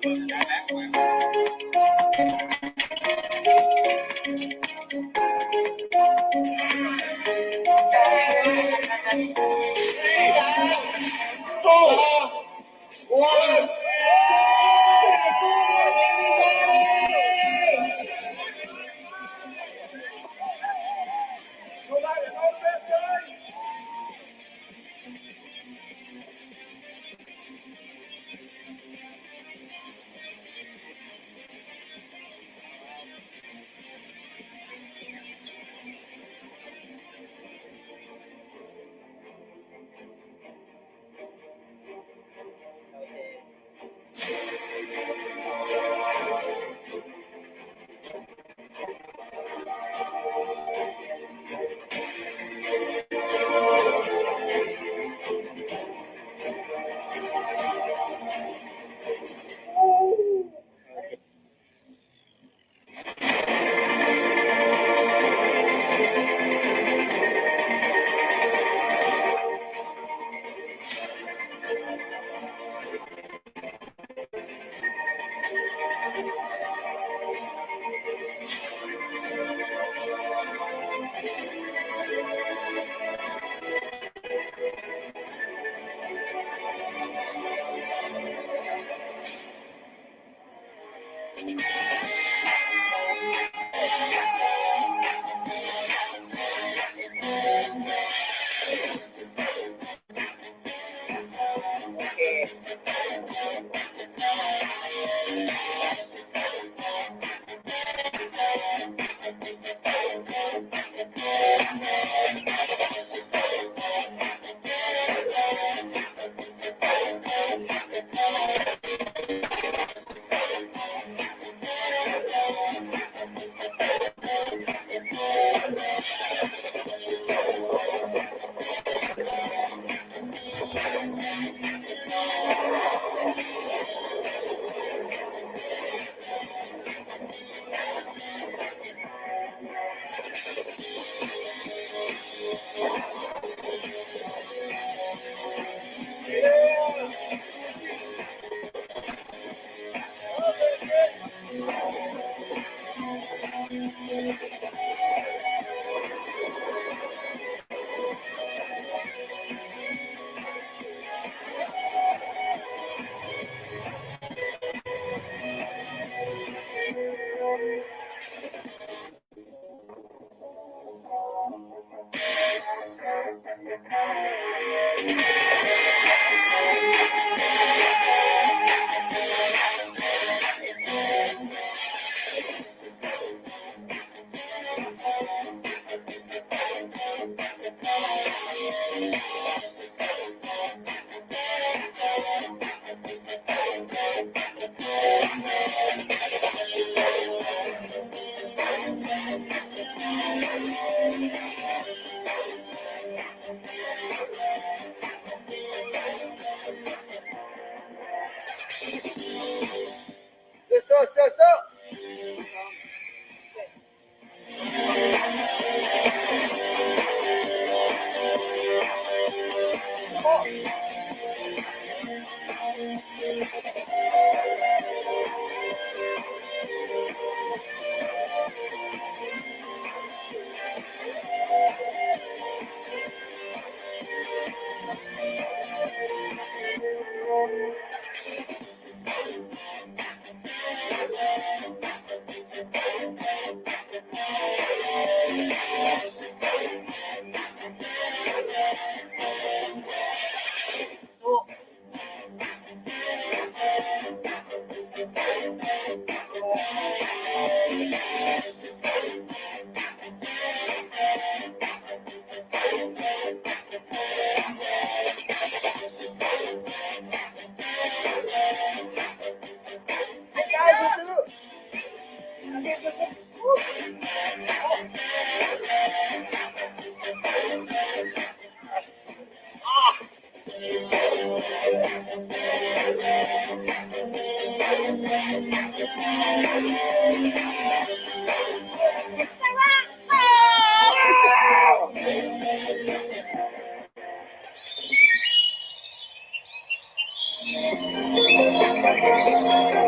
Thank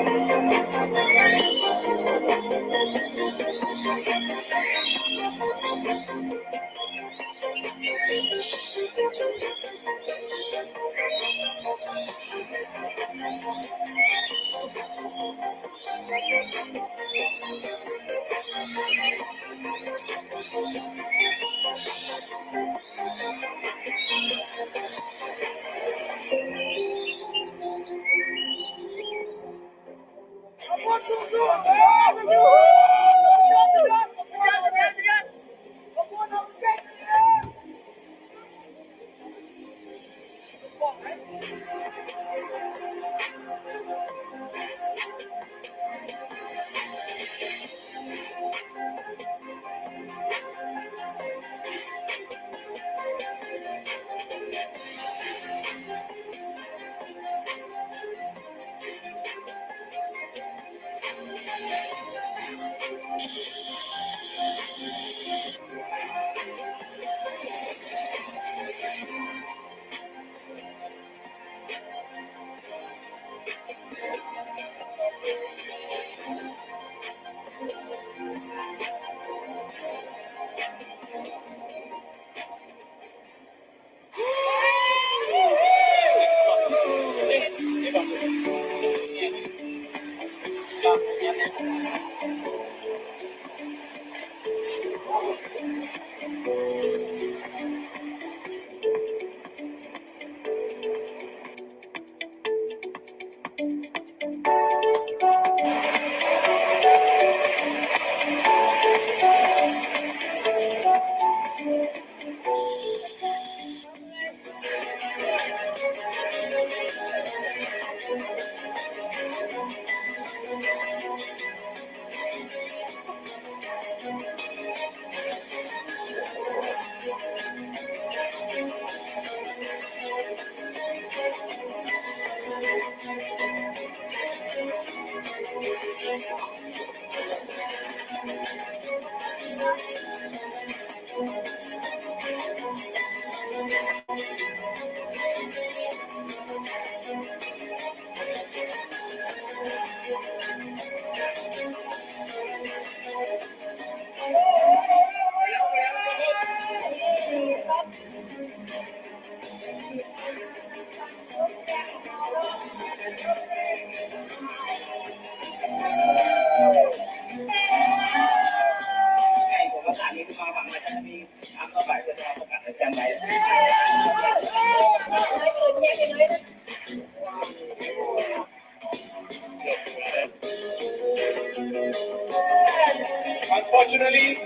you. Unfortunately,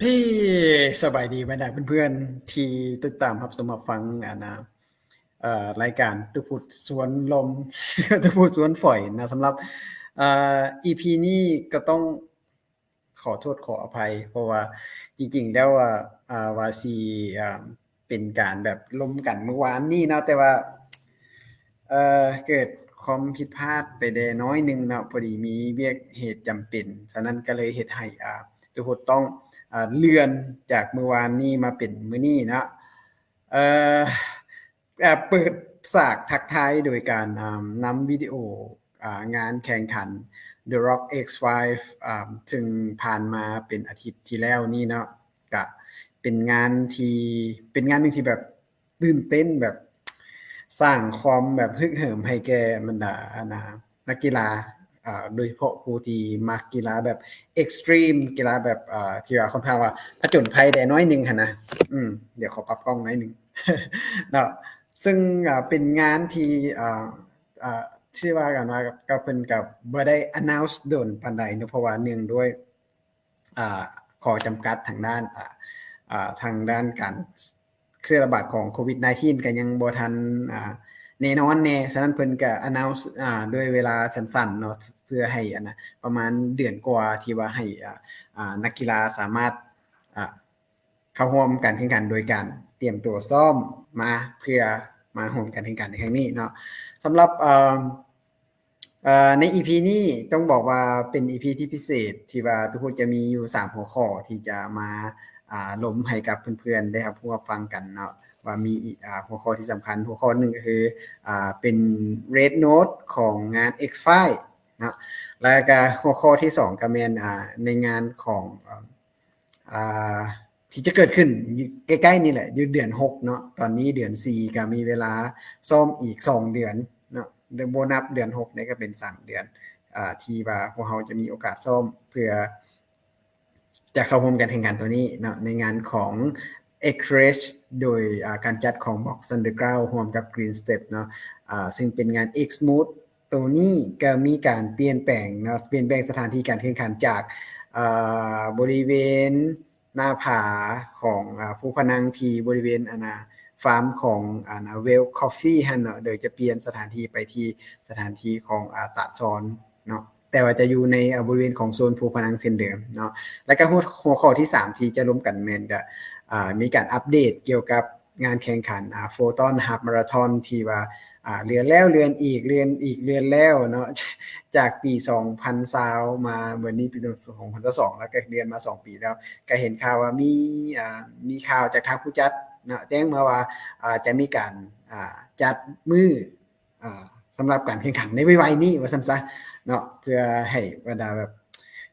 ເອີ ສະບາຍດີບັນດາເພື່ອນໆທີ່ຕິດຕາມຮັບຊົມຮັບຟັງ ອັນນະ ເອີ ລາຍການຕຸພຸດຊວນລົມ ຕຸພຸດຊວນຝອຍນະ. ສຳລັບ ເອີ ອີພີນີ້ກໍຕ້ອງ ຂໍໂທດຂໍອະໄພ ເພາະວ່າຈິງໆແລ້ວ ອາ ອາ ວ່າຊິ ອາ ເປັນການແບບລົມກັນມື້ວານນີ້ເນາະ ແຕ່ວ່າ ເອີ ເກີດຄວາມຜິດພາດໄປແດ່ໜ້ອຍໜຶ່ງເນາະ, ພໍດີມີວຽກເຫດຈຳເປັນ, ສະນັ້ນກໍເລີຍເຮັດໃຫ້ ອາ ຕຸພຸດຕ້ອງ ອາ ເລື່ອນຈາກມື້ວານນີ້ມາເປັນມື້ນີ້ເນາະ. ເອີ ເປີດສາກທັກທາຍໂດຍການ ອາ ນຳວິດີໂອ ອາ ງານແຂ່ງຂັນ The Rock X five ອາ ເຊິ່ງຜ່ານມາເປັນອາທິດທີ່ແລ້ວນີ້ເນາະ, ກະເປັນງານທີ່ ເປັນງານໜຶ່ງທີ່ແບບຕື່ນເຕັ້ນ ແບບສ້າງຄວາມແບບຮຶກເຫີມໃຫ້ແກ່ບັນດາ ອັນນະ ນັກກິລາ ອາ ໂດຍສະເພາະຜູ້ທີ່ມັກກິລາແບບເອັກສະຕຣີມ ກິລາແບບ ອາ ທີ່ວ່າຄ່ອນຂ້າງວ່າຜະຈົນໄພແດ່ໜ້ອຍໜຶ່ງຫັ້ນນະ. ອືມ ດຽວຂໍປັບກ້ອງໜ້ອຍໜຶ່ງເນາະ. ເຊິ່ງ ອາ ເປັນງານທີ່ ອາ ອາ ທີ່ວ່າກັນວ່າ ກໍເພິ່ນກໍບໍ່ໄດ້ announce ດົນປານໃດເນາະ ເພາະວ່າເນື່ອງດ້ວຍ ອາ ຂໍ້ຈຳກັດທາງດ້ານ ອາ ອາ ທາງດ້ານການແຜ່ລະບາດຂອງໂຄວິດ nineteen ກໍຍັງບໍ່ທັນ ອາ ແນ່ນອນແດ່, ສະນັ້ນເພິ່ນກໍ announce ອາ ດ້ວຍເວລາສັ້ນໆເນາະ ເພື່ອໃຫ້ ອັນນະ ປະມານເດືອນກວ່າ ທີ່ວ່າໃຫ້ ອາ ອາ ນັກກິລາສາມາດ ອາ ເຂົ້າຮ່ວມການແຂ່ງຂັນໂດຍການຕຽມຕົວຊ້ອມມາ ເພື່ອມາຮ່ວມການແຂ່ງຂັນໃນຄັ້ງນີ້ເນາະ. ສຳລັບ ເອີ ເອີ ໃນອີພີນີ້ຕ້ອງບອກວ່າເປັນອີພີທີ່ພິເສດ ທີ່ວ່າຕຸພຸດຈະມີຢູ່ສາມຫົວຂໍ້ທີ່ຈະມາ ອາ ລົມໃຫ້ກັບເພື່ອນໆໄດ້ຮັບຮູ້ຮັບຟັງກັນເນາະ ວ່າມີ ອາ ຫົວຂໍ້ທີ່ສຳຄັນ. ຫົວຂໍ້ໜຶ່ງກໍຄື ອາ ເປັນ Red Note ຂອງງານ X five ເນາະ, ແລ້ວກໍຫົວຂໍ້ທີ່ສອງກໍແມ່ນ ອາ ໃນງານຂອງ ອາ ທີ່ຈະເກີດຂຶ້ນຢູ່ໃກ້ໆນີ້ແຫຼະ ຢູ່ເດືອນຫົກເນາະ. ຕອນນີ້ເດືອນສີ່ກໍມີເວລາຊ້ອມອີກສອງເດືອນເນາະ, ບໍ່ນັບເດືອນຫົກນີ້ກໍເປັນສາມເດືອນ ອາ ທີ່ວ່າພວກເຮົາຈະມີໂອກາດຊ້ອມ ເພື່ອຈະເຂົ້າຮ່ວມການແຂ່ງຂັນຕົວນີ້ເນາະ ໃນງານຂອງ X Rage ໂດຍ ອາ ການຈັດຂອງ Box Underground ຮ່ວມກັບ Green Step ເນາະ. ອາ ເຊິ່ງເປັນງານ X Mode ໂຕນີ້ກໍມີການປ່ຽນແປງເນາະ, ປ່ຽນແປງສະຖານທີ່ການແຂ່ງຂັນຈາກ ເອີ ບໍລິເວນໜ້າຜາຂອງ ອາ ພູພະນັງ ທີ່ບໍລິເວນ ອັນນະ ຟາມຂອງ ອັນນະ Well Coffee ຫັ້ນເນາະ, ໂດຍຈະປ່ຽນສະຖານທີ່ໄປທີ່ສະຖານທີ່ຂອງ ອາ ຕາດຊອນເນາະ, ແຕ່ວ່າຈະຢູ່ໃນ ອາ ບໍລິເວນຂອງໂຊນພູພະນັງເຊັ່ນເດີມເນາະ. ແລ້ວກໍຫົວ ຫົວຂໍ້ທີສາມທີ່ຈະລົມກັນແມ່ນກະ ອາ ມີການອັບເດດກ່ຽວກັບ ງານແຂ່ງຂັນ ອາ Photon Half Marathon ທີ່ວ່າ ອາ ເລື່ອນແລ້ວເລື່ອນອີກ ເລື່ອນອີກເລື່ອນແລ້ວເນາະ, ຈາກປີສອງພັນຊາວມາເບິ່ງນີ້ປີສອງພັນຊາວສອງ ແລ້ວກໍເລື່ອນມາສອງປີແລ້ວ. ກໍເຫັນຂ່າວວ່າມີ ອາ ມີຂ່າວຈາກທາງຜູ້ຈັດເນາະ ແຈ້ງມາວ່າ ອາ ຈະມີການ ອາ ຈັດມື້ ອາ ສຳລັບການແຂ່ງຂັນໃນໄວໆນີ້ວ່າຊັ້ນຊະເນາະ, ເພື່ອໃຫ້ບັນດາແບບ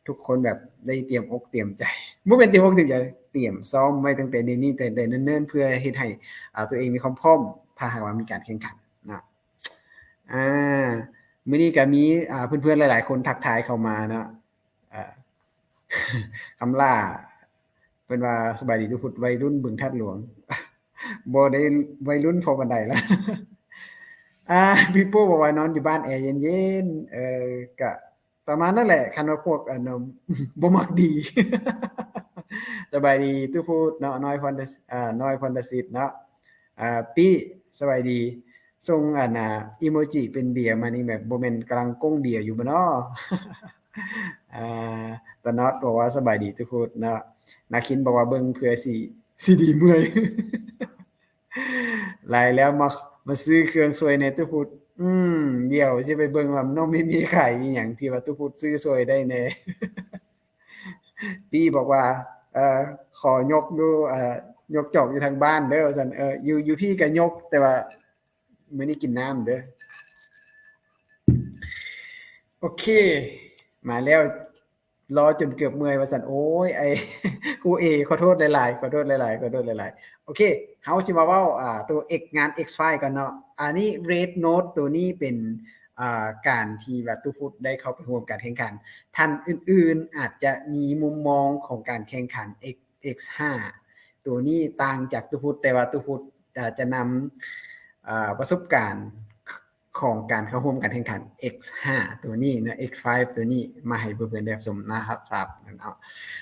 ທຸກຄົນແບບໄດ້ຕຽມອົກຕຽມໃຈ, ບໍ່ແມ່ນຕຽມອົກຕຽມໃຈ ຕຽມຊ້ອມໄວ້ຕັ້ງແຕ່ນີ້ ແຕ່ ແຕ່ເນີນໆ ເພື່ອເຮັດໃຫ້ ອາ ຕົວເອງມີຄວາມພ້ອມ ຖ້າຫາກວ່າມີການແຂ່ງຂັນເນາະ. ອາ ມື້ນີ້ກໍມີ ອາ ເພື່ອນໆຫຼາຍໆຄົນທັກທາຍເຂົ້າມາເນາະ. ອາ ຄຳຫຼ້າ ເພິ່ນວ່າ ສະບາຍດີທຸກຄົນ ໄວລຸ້ນບຶງທາດຫຼວງ. ບໍ່ໄດ້ໄວລຸ້ນພໍປານໃດລະ. ອາ ປີໂປ້ບອກວ່ານອນຢູ່ບ້ານແອເຢັນໆ. ເອີ ກະປະມານນັ້ນແຫຼະ ຄັນວ່າພວກ ອັນ ບໍ່ມັກດີ. ສະບາຍດີທຸກຄົນເນາະ ນ້ອຍພອນ ອາ ນ້ອຍພອນທະສິດເນາະ. ອາ ປີ້ ສະບາຍດີ. ສົ່ງ ອັນນະ ອີໂມຈິເປັນເບຍມານີ້ ແບບບໍ່ແມ່ນກຳລັງກົ້ງເບຍຢູ່ບໍ່ນໍ? ອາ ຕານອດບອກວ່າ ສະບາຍດີທຸກຄົນເນາະ. ນາຄິນບອກວ່າ ເບິ່ງເພື່ອຊິ ຊິດີເມື່ອຍ. ຫຼາຍແລ້ວ ມາ ມາຊື້ເຄື່ອງຊ່ວຍແດ່ຕຸພຸດ. ອືມ ດຽວຊິໄປເບິ່ງວ່ານ້ອງມີມີຂາຍອີ່ຫຍັງທີ່ວ່າຕູ້ພຸດຊື້ຊ່ວຍໄດ້ແດ່. ປີ້ບອກວ່າ ເອີ ຂໍຍົກຢູ່ ເອີ ຍົກຈອກຢູ່ທາງບ້ານເດີວ່າຊັ້ນ. ເອີ ຢູ່ ຢູ່ພີ້ກໍຍົກ ແຕ່ວ່າມື້ນີ້ກິນນ້ຳເດີ. ໂອເຄ ມາແລ້ວ. ລໍຈົນເກືອບເມື່ອຍວ່າຊັ້ນ. ໂອ້ຍ ໄອ້ຄູເອ ຂໍໂທດຫຼາຍໆ ຂໍໂທດຫຼາຍໆ ຂໍໂທດຫຼາຍໆ. ໂອເຄ ເຮົາຊິມາເວົ້າ ອ່າ ໂຕ X ງານ X File ກ່ອນເນາະ. ອັນນີ້ Red Note ໂຕນີ້ເປັນ ອ່າ ການທີ່ວ່າຕູ້ພຸດໄດ້ເຂົ້າໄປຮ່ວມການແຂ່ງຂັນ. ທ່ານອື່ນໆອາດຈະມີມຸມມອງຂອງການແຂ່ງຂັນ X X ຫ້າ ໂຕນີ້ຕ່າງຈາກຕູ້ພຸດ ແຕ່ວ່າຕູ້ພຸດ ອ່າ ຈະນຳ ອ່າ ປະສົບການ ຂອງການເຂົ້າຮ່ວມການແຂ່ງຂັນ X ຫ້າ ໂຕນີ້ເນາະ X File ໂຕນີ້ມາໃຫ້ເພື່ອນໆໄດ້ຮັບຊົມນະຄັບ ຊາບເນາະ.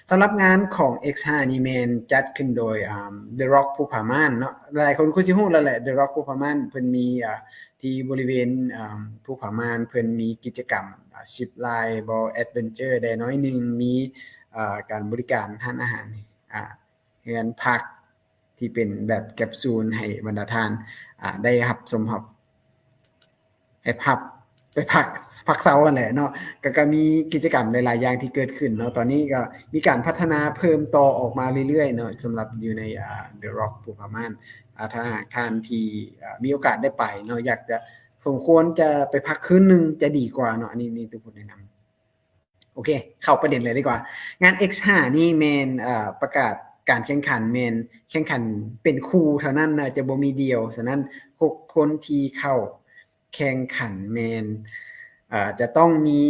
ສຳລັບງານຂອງ X ຫ້າ ນີ້ແມ່ນຈັດຂຶ້ນໂດຍ ອ່າ The Rock ພູຜາມ່ານເນາະ. ຫຼາຍຄົນຄົງຊິຮູ້ແລ້ວແຫຼະ The Rock ພູຜາມ່ານ ເພິ່ນມີ ອ່າ ທີ່ບໍລິເວນ ອ່າ ພູຜາມ່ານ ເພິ່ນມີກິດຈະກຳ ອ່າ ຊິບລາຍບໍ ແອັດເວັນເຈີໄດ້ໜ້ອຍໜຶ່ງ ມີ ອ່າ ການບໍລິການຮ້ານອາຫານ ອ່າ ເຮືອນພັກທີ່ເປັນແບບແກັບຊູນໃຫ້ບັນດາທ່ານ ອ່າ ໄດ້ຮັບຊົມຮັບ ໄດ້ພັກ ໄປພັກ ພັກເຊົາຫັ້ນແຫຼະເນາະ. ກໍ ກໍມີກິດຈະກຳຫຼາຍໆຢ່າງທີ່ເກີດຂຶ້ນເນາະ. ຕອນນີ້ກໍມີການພັດທະນາເພີ່ມຕໍ່ອອກມາເລື້ອຍໆເນາະ ສຳລັບຢູ່ໃນ ອ່າ The Rock ພູຜາມ່ານ. ອ່າ ຖ້າຫາກທ່ານທີ່ ອ່າ ມີໂອກາດໄດ້ໄປເນາະ ຢາກຈະ ສົມຄວນຈະໄປພັກຄືນໜຶ່ງຈະດີກວ່າເນາະ. ອັນນີ້ ນີ້ຕູ້ພຸດແນະນຳ. ໂອເຄ ເຂົ້າປະເດັນເລີຍດີກວ່າ. ງານ X ຫ້າ ນີ້ແມ່ນ ເອີ ປະກາດການແຂ່ງຂັນ ແມ່ນແຂ່ງຂັນເປັນຄູ່ເທົ່ານັ້ນນະ ຈະບໍ່ມີດ່ຽວ. ສະນັ້ນ ຫົກຄົນທີ່ເຂົ້າແຂ່ງຂັນແມ່ນ ເອີ ຈະຕ້ອງມີ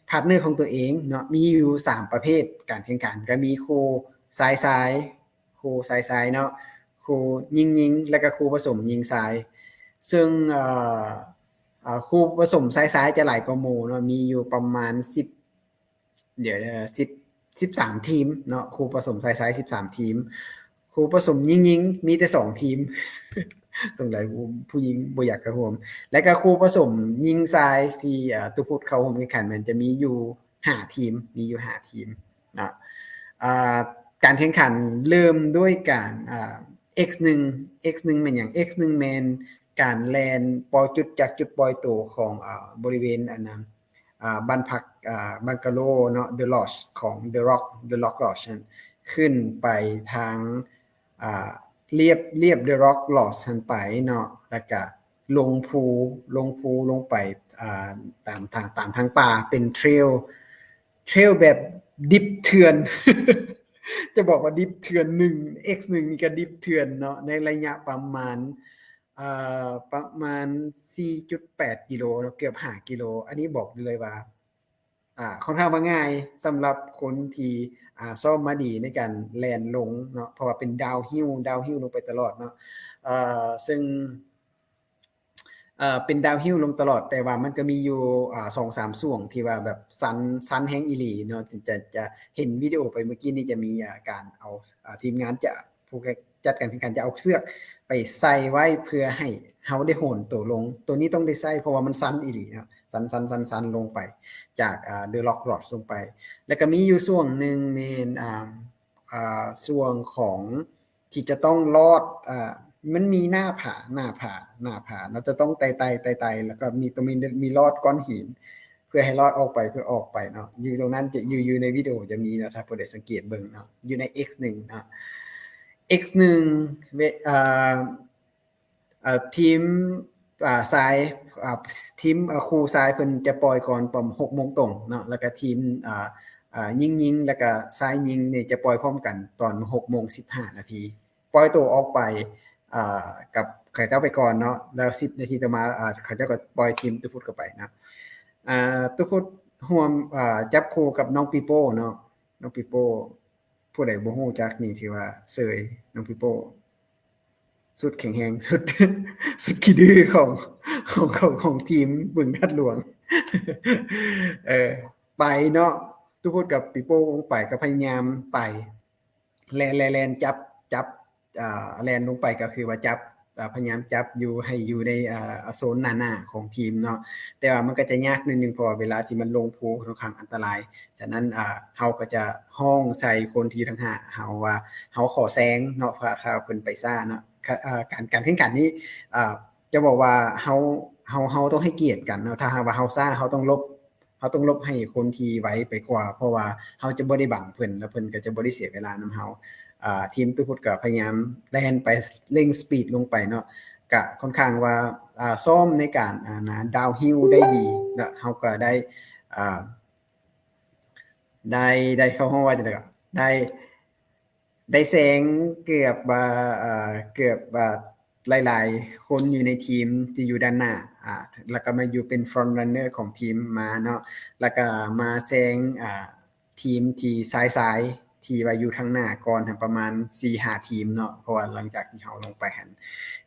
ພາດເນີຂອງຕົວເອງເນາະ. ມີຢູ່ສາມປະເພດການແຂ່ງຂັນ ກໍມີຄູ່ຊາຍຊາຍ ຄູ່ຊາຍຊາຍເນາະ ຄູ່ຍິງຍິງ ແລ້ວກໍຄູ່ປະສົມຍິງຊາຍ. ເຊິ່ງ ເອີ ເອີ ຄູ່ປະສົມຊາຍຊາຍຈະຫຼາຍກວ່າໝູ່ເນາະ ມີຢູ່ປະມານສິບ ດຽວ ເອີ ສິບ ສິບສາມທີມເນາະ. ຄູ່ປະສົມຊາຍຊາຍສິບສາມທີມ ຄູ່ປະສົມຍິງຍິງມີແຕ່ສອງທີມ ສົງໄສຜູ້ຍິງບໍ່ຢາກເຂົ້າຮ່ວມ. ແລ້ວກໍຄູ່ປະສົມຍິງຊາຍທີ່ ເອີ ຕູ້ພຸດເຂົ້າຮ່ວມແຂ່ງຂັນ ມັນຈະມີຢູ່ຫ້າທີມ ມີຢູ່ຫ້າທີມເນາະ. ເອີ ການແຂ່ງຂັນເລີ່ມດ້ວຍການ ເອີ X ໜຶ່ງ X ໜຶ່ງແມ່ນຫຍັງ? X ໜຶ່ງແມ່ນການແລ່ນປ່ອຍຈຸດ ຈາກຈຸດປ່ອຍໂຕຂອງ ເອີ ບໍລິເວນອັນນັ້ນ ອ່າ ບ້ານພັກ ອ່າ ບັງກາໂລເນາະ The Lodge ຂອງ The Rock The Rock Lodge ນັ້ນ ຂຶ້ນໄປທາງ ອ່າ ລຽບ ລຽບ The Rock Lodge ຫັ້ນໄປເນາະ ແລ້ວກະລົງພູ ລົງພູລົງໄປ ອ່າ ຕາມທາງ ຕາມທາງປ່າ ເປັນເທຣວ ເທຣວແບບດິບເຖື່ອນ ຈະບອກວ່າດິບເຖື່ອນ ໜຶ່ງ X ໜຶ່ງນີ້ກໍດິບເຖື່ອນເນາະ ໃນໄລຍະປະມານ ເອີ ປະມານສີ່ຈຸດແປດກິໂລເນາະ ເກືອບຫ້າກິໂລ. ອັນນີ້ບອກໄດ້ເລີຍວ່າ ອ່າ ຂ້ອນຂ້າງວ່າງ່າຍສຳລັບຄົນທີ່ ອ່າ ຊ້ອມມາດີໃນການແລ່ນລົງເນາະ ເພາະວ່າເປັນດາວຮິວ ດາວຮິວລົງໄປຕະຫຼອດເນາະ ເອີ ເຊິ່ງ ເອີ ເປັນດາວຮິວລົງຕະຫຼອດ ແຕ່ວ່າມັນກໍມີຢູ່ ອ່າ ສອງສາມຊ່ວງທີ່ວ່າແບບຊັນ ຊັນແຮງອີ່ຫຼີເນາະ ຈະ ຈະ ຈະເຫັນວິດີໂອໄປເມື່ອກີ້ນີ້ ຈະມີ ອ່າ ການເອົາ ອ່າ ທີມງານຈະ ຜູ້ຈັດການແຂ່ງຂັນຈະເອົາເຊືອກໄປໃສ່ໄວ້ເພື່ອໃຫ້ເຮົາໄດ້ໂຫນໂຕລົງ. ໂຕນີ້ຕ້ອງໄດ້ໃຊ້ ເພາະວ່າມັນຊັນອີ່ຫຼີເນາະ ຊັນໆໆໆລົງໄປ ຈາກ ອ່າ The Rock Lodge ລົງໄປ. ແລ້ວກໍມີຢູ່ຊ່ວງໜຶ່ງແມ່ນ ອ່າ ອ່າ ຊ່ວງຂອງທີ່ຈະຕ້ອງລອດ ອ່າ ມັນມີໜ້າຜາ ໜ້າຜາ ໜ້າຜາເນາະ ຈະຕ້ອງໄຕ່ໆ ໄຕ່ໆ ແລ້ວກໍມີ ຕ້ອງມີ ມີລອດກ້ອນຫີນ ເພື່ອໃຫ້ລອດອອກໄປ ເພື່ອອອກໄປເນາະ ຢູ່ຕົງນັ້ນຈະ ຢູ່ ຢູ່ໃນວິດີໂອຈະມີເນາະ ຖ້າຜູ້ໃດສັງເກດເບິ່ງເນາະ ຢູ່ໃນ X ໜຶ່ງເນາະ X ໜຶ່ງ ເວ ເອີ ເອີ ທີມ ອ່າ ຊາຍ ອ່າ ທີມ ເອີ ຄູ່ຊາຍເພິ່ນຈະປ່ອຍກ່ອນປະມານຫົກໂມງຕົງເນາະ ແລ້ວກະທີມ ອ່າ ອ່າ ຍິງຍິງ ແລ້ວກະຊາຍຍິງນີ້ຈະປ່ອຍພ້ອມກັນຕອນຫົກໂມງສິບຫ້ານາທີ. ປ່ອຍໂຕອອກໄປ ອ່າ ກັບເຂົາເຈົ້າໄປກ່ອນເນາະ ແລ້ວສິບນາທີຕໍ່ມາ ອ່າ ເຂົາເຈົ້າກໍປ່ອຍທີມຕູ້ພຸດເຂົ້າໄປເນາະ. ອ່າ ຕູ້ພຸດຮ່ວມ ອ່າ ຈັບຄູ່ກັບນ້ອງປີໂປ້ເນາະ ນ້ອງປີໂປ້ ຜູ້ໃດບໍ່ຮູ້ຈັກນີ້ຖືວ່າເຊີຍ ນ້ອງປີໂປ້ ສຸດແຂງແຮງ ສຸດ ສຸດຂີ້ດື້ຂອງ ຂອງ ຂອງ ຂອງທີມບຶງທາດຫຼວງ ເອີ ໄປເນາະ ຕູ້ພຸດກັບປີໂປ້ໄປ ກໍພະຍາຍາມໄປ ແລ່ນ ແລ່ນ ແລ່ນຈັບ ຈັບ ອ່າ ແລ່ນລົງໄປກໍຄືວ່າຈັບ ອ່າ ພະຍາຍາມຈັບຢູ່ ໃຫ້ຢູ່ໃນ ອ່າ ໂຊນໜ້າໆຂອງທີມເນາະ ແຕ່ວ່າມັນກໍຈະຍາກໜ້ອຍໜຶ່ງ ເພາະວ່າເວລາທີ່ມັນລົງພູຂ້ອນຂ້າງອັນຕະລາຍ. ສະນັ້ນ ອ່າ ເຮົາກໍຈະຮ້ອງໃສ່ຄົນທີ່ຢູ່ທາງໜ້າເຮົາວ່າ ເຮົາຂໍແຊງເນາະ ເພາະວ່າເພິ່ນໄປຊ້າເນາະ. ການ ການແຂ່ງຂັນນີ້ ອ່າ ຈະບອກວ່າເຮົາ ເຮົາ ເຮົາຕ້ອງໃຫ້ກຽດກັນເນາະ. ຖ້າຫາກວ່າເຮົາຊ້າ ເຮົາຕ້ອງຫຼົບ ເຮົາຕ້ອງຫຼົບໃຫ້ຄົນທີ່ໄວໄປກວ່າ ເພາະວ່າເຮົາຈະບໍ່ໄດ້ບັງເພິ່ນ ແລ້ວເພິ່ນກໍຈະບໍ່ໄດ້ເສຍເວລານຳເຮົາ. ອ່າ ທີມຕຸພຸດກໍພະຍາຍາມແລ່ນໄປ ເລັ່ງສະປີດລົງໄປເນາະ ກະຄ່ອນຂ້າງວ່າ ອ່າ ຊ້ອມໃນການ ອ່າ ດາວຮິວໄດ້ດີ ແລະເຮົາກໍໄດ້ ອ່າ ໄດ້ ໄດ້ເຂົ້າ ເຮົາວ່າຈັ່ງໃດກໍ ໄດ້ ໄດ້ແຊງເກືອບວ່າ ເອີ ເກືອບວ່າຫຼາຍໆຄົນຢູ່ໃນທີມທີ່ຢູ່ດ້ານໜ້າ ອ່າ ແລ້ວກໍມາຢູ່ເປັນ front runner ຂອງທີມມາເນາະ ແລ້ວກໍມາແຊງ ອ່າ ທີມທີ່ຊາຍໆ ທີ່ວ່າຢູ່ທາງໜ້າກ່ອນຫັ້ນປະມານສີ່ຫ້າທີມເນາະ ເພາະວ່າຫຼັງຈາກທີ່ເຮົາລົງໄປຫັ້ນ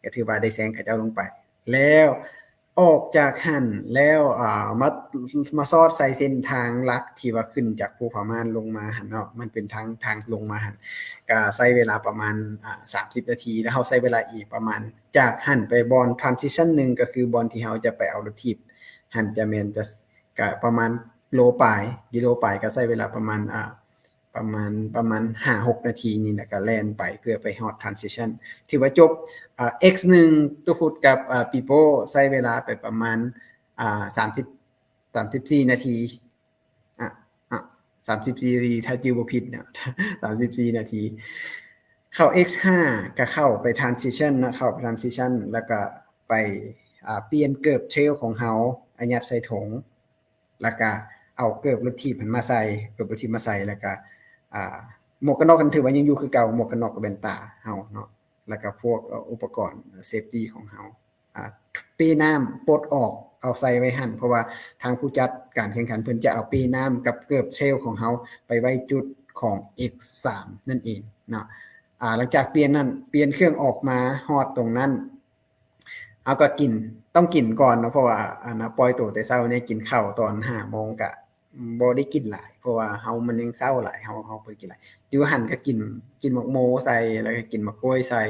ກໍຖືວ່າໄດ້ແຊງເຂົາເຈົ້າລົງໄປ. ແລ້ວອອກຈາກຫັ້ນແລ້ວ ອ່າ ມາ ມາສອດໃສ່ເສັ້ນທາງຫຼັກທີ່ວ່າຂຶ້ນຈາກພູຜາມ່ານລົງມາຫັ້ນເນາະ ມັນເປັນທາງ ທາງລົງມາຫັ້ນ ກະໃຊ້ເວລາປະມານ ອ່າ ສາມສິບນາທີ ແລ້ວເຮົາໃຊ້ເວລາອີກປະມານ ຈາກຫັ້ນໄປບ່ອນ transition ໜຶ່ງ ກໍຄືບ່ອນທີ່ເຮົາຈະໄປເອົາລົດຖີບຫັ້ນ ຈະແມ່ນຈະ ກະປະມານໂລປາຍ ກິໂລປາຍ ກະໃຊ້ເວລາປະມານ ອ່າ ປະມານ ປະມານຫ້າຫົກນາທີນີ້ແຫຼະ ກະແລ່ນໄປເພື່ອໄປຮອດ transition ຖືວ່າຈົບ ອ່າ X ໜຶ່ງ ຕຸພຸດກັບ ອ່າ ປີໂປ້ ໃຊ້ເວລາໄປປະມານ ອ່າ ສາມສິບ ສາມສິບສີ່ນາທີ ອ່າ ອ່າ ສາມສິບສີ່ນາທີ ຖ້າຈື່ບໍ່ຜິດເນາະ ສາມສິບສີ່ນາທີ ເຂົ້າ X ຫ້າ ກະເຂົ້າໄປ transition ເນາະ ເຂົ້າໄປ transition ແລ້ວກະໄປ ອ່າ ປ່ຽນເກີບເທຣວຂອງເຮົາ ອາ ຍັດໃສ່ຖົງ ແລ້ວກະເອົາເກີບລົດຖີບຫັ້ນມາໃສ່ ເກີບລົດຖີບມາໃສ່ ແລ້ວກະ ອ່າ ໝວກກັນນັອກຫັ້ນຖືວ່າຍັງຢູ່ຄືເກົ່າ ໝວກກັນນັອກກັບແວ່ນຕາເຮົາເນາະ ແລ້ວກະພວກ ເອີ ອຸປະກອນ safety ຂອງເຮົາ ອ່າ ເປ້ນ້ຳປົດອອກເອົາໃສ່ໄວ້ຫັ້ນ ເພາະວ່າທາງຜູ້ຈັດການແຂ່ງຂັນເພິ່ນຈະເອົາເປ້ນ້ຳກັບເກີບເທຣວຂອງເຮົາໄປໄວ້ຈຸດຂອງ X ສາມນັ້ນເອງເນາະ. ອ່າ ຫຼັງຈາກປ່ຽນນັ້ນ ປ່ຽນເຄື່ອງອອກມາຮອດຕົງນັ້ນ ເຮົາກໍກິນ ຕ້ອງກິນກ່ອນເນາະ ເພາະວ່າ ອັນນ່າ ປ່ອຍໂຕແຕ່ເຊົ້ານີ້ ກິນເຂົ້າຕອນຫ້າໂມງກະບໍ່ໄດ້ກິນຫຼາຍ ເພາະວ່າເຮົາ ມັນຍັງເຊົ້າຫຼາຍ ເຮົາ ເຮົາບໍ່ໄດ້ກິນຫຼາຍ. ຢູ່ຫັ້ນກໍກິນ ກິນໝາກໂມໃສ່ ແລ້ວກໍກິນໝາກກ້ວຍໃສ່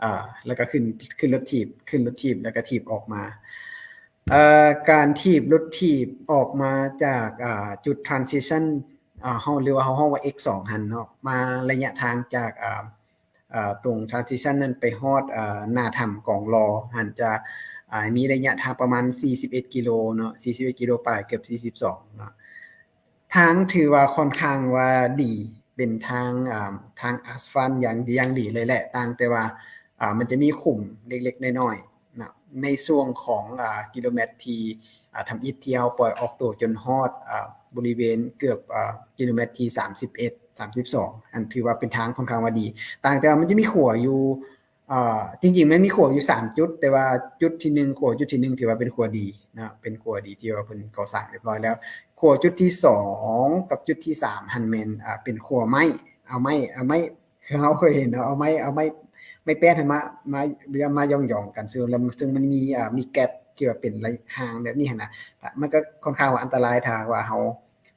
ອ່າ ແລ້ວກໍຂຶ້ນ ຂຶ້ນລົດຖີບ ຂຶ້ນລົດຖີບ ແລ້ວກໍຖີບອອກມາ. ເອີ ການຖີບລົດຖີບອອກມາຈາກ ອ່າ ຈຸດ transition ອ່າ ເຮົາ ຫຼືວ່າເຮົາຮ້ອງວ່າ X ສອງຫັ້ນເນາະ ມາໄລຍະທາງຈາກ ອ່າ ອ່າ ຕົງ transition ນັ້ນໄປຮອດ ອ່າ ໜ້າຖ້ຳກອງລໍຫັ້ນ ຈະ ອ່າ ມີໄລຍະທາງປະມານສີ່ສິບເອັດກິໂລເນາະ ສີ່ສິບເອັດກິໂລປາຍ ເກືອບສີ່ສິບສອງເນາະ. ທາງຖືວ່າຄ່ອນຂ້າງວ່າດີ ເປັນທາງ ອ່າ ທາງອາສຟັນຢ່າງ ຢ່າງດີເລີຍແຫຼະ ຕ່າງແຕ່ວ່າ ອ່າ ມັນຈະມີຂຸມເລັກໆນ້ອຍໆເນາະ ໃນຊ່ວງຂອງ ອ່າ ກິໂລແມັດທີ່ ອ່າ ທຳອິດທີ່ເຮົາປ່ອຍອອກໂຕຈົນຮອດ ອ່າ ບໍລິເວນເກືອບ ອ່າ ກິໂລແມັດທີສາມສິບເອັດ ສາມສິບສອງ ອັນຖືວ່າເປັນທາງຄ່ອນຂ້າງວ່າດີ ຕ່າງແຕ່ວ່າມັນຈະມີຂົວຢູ່ ເອີ ຈິງໆມັນມີຂົວຢູ່ສາມຈຸດ ແຕ່ວ່າຈຸດທີໜຶ່ງ ຂົວຈຸດທີໜຶ່ງຖືວ່າເປັນຂົວດີເນາະ ເປັນຂົວດີທີ່ວ່າເພິ່ນກໍ່ສ້າງຮຽບຮ້ອຍແລ້ວ. ຂົວຈຸດທີສອງກັບຈຸດທີສາມຫັ້ນແມ່ນ ອ່າ ເປັນຂົວໄມ້ ເອົາໄມ້ ເອົາໄມ້ ຄືເຮົາເຄີຍເຫັນເນາະ ເອົາໄມ້ ເອົາໄມ້ ໄມ້ແປ້ນຫັ້ນມາ ມາ ມາຫຍ້ອງໆກັນ ຊຶ່ງ ຊຶ່ງມັນມີ ອ່າ ມີແກັບທີ່ວ່າເປັນລະຫວ່າງແບບນີ້ຫັ້ນນະ ມັນກໍຄ່ອນຂ້າງວ່າອັນຕະລາຍ ຖ້າຫາກວ່າເຮົາ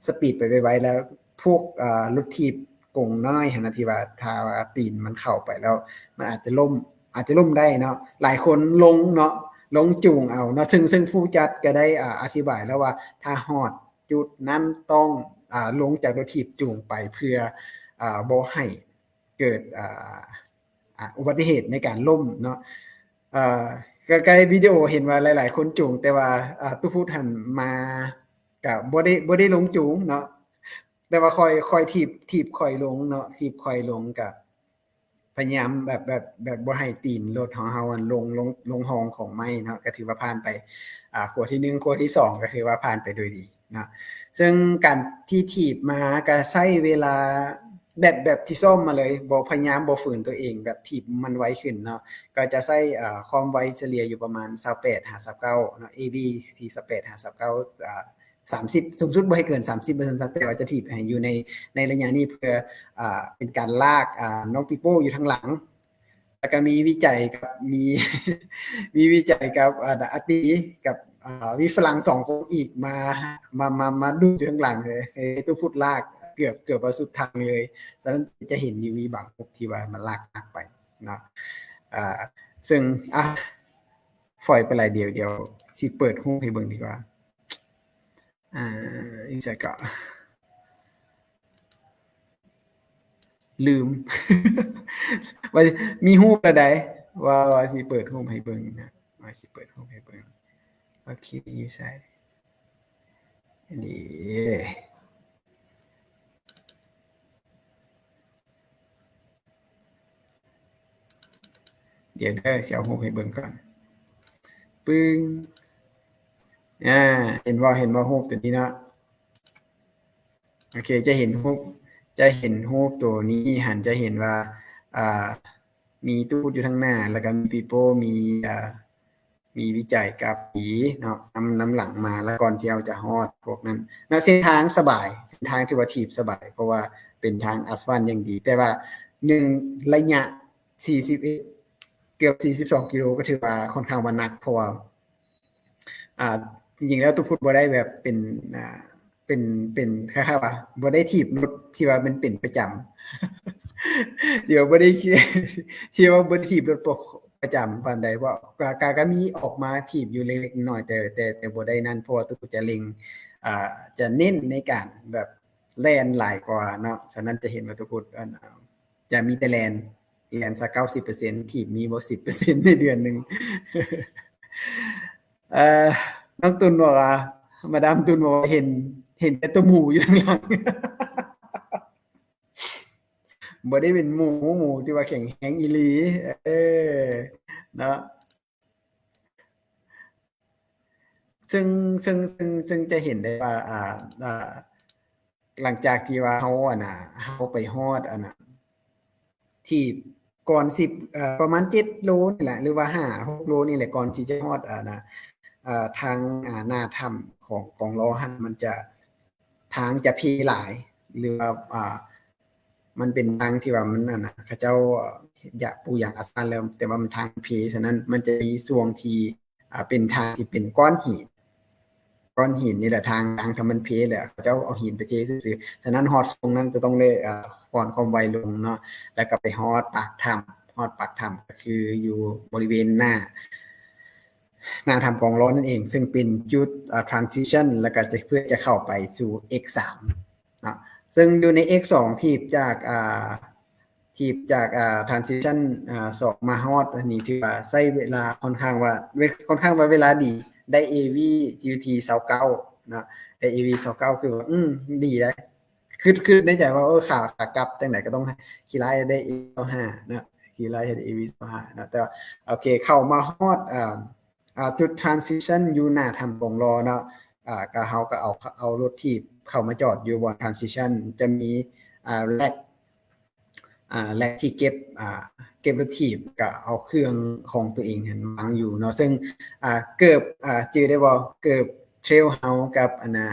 ສະປີດໄປໄວໆ ແລ້ວພວກ ອ່າ ລົດຖີບກົງນ້ອຍຫັ້ນນະ ທີ່ວ່າຖ້າວ່າຕີນມັນເຂົ້າໄປແລ້ວ ມັນອາດຈະລົ້ມ ອາດຈະລົ້ມໄດ້ເນາະ. ຫຼາຍຄົນລົງເນາະ ລົງຈູງເອົາເນາະ ຊຶ່ງ ຊຶ່ງຜູ້ຈັດກໍໄດ້ ອ່າ ອະທິບາຍແລ້ວວ່າ ຖ້າຮອດຈຸດນັ້ນຕ້ອງ ອ່າ ລົງຈາກລົດຖີບຈູງໄປ ເພື່ອ ອ່າ ບໍ່ໃຫ້ເກີດ ອ່າ ອ່າ ອຸບັດຕິເຫດໃນການລົ້ມເນາະ. ເອີ ກະ ກະໃນວິດີໂອເຫັນວ່າຫຼາຍໆຄົນຈູງ ແຕ່ວ່າ ອ່າ ຕຸພຸດຫັ້ນມາ ກະບໍ່ໄດ້ ບໍ່ໄດ້ລົງຈູງເນາະ ແຕ່ວ່າຂ້ອຍ ຂ້ອຍຖີບ ຖີບຂ້ອຍລົງເນາະ ຖີບຂ້ອຍລົງ ກະພະຍາຍາມແບບ ແບບ ແບບບໍ່ໃຫ້ຕີນລົດຂອງເຮົາອັນລົງ ລົງ ລົງຮ່ອງຂອງໄມ້ເນາະ ກະຖືວ່າຜ່ານໄປ ອ່າ ຂົວທີໜຶ່ງ ຂົວທີສອງ ກະຖືວ່າຜ່ານໄປໂດຍດີເນາະ. ເຊິ່ງການທີ່ຖີບມາກະໃຊ້ເວລາແບບ ແບບທີ່ຊ້ອມມາເລີຍ ບໍ່ພະຍາຍາມ ບໍ່ຝືນໂຕເອງ ແບບຖີບມັນໄວຂຶ້ນເນາະ ກໍຈະໃຊ້ ເອີ ຄວາມໄວສະເລ່ຍຢູ່ປະມານຊາວແປດຫາຊາວເກົ້າເນາະ ເອວີ ທີ່ຊາວແປດຫາຊາວເກົ້າ ອ່າ ສາມສິບ ສູງສຸດບໍ່ໃຫ້ເກີນສາມສິບເປີເຊັນ ແຕ່ວ່າຈະຖີບໃຫ້ຢູ່ໃນ ໃນໄລຍະນີ້ ເພື່ອ ອ່າ ເປັນການລາກ ອ່າ ນ້ອງປີໂປ້ຢູ່ທາງຫຼັງ ແລ້ວກໍມີວິໄຈກັບ ມີ ມີວິໄຈກັບ ອ່າ ອາຕີ ກັບ ອ່າ ມີຝຣັ່ງສອງຄົນອີກມາ ມາ ມາ ມາດູດຢູ່ທາງຫຼັງເລີຍ ໃຫ້ຕຸພຸດລາກເກືອບ ເກືອບວ່າສຸດທາງເລີຍ. ສະນັ້ນຈະເຫັນຢູ່ມີບາງຮູບທີ່ວ່າມັນລາກ ລາກໄປເນາະ ອ່າ ເຊິ່ງ ອ່າ ຝອຍໄປຫຼາຍ ດຽວ ດຽວຊິເປີດຮູບໃຫ້ເບິ່ງດີກວ່າ. ອ່າ ອີກໃສກໍລືມ ວ່າມີຮູບລະໃດ ວ່າ ວ່າຊິເປີດຮູບໃຫ້ເບິ່ງນະ ວ່າຊິເປີດຮູບໃຫ້ເບິ່ງ. ອເຄ ຢູ່ໃສ? ອັນນີ້ ດຽວເດີ ຊິເອົາຮູບໃຫ້ເບິ່ງກ່ອນ. ປຶ້ງ ອາ ເຫັນບໍ່ ເຫັນບໍ່ ຮູບຕົວນີ້ເນາະ? ໂອເຄ ຈະເຫັນຮູບ ຈະເຫັນຮູບຕົວນີ້ຫັ້ນ ຈະເຫັນວ່າ ອ່າ ມີຕູ້ພຸດຢູ່ທາງໜ້າ ແລ້ວກໍມີປີໂປ້ ມີ ອ່າ ມີວິໄຈກາຟີເນາະ ນຳ ນຳຫຼັງມາ ແລ້ວກ່ອນທີ່ເຮົາຈະຮອດພວກນັ້ນເນາະ ເສັ້ນທາງສະບາຍ ເສັ້ນທາງຖືວ່າຖີບສະບາຍ ເພາະວ່າເປັນທາງອາສຟາດຢ່າງດີ ແຕ່ວ່າໜຶ່ງໄລຍະສີ່ສິບເອັດ ເກືອບສີ່ສິບສອງກິໂລ ກໍຖືວ່າຂ້ອນຂ້າງວ່າໜັກ ເພາະວ່າ ອ່າ ຈິງໆແລ້ວຕູ້ພຸດບໍ່ໄດ້ແບບເປັນ ອ່າ ເປັນ ເປັນຄ້າຍໆວ່າບໍ່ໄດ້ຖີບລົດທີ່ວ່າມັນເປັນປະຈຳ ທີ່ວ່າບໍ່ໄດ້ ທີ່ວ່າບໍ່ໄດ້ຖີບລົດປະ ປະຈຳປານໃດ ເພາະກະ ກະ ກະມີອອກມາຖີບຢູ່ເລັກໆນ້ອຍໆ ແຕ່ ແຕ່ ແຕ່ບໍ່ໄດ້ນັ້ນ ເພາະວ່າຕູ້ພຸດຈະເລັ່ງ ອ່າ ຈະເນັ້ນໃນການແບບແລ່ນຫຼາຍກວ່າເນາະ. ສະນັ້ນຈະເຫັນວ່າຕູ້ພຸດ ອັນ ຈະມີແຕ່ແລ່ນ ແລ່ນຊະເກົ້າສິບເປີເຊັນ ຖີບມີບໍ່ສິບເປີເຊັນໃນເດືອນໜຶ່ງ. ເອີ ນ້ອງຕຸນບອກວ່າ ມາດາມຕຸນບອກວ່າເຫັນ ເຫັນແຕ່ໂຕໝູຢູ່ທາງຫຼັງ ບໍ່ໄດ້ເປັນໝູ ໝູທີ່ວ່າແຂງແຮງອີ່ຫຼີ ເອີ ເນາະ. ເຊິ່ງ ເຊິ່ງ ເຊິ່ງ ເຊິ່ງຈະເຫັນໄດ້ວ່າ ອ່າ ອ່າ ຫຼັງຈາກທີ່ວ່າເຮົາ ອັນນ່າ ເຮົາໄປຮອດ ອັນນ່າ ທີ່ກ່ອນຊິ ເອີ ປະມານເຈັດໂລນີ້ແຫຼະ ຫຼືວ່າຫ້າຫົກໂລນີ້ແຫຼະ ກ່ອນທີ່ຈະຮອດ ອັນນ່າ ເອີ ທາງ ອ່າ ໜ້າຖ້ຳຂອງກອງລໍຫັ້ນ ມັນຈະ ທາງຈະເພຫຼາຍ ຫຼືວ່າ ອ່າ ມັນເປັນທາງທີ່ວ່າມັນ ອັນນ່າ ເຂົາເຈົ້າ ຢາກປູຢາງອາສາແລ້ວ ແຕ່ວ່າມັນທາງເພ ສະນັ້ນມັນຈະມີຊ່ວງທີ່ ອ່າ ເປັນທາງທີ່ເປັນກ້ອນຫີນ ກ້ອນຫີນນີ້ແຫຼະ ທາງ ທາງຖ້າມັນເພແຫຼະ ເຂົາເຈົ້າເອົາຫີນໄປເທຊື່ໆ. ສະນັ້ນຮອດຊ່ວງນັ້ນຈະຕ້ອງໄດ້ ອ່າ ຜ່ອນຄວາມໄວລົງເນາະ ແລ້ວກໍໄປຮອດປາກຖ້ຳ ຮອດປາກຖ້ຳກໍຄືຢູ່ບໍລິເວນໜ້າ ໜ້າຖ້ຳກອງລໍນັ້ນເອງ ເຊິ່ງເປັນຈຸດ ອ່າ transition ແລ້ວກໍຈະ ເພື່ອຈະເຂົ້າໄປສູ່ X ສາມ ເນາະ ເຊິ່ງຢູ່ໃນ X ສອງ ທີ່ຈາກ ອ່າ ທີ່ຈາກ ອ່າ transition ອ່າ ສອງ ມາຮອດອັນນີ້ ຖືວ່າໃຊ້ເວລາຂ້ອນຂ້າງວ່າ ເວ ຂ້ອນຂ້າງວ່າເວລາດີ ໄດ້ ເອ ວີ ຢູ່ທີ່ຊາວເກົ້າເນາະ ໄດ້ ເອ ວີ ຊາວເກົ້າ ຄືວ່າ ອືມ ດີເດ້. ຄິດ ຄິດໃນໃຈວ່າ ເອີ ຂາ ຂາກັບຈັ່ງໃດກໍຕ້ອງຂີ່ໄລ່ໄດ້ ເອ ຊາວຫ້າເນາະ ຂີ່ໄລ່ໄດ້ ເອ ວີ ຊາວຫ້າເນາະ. ແຕ່ວ່າ ໂອເຄ ເຂົ້າມາຮອດ ອ່າ ອ່າ ຈຸດ transition ຢູ່ໜ້າຖ້ຳກອງລໍເນາະ ອ່າ ກໍເຮົາກໍເອົາ ເອົາລົດຖີບເຂົ້າມາຈອດຢູ່ບ່ອນ transition ຈະມີ ອ່າ ແລັກ ອ່າ ແລັກທີ່ເກັບ ອ່າ ເກັບລົດຖີບ ກໍເອົາເຄື່ອງຂອງຕົວເອງຫັ້ນວາງຢູ່ເນາະ. ເຊິ່ງ ອ່າ ເກີບ ອ່າ ຈື່ໄດ້ບໍ່ ເກີບເທຣວເຮົາກັບ ອັນນ່າ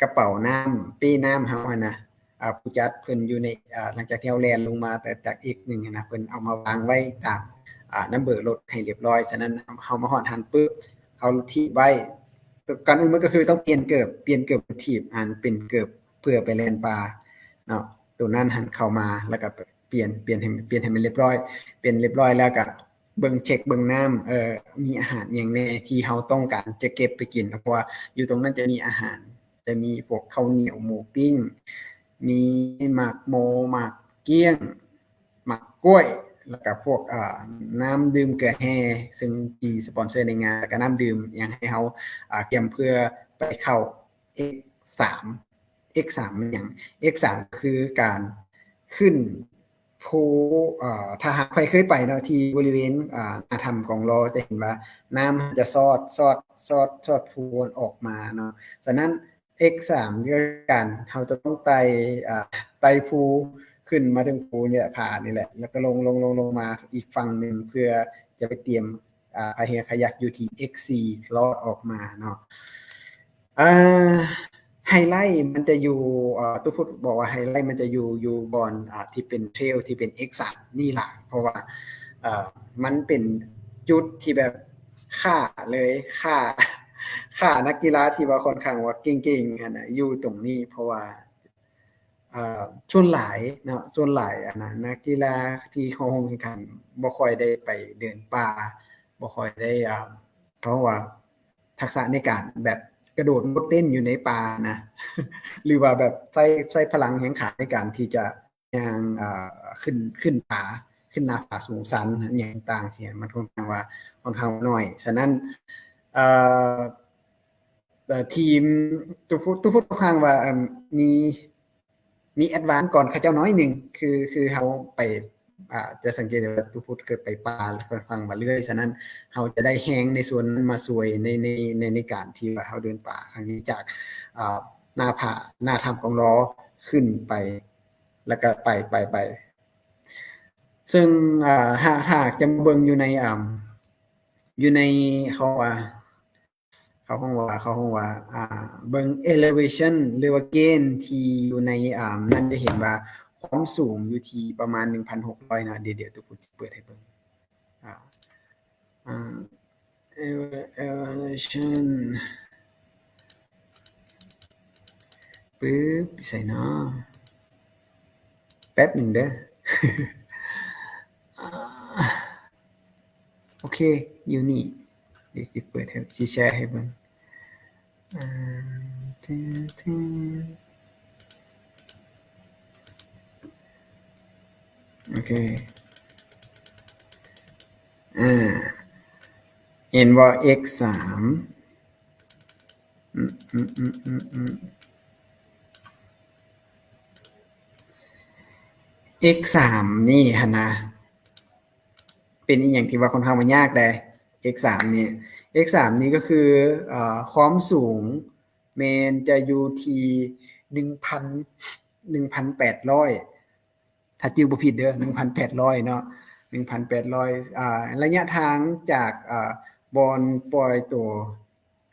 ກະເປົານ້ຳ ເປ້ນ້ຳເຮົາຫັ້ນນະ ອ່າ ຜູ້ຈັດເພິ່ນຢູ່ໃນ ອ່າ ຫຼັງຈາກທີ່ເຮົາແລ່ນລົງມາແຕ່ຈາກ X ໜຶ່ງຫັ້ນນະ ເພິ່ນເອົາມາວາງໄວ້ຕາມ ອ່າ ນຳເບີລົດໃຫ້ລຽບຮ້ອຍ. ສະນັ້ນເຮົາມາຮອດຫັ້ນປຶບ ເອົາລົດຖີບໄວ້ ກ່ອນອື່ນໝົດກໍຄືຕ້ອງປ່ຽນເກີບ ປ່ຽນເກີບລົດຖີບ ອັນເປັນເກີບເພື່ອໄປແລ່ນປ່າເນາະ. ໂຕນັ້ນຫັ້ນເຂົ້າມາ ແລ້ວກໍປ່ຽນ ປ່ຽນໃຫ້ ປ່ຽນໃຫ້ມັນລຽບຮ້ອຍ ປ່ຽນລຽບຮ້ອຍແລ້ວກໍເບິ່ງ ເຊັກເບິ່ງນ້ຳ ເອີ ມີອາຫານຫຍັງແດ່ທີ່ເຮົາຕ້ອງການຈະເກັບໄປກິນ ເພາະວ່າຢູ່ຕົງນັ້ນຈະມີອາຫານ ຈະມີພວກເຂົ້າໜຽວ ໝູປີ້ງ ມີໝາກໂມ ໝາກກ້ຽງ ໝາກກ້ວຍ ແລ້ວກໍພວກ ອ່າ ນ້ຳດື່ມເກືອແຮ່ ເຊິ່ງທີ່ສະປອນເຊີໃນງານ ແລ້ວກໍນ້ຳດື່ມຫຍັງໃຫ້ເຮົາ ອ່າ ກຽມເພື່ອໄປເຂົ້າ X ສາມ X ສາມແມ່ນຫຍັງ? X ສາມກໍຄືການຂຶ້ນພູ ເອີ ຖ້າຫາກໃຜເຄີຍໄປເນາະ ທີ່ບໍລິເວນ ອ່າ ໜ້າຖ້ຳກອງລໍ ຈະເຫັນວ່ານ້ຳຈະຊອດ ຊອດ ຊອດ ຊອດພູອອກມາເນາະ. ສະນັ້ນ X ສາມກໍຄືການ ເຮົາຈະຕ້ອງໄຕ່ ອ່າ ໄຕ່ພູຂຶ້ນມາເທິງພູນີ້ແຫຼະ ຜານີ້ແຫຼະ ແລ້ວກໍລົງ ລົງ ລົງ ລົງມາອີກຝັ່ງໜຶ່ງ ເພື່ອຈະໄປຕຽມ ອ່າ ພາຍເຮືອຄາຍັກຢູ່ທີ່ X ສີ່ ລອດອອກມາເນາະ. ອ່າ ໄຮໄລມັນຈະຢູ່ ອ່າ ຕູ້ພຸດບອກວ່າໄຮໄລມັນຈະຢູ່ ຢູ່ບ່ອນ ອ່າ ທີ່ເປັນເທຣວທີ່ເປັນ X ສາມ ນີ້ຫຼາຍ ເພາະວ່າ ເອີ ມັນເປັນຈຸດທີ່ແບບຂ້າເລີຍ ຂ້າ ຂ້ານັກກິລາທີ່ວ່າຂ້ອນຂ້າງວ່າເກັ່ງໆຫັ້ນນະ ຢູ່ຕົງນີ້ ເພາະວ່າ ເອີ ສ່ວນຫຼາຍເນາະ ສ່ວນຫຼາຍ ອັນນະ ນັກກິລາທີ່ເຂົ້າຮ່ວມແຂ່ງຂັນບໍ່ຄ່ອຍໄດ້ໄປເດີນປ່າ ບໍ່ຄ່ອຍໄດ້ ອ່າ ເຂົາເວົ້າວ່າທັກສະໃນການແບບກະໂດດໂລດເຕັ້ນຢູ່ໃນປ່ານະ ຫຼືວ່າແບບໃຊ້ ໃຊ້ພະລັງແຮງຂາໃນການທີ່ຈະຍ່າງ ອ່າ ຂຶ້ນ ຂຶ້ນຜາ ຂຶ້ນໜ້າຜາສູງຊັນຫຍັງຕ່າງໆ ຊີ້ ມັນຂ້ອນຂ້າງວ່າ ຂ້ອນຂ້າງໜ້ອຍ. ສະນັ້ນ ເອີ ເອີ ທີມ ຕຸພຸດ ຕຸພຸດຂ້ອນຂ້າງວ່າ ເອີ່ມ ມີ ມີແອັດວານກ່ອນເຂົາເຈົ້າໜ້ອຍໜຶ່ງ ຄື ຄືເຮົາໄປ ອ່າ ຈະສັງເກດໄດ້ວ່າຕຸພຸດເກີດໄປປ່າ ແລ້ວຂ້ອນຂ້າງວ່າເລື່ອຍ, ສະນັ້ນເຮົາຈະໄດ້ແຮງໃນສ່ວນນັ້ນມາຊ່ວຍໃນ ໃນ ໃນ ໃນການທີ່ວ່າເຮົາເດີນປ່າຄັ້ງນີ້ ຈາກ ອ່າ ໜ້າຜາ ໜ້າຖ້ຳກອງລໍຂຶ້ນໄປ ແລ້ວກໍໄປ ໄປ ໄປ ເຊິ່ງ ອ່າ ຫາກ ຫາກຈະມາເບິ່ງຢູ່ໃນ ອ່າ ຢູ່ໃນ ເຂົາວ່າ ເຂົາຮ້ອງວ່າ ເຂົາຮ້ອງວ່າ ອ່າ ເບິ່ງ elevation ຫຼືວ່າເກນທີ່ຢູ່ໃນ ອ່າ ນັ້ນ ຈະເຫັນວ່າຄວາມສູງຢູ່ທີ່ປະມານ ໜຶ່ງພັນຫົກຮ້ອຍ ເນາະ. ດຽວ ດຽວຕຸພຸດຊິເປີດໃຫ້ເບິ່ງ ອ່າ ອ່າ elevation ປຶບ ຢູ່ໃສເນາະ? ແປັບໜຶ່ງເດີ. ໂອເຄ ຢູ່ນີ້ ດຽວຊິເປີດໃຫ້ ຊິແຊໃຫ້ເບິ່ງ. ອ່າ ໂອເຄ ອ່າ ເຫັນບໍ່? ເອັກສາມ ອືມ ອືມ ອືມ ອືມ ອືມ ເອັກສາມນີ້ຫັ້ນນະ ເປັນອີ່ຫຍັງທີ່ວ່າຄ່ອນຂ້າງວ່າຍາກເດ້ ເອັກສາມນີ້. ເອັກສາມນີ້ກໍຄື ເອີ ຄວາມສູງແມ່ນຈະຢູ່ທີ່ ໜຶ່ງພັນ ໜຶ່ງພັນແປດຮ້ອຍ ຖ້າຈື່ບໍ່ຜິດເດີ ໜຶ່ງພັນແປດຮ້ອຍເນາະ ໜຶ່ງພັນແປດຮ້ອຍ ອ່າ ໄລຍະທາງຈາກ ອ່າ ບ່ອນປ່ອຍໂຕ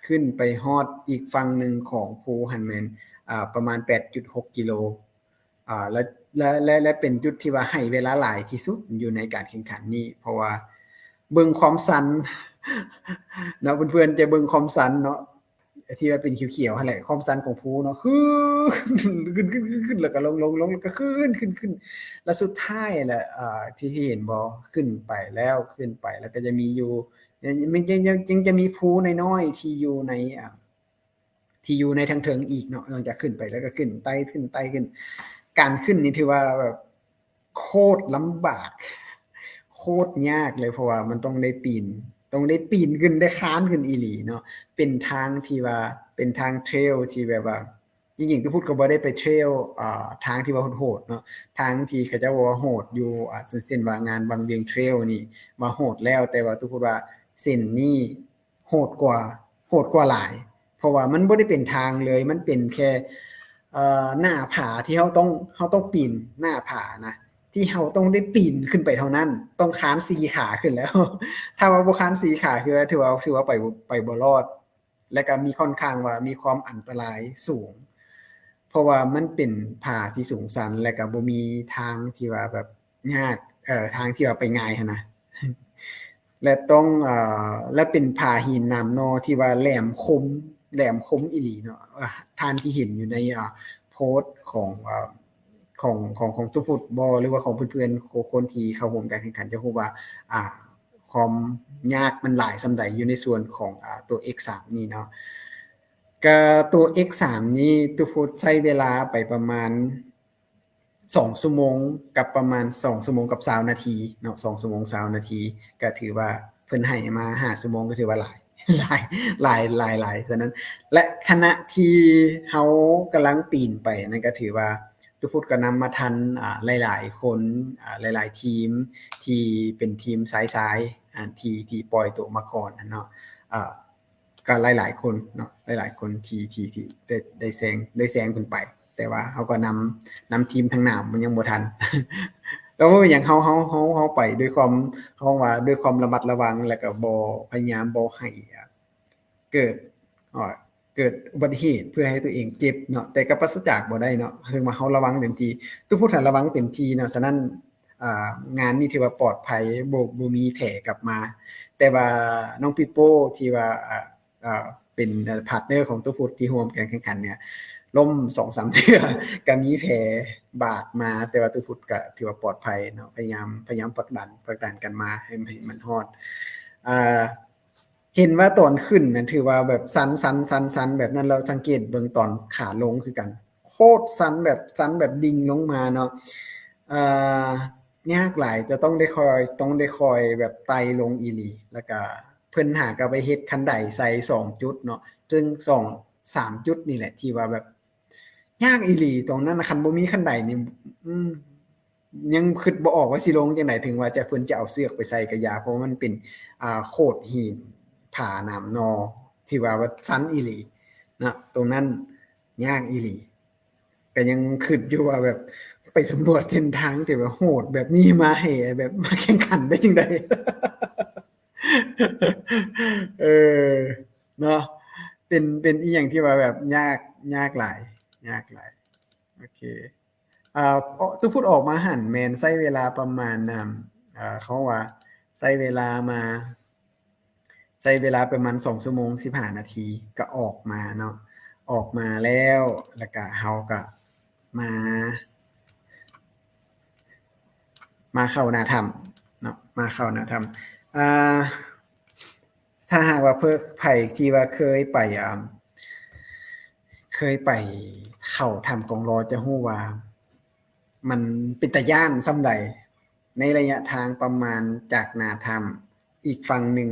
ຂຶ້ນໄປຮອດອີກຝັ່ງໜຶ່ງຂອງພູຫັ້ນແມ່ນ ອ່າ ປະມານ ແປດຈຸດຫົກ ກິໂລ ອ່າ ແລະ ແລະ ແລະ ແລະ ເປັນຈຸດທີ່ວ່າໃຫ້ເວລາຫຼາຍທີ່ສຸດຢູ່ໃນການແຂ່ງຂັນນີ້ ເພາະວ່າເບິ່ງຄວາມຊັນເນາະ ເພື່ອນໆຈະເບິ່ງຄວາມຊັນເນາະ ທີ່ວ່າເປັນຂຽວໆຫັ້ນແຫຼະ ຄວາມຊັນຂອງພູເນາະ ຂຶ້ນ ຂຶ້ນ ຂຶ້ນ ຂຶ້ນ ຂຶ້ນ ແລ້ວກໍລົງ ລົງ ລົງ ແລ້ວກໍຂຶ້ນ ຂຶ້ນ ຂຶ້ນ ແລ້ວສຸດທ້າຍແຫຼະ ອ່າ ທີ່ ທີ່ເຫັນບໍ່ ຂຶ້ນໄປແລ້ວ ຂຶ້ນໄປແລ້ວກໍຈະມີຢູ່ ຍັງ ຍັງ ຍັງ ຍັງຈະມີພູນ້ອຍໆທີ່ຢູ່ໃນ ອ່າ ທີ່ຢູ່ໃນທາງເທິງອີກເນາະ ຫຼັງຈາກຂຶ້ນໄປແລ້ວກໍຂຶ້ນ ໄຕ່ຂຶ້ນ ໄຕ່ຂຶ້ນ ການຂຶ້ນນີ້ຖືວ່າແບບໂຄດລຳບາກ ໂຄດຍາກເລີຍ ເພາະວ່າມັນຕ້ອງໄດ້ປີນ ຕ້ອງໄດ້ປີນຂຶ້ນ ໄດ້ຄານຂຶ້ນອີ່ຫຼີເນາະ ເປັນທາງທີ່ວ່າ ເປັນທາງເທຣວທີ່ແບບວ່າ ຈິງໆ ຕຸພຸດກໍບໍ່ໄດ້ໄປເທຣວ ອ່າ ທາງທີ່ວ່າໂຫດໆເນາະ ທາງທີ່ເຂົາເຈົ້າວ່າໂຫດຢູ່ ອ່າ ເຊັ່ນວ່າງານວັງວຽງເທຣວນີ້ ວ່າໂຫດແລ້ວ ແຕ່ວ່າຕຸພຸດວ່າເສັ້ນນີ້ ໂຫດກວ່າ ໂຫດກວ່າຫຼາຍ ເພາະວ່າມັນບໍ່ໄດ້ເປັນທາງເລີຍ ມັນເປັນແຄ່ ເອີ ໜ້າຜາທີ່ເຮົາຕ້ອງ ເຮົາຕ້ອງປີນໜ້າຜານະ ທີ່ເຮົາຕ້ອງໄດ້ປີນຂຶ້ນໄປເທົ່ານັ້ນ ຕ້ອງຄານສີ່ຂາຂຶ້ນແລ້ວ ຖ້າວ່າບໍ່ຄານສີ່ຂາ ຄືວ່າ ຖືວ່າ ຖືວ່າໄປ ໄປບໍ່ລອດ ແລະກໍມີ ຄ່ອນຂ້າງວ່າມີຄວາມອັນຕະລາຍສູງ ເພາະວ່າມັນເປັນຜາທີ່ສູງຊັນ ແລະກໍບໍ່ມີທາງທີ່ວ່າແບບຍາກ ເອີ ທາງທີ່ວ່າໄປງ່າຍຫັ້ນນະ ແລະຕ້ອງ ເອີ ແລະເປັນຜາຫີນໜາມໜໍ່ທີ່ວ່າແຫຼມຄົມ ແຫຼມຄົມອີ່ຫຼີເນາະ ອາ ທ່ານທີ່ເຫັນຢູ່ໃນ ອາ ໂພສຂອງ ອາ ຂອງ ຂອງ ຂອງຕຸພຸດບໍ ຫຼືວ່າຂອງເພື່ອນໆ ຄົນທີ່ເຂົ້າຮ່ວມການແຂ່ງຂັນ ຈະຮູ້ວ່າ ອາ ຄວາມຍາກມັນຫຼາຍສ່ຳໃດຢູ່ໃນສ່ວນຂອງ ອາ ຕົວເອັກສາມນີ້ເນາະ. ກະຕົວເອັກສາມນີ້ ຕຸພຸດໃຊ້ເວລາໄປປະມານ ສອງຊົ່ວໂມງກັບປະມານສອງຊົ່ວໂມງກັບຊາວນາທີເນາະ ສອງຊົ່ວໂມງຊາວນາທີ ກະຖືວ່າເພິ່ນໃຫ້ມາຫ້າຊົ່ວໂມງ ກະຖືວ່າຫຼາຍ ຫຼາຍ ຫຼາຍ ຫຼາຍ ຫຼາຍ ສະນັ້ນ ແລະ ຂະນະທີ່ເຮົາກຳລັງປີນໄປນັ້ນ ກະຖືວ່າຕຸພຸດກະນຳມາທັນ ອາ ຫຼາຍໆຄົນ ອາ ຫຼາຍໆທີມທີ່ເປັນທີມຊາຍໆ ອາ ທີ່ ທີ່ປ່ອຍໂຕມາກ່ອນຫັ້ນເນາະ ອາ ກໍຫຼາຍໆຄົນເນາະ ຫຼາຍໆຄົນທີ່ ທີ່ ທີ່ໄດ້ ໄດ້ແຊງ ໄດ້ແຊງເພິ່ນໄປ ແຕ່ວ່າເຮົາກໍນຳ ນຳທີມທາງໜ້າມັນຍັງບໍ່ທັນ ກໍບໍ່ເປັນຫຍັງ ເຮົາ ເຮົາ ເຮົາ ເຮົາໄປດ້ວຍຄວາມ ເຮົາວ່າດ້ວຍຄວາມລະມັດລະວັງ ແລ້ວກໍບໍ່ ພະຍາຍາມບໍ່ໃຫ້ ອາ ເກີດ ເອີ ເກີດອຸບັດຕິເຫດເພື່ອໃຫ້ຕົວເອງເຈັບເນາະ ແຕ່ກໍປາສະຈາກບໍ່ໄດ້ເນາະ ເຖິງວ່າເຮົາລະວັງເຕັມທີ່ ຕຸພຸດຫັ້ນລະວັງເຕັມທີ່ເນາະ ສະນັ້ນ ອ່າ ງານນີ້ຖືວ່າປອດໄພ ບໍ່ ບໍ່ມີແຜກັບມາ ແຕ່ວ່ານ້ອງປີໂປ້ທີ່ວ່າ ອ່າ ອ່າ ເປັນ ເປັນພາດເນີຂອງຕຸພຸດທີ່ຮ່ວມການແຂ່ງຂັນເນ່ຍ ລົ້ມສອງສາມເທື່ອ ກໍມີແຜບາດມາ ແຕ່ວ່າຕຸພຸດກໍຖືວ່າປອດໄພເນາະ ພະຍາຍາມ ພະຍາຍາມຜັກດັນ ຜັກດັນກັນມາໃຫ້ ໃຫ້ມັນຮອດ ອ່າ ເຫັນວ່າຕອນຂຶ້ນນັ້ນຖືວ່າແບບຊັນໆໆໆ ແບບນັ້ນ ແລ້ວສັງເກດເບິ່ງຕອນຂາລົງຄືກັນ ໂຄດຊັນ ແບບຊັນແບບດິ່ງລົງມາເນາະ ເອີ ຍາກຫຼາຍ ຈະຕ້ອງໄດ້ຄ່ອຍ ຕ້ອງໄດ້ຄ່ອຍແບບໄຕ່ລົງອີ່ຫຼີ ແລ້ວກະເພິ່ນຫາກໍໄປເຮັດຄັນໄດໃສ່ສອງຈຸດເນາະ ເຊິ່ງສອງ ສາມຈຸດນີ້ແຫຼະ ທີ່ວ່າແບບຍາກອີ່ຫຼີ. ຕອນນັ້ນນະ ຄັນບໍ່ມີຄັນໄດນີ້ ອືມ ຍັງຄິດບໍ່ອອກວ່າຊິລົງຈັ່ງໃດ ເຖິງວ່າຈະ ເພິ່ນຈະເອົາເຊືອກໄປໃສ່ກະຢ່າ ເພາະວ່າມັນເປັນ ອ່າ ໂຂດຫີນຜາໜາມໜໍ່ ທີ່ວ່າແບບຊັນອີ່ຫຼີນະ. ໂຕນັ້ນຍາກອີ່ຫຼີ ກະຍັງຄິດຢູ່ວ່າແບບໄປສຳຫຼວດເສັ້ນທາງທີ່ແບບໂຫດແບບນີ້ມາໃຫ້ແບບມາແຂ່ງຂັນໄດ້ຈັ່ງໃດ? ເອີ ເນາະ ເປັນ ເປັນອີ່ຫຍັງທີ່ວ່າແບບຍາກ ຍາກຫຼາຍ ຍາກຫຼາຍ. ໂອເຄ ອ່າ ຕຸພຸດອອກມາຫັ້ນແມ່ນໃຊ້ເວລາປະມານ ອ່າ ເຂົາວ່າໃຊ້ເວລາມາ ໃຊ້ເວລາປະມານສອງຊົ່ວໂມງສິບຫ້ານາທີ ກໍອອກມາເນາະ. ອອກມາແລ້ວ ແລ້ວກະເຮົາກະມາ ມາເຂົ້າໜ້າຖ້ຳເນາະ ມາເຂົ້າໜ້າຖ້ຳ. ອ່າ ຖ້າຫາກວ່າເພິ່ນ ໃຜທີ່ວ່າເຄີຍໄປ ອ່າ ເຄີຍໄປເຂົ້າຖ້ຳກອງລໍ ຈະຮູ້ວ່າມັນເປັນຕາຢ້ານສ່ຳໃດ. ໃນໄລຍະທາງປະມານຈາກໜ້າຖ້ຳອີກຝັ່ງໜຶ່ງ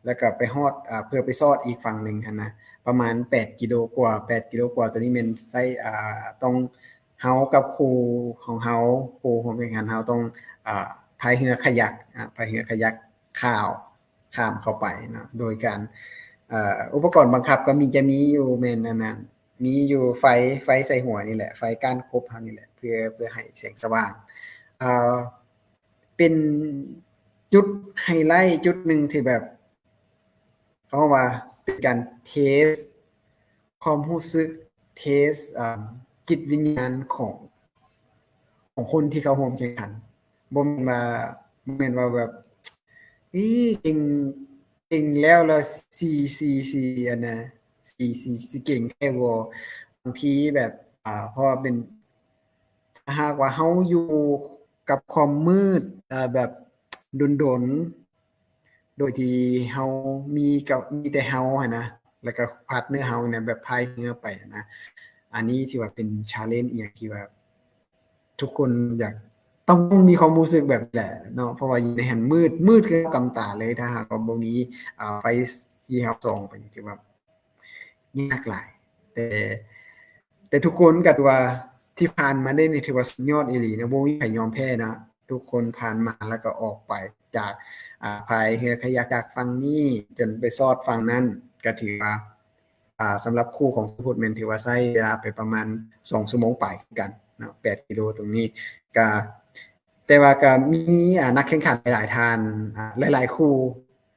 ແລ້ວກໍໄປຮອດ ອ່າ ເພື່ອໄປຊອດອີກຝັ່ງໜຶ່ງຫັ້ນນະ ປະມານແປດກິໂລກວ່າ ແປດກິໂລກວ່າ. ໂຕນີ້ແມ່ນໃຊ້ ອ່າ ຕ້ອງ ເຮົາກັບຄູຂອງເຮົາ ຄູ່ຮ່ວມແຂ່ງຂັນເຮົາຕ້ອງ ອ່າ ພາຍເຮືອຂະຫຍັກ ອ່າ ພາຍເຮືອຂະຫຍັກຂ້າວ ຂ້າມເຂົ້າໄປເນາະ ໂດຍການ ເອີ ອຸປະກອນບັງຄັບກໍມີ ຈະມີຢູ່ແມ່ນອັນນັ້ນ ມີຢູ່ໄຟ ໄຟໃສ່ຫົວນີ້ແຫຼະ ໄຟກ້ານກົບເຮົານີ້ແຫຼະ ເພື່ອ ເພື່ອໃຫ້ແສງສະຫວ່າງ ເອີ ເປັນຈຸດໄຮໄລຈຸດໜຶ່ງທີ່ແບບ ເຂົາເວົ້າວ່າເປັນການເທສຄວາມຮູ້ສຶກ ເທສ ອ່າ ຈິດວິນຍານຂອງ ຂອງຄົນທີ່ເຂົ້າຮ່ວມແຂ່ງຂັນ. ບໍ່ແມ່ນວ່າ ບໍ່ແມ່ນວ່າແບບ ອີ ເກັ່ງ ເກັ່ງແລ້ວ ແລ້ວຊິ ຊິ ຊິ ອັນນະ ຊິ ຊິ ຊິເກັ່ງແທ້ບໍ່? ບາງທີແບບ ອ່າ ເພາະວ່າເປັນ ຖ້າຫາກວ່າເຮົາຢູ່ກັບຄວາມມືດ ເອີ ແບບດົນໆ ໂດຍທີ່ເຮົາມີ ກໍມີແຕ່ເຮົາຫັ້ນນະ ແລ້ວກໍພາດເນີເຮົານີ້ນະ ແບບພາຍເຮືອໄປຫັ້ນນະ. ອັນນີ້ຖືວ່າເປັນ challenge ອີ່ຫຍັງທີ່ວ່າທຸກຄົນຢາກ ຕ້ອງມີຄວາມຮູ້ສຶກແບບນີ້ແຫຼະເນາະ ເພາະວ່າຢູ່ໃນຫັ້ນມືດ ມືດຄືກັບຕາເລີຍ. ຖ້າຫາກວ່າບໍ່ມີ ອ່າ ໄຟສີເຮົາສ່ອງໄປນີ້ ຖືວ່າ ຍາກຫຼາຍ ແຕ່ ແຕ່ທຸກຄົນກໍຖືວ່າທີ່ຜ່ານມາໄດ້ນີ້ຖືວ່າສຸດຍອດອີ່ຫຼີນະ ບໍ່ມີໃຜຍອມແພ້ນະ. ທຸກຄົນຜ່ານມາແລ້ວກໍອອກໄປຈາກ ອ່າ ພາຍເຮືອຂະຫຍັກຈາກຝັ່ງນີ້ຈົນໄປຊອດຝັ່ງນັ້ນ ກໍຖືວ່າ ອ່າ ສຳລັບຄູ່ຂອງສຸພຸດແມ່ນຖືວ່າໃຊ້ເວລາໄປປະມານສອງຊົ່ວໂມງປາຍຄືກັນເນາະ ແປດກິໂລຕົງນີ້. ກໍ ແຕ່ວ່າກໍມີ ອ່າ ນັກແຂ່ງຂັນຫຼາຍໆທ່ານ ອ່າ ຫຼາຍໆຄູ່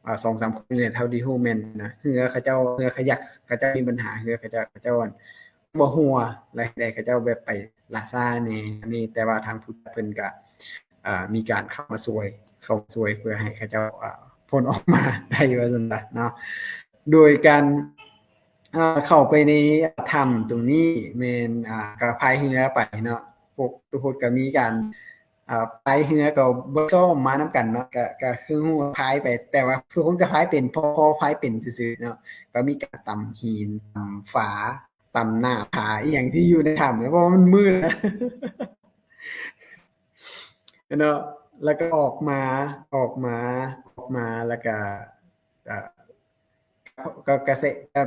ອ່າ ສອງສາມຄູ່ນີ້ແຫຼະ ເທົ່າທີ່ຮູ້ແມ່ນນະ ເຮືອເຂົາເຈົ້າ ເຮືອຂະຫຍັກເຂົາເຈົ້າມີບັນຫາ ເຮືອເຂົາເຈົ້າ ເຂົາເຈົ້າ ອັ່ນ ບໍ່ຮົ່ວ ແລະ ເຮັດໃຫ້ເຂົາເຈົ້າແບບໄປຫຼ້າຊ້າແດ່ ອັນນີ້ ແຕ່ວ່າທາງຜູ້ຈັດເພິ່ນກະ ອ່າ ມີການເຂົ້າມາຊ່ວຍ ເຂົ້າມາຊ່ວຍເພື່ອໃຫ້ເຂົາເຈົ້າ ອ່າ ພົ້ນອອກມາໄດ້ ວ່າຊັ້ນຊະເນາະ ໂດຍການ ອ່າ ເຂົ້າໄປໃນຖ້ຳຕົງນີ້ແມ່ນ ອ່າ ກໍພາຍເຮືອໄປເນາະ ພວກທຸກຄົນກໍມີການ ອ່າ ພາຍເຮືອກໍບໍ່ຊ້ອມມານຳກັນເນາະ ກໍ ກໍຄືຮູ້ພາຍໄປ ແຕ່ວ່າທຸກຄົນກໍພາຍເປັນ ພໍ ພໍພາຍເປັນຊື່ໆເນາະ ກໍມີການຕຳຫີນ ຕຳຝາ ຕຳໜ້າຜາ ອີ່ຫຍັງທີ່ຢູ່ໃນຖ້ຳ ເພາະວ່າມັນມືດເນາະ ແລ້ວກໍອອກມາ ອອກມາ ອອກມາ ແລ້ວກໍ ອ່າ ກໍ ກະເສະ ກໍ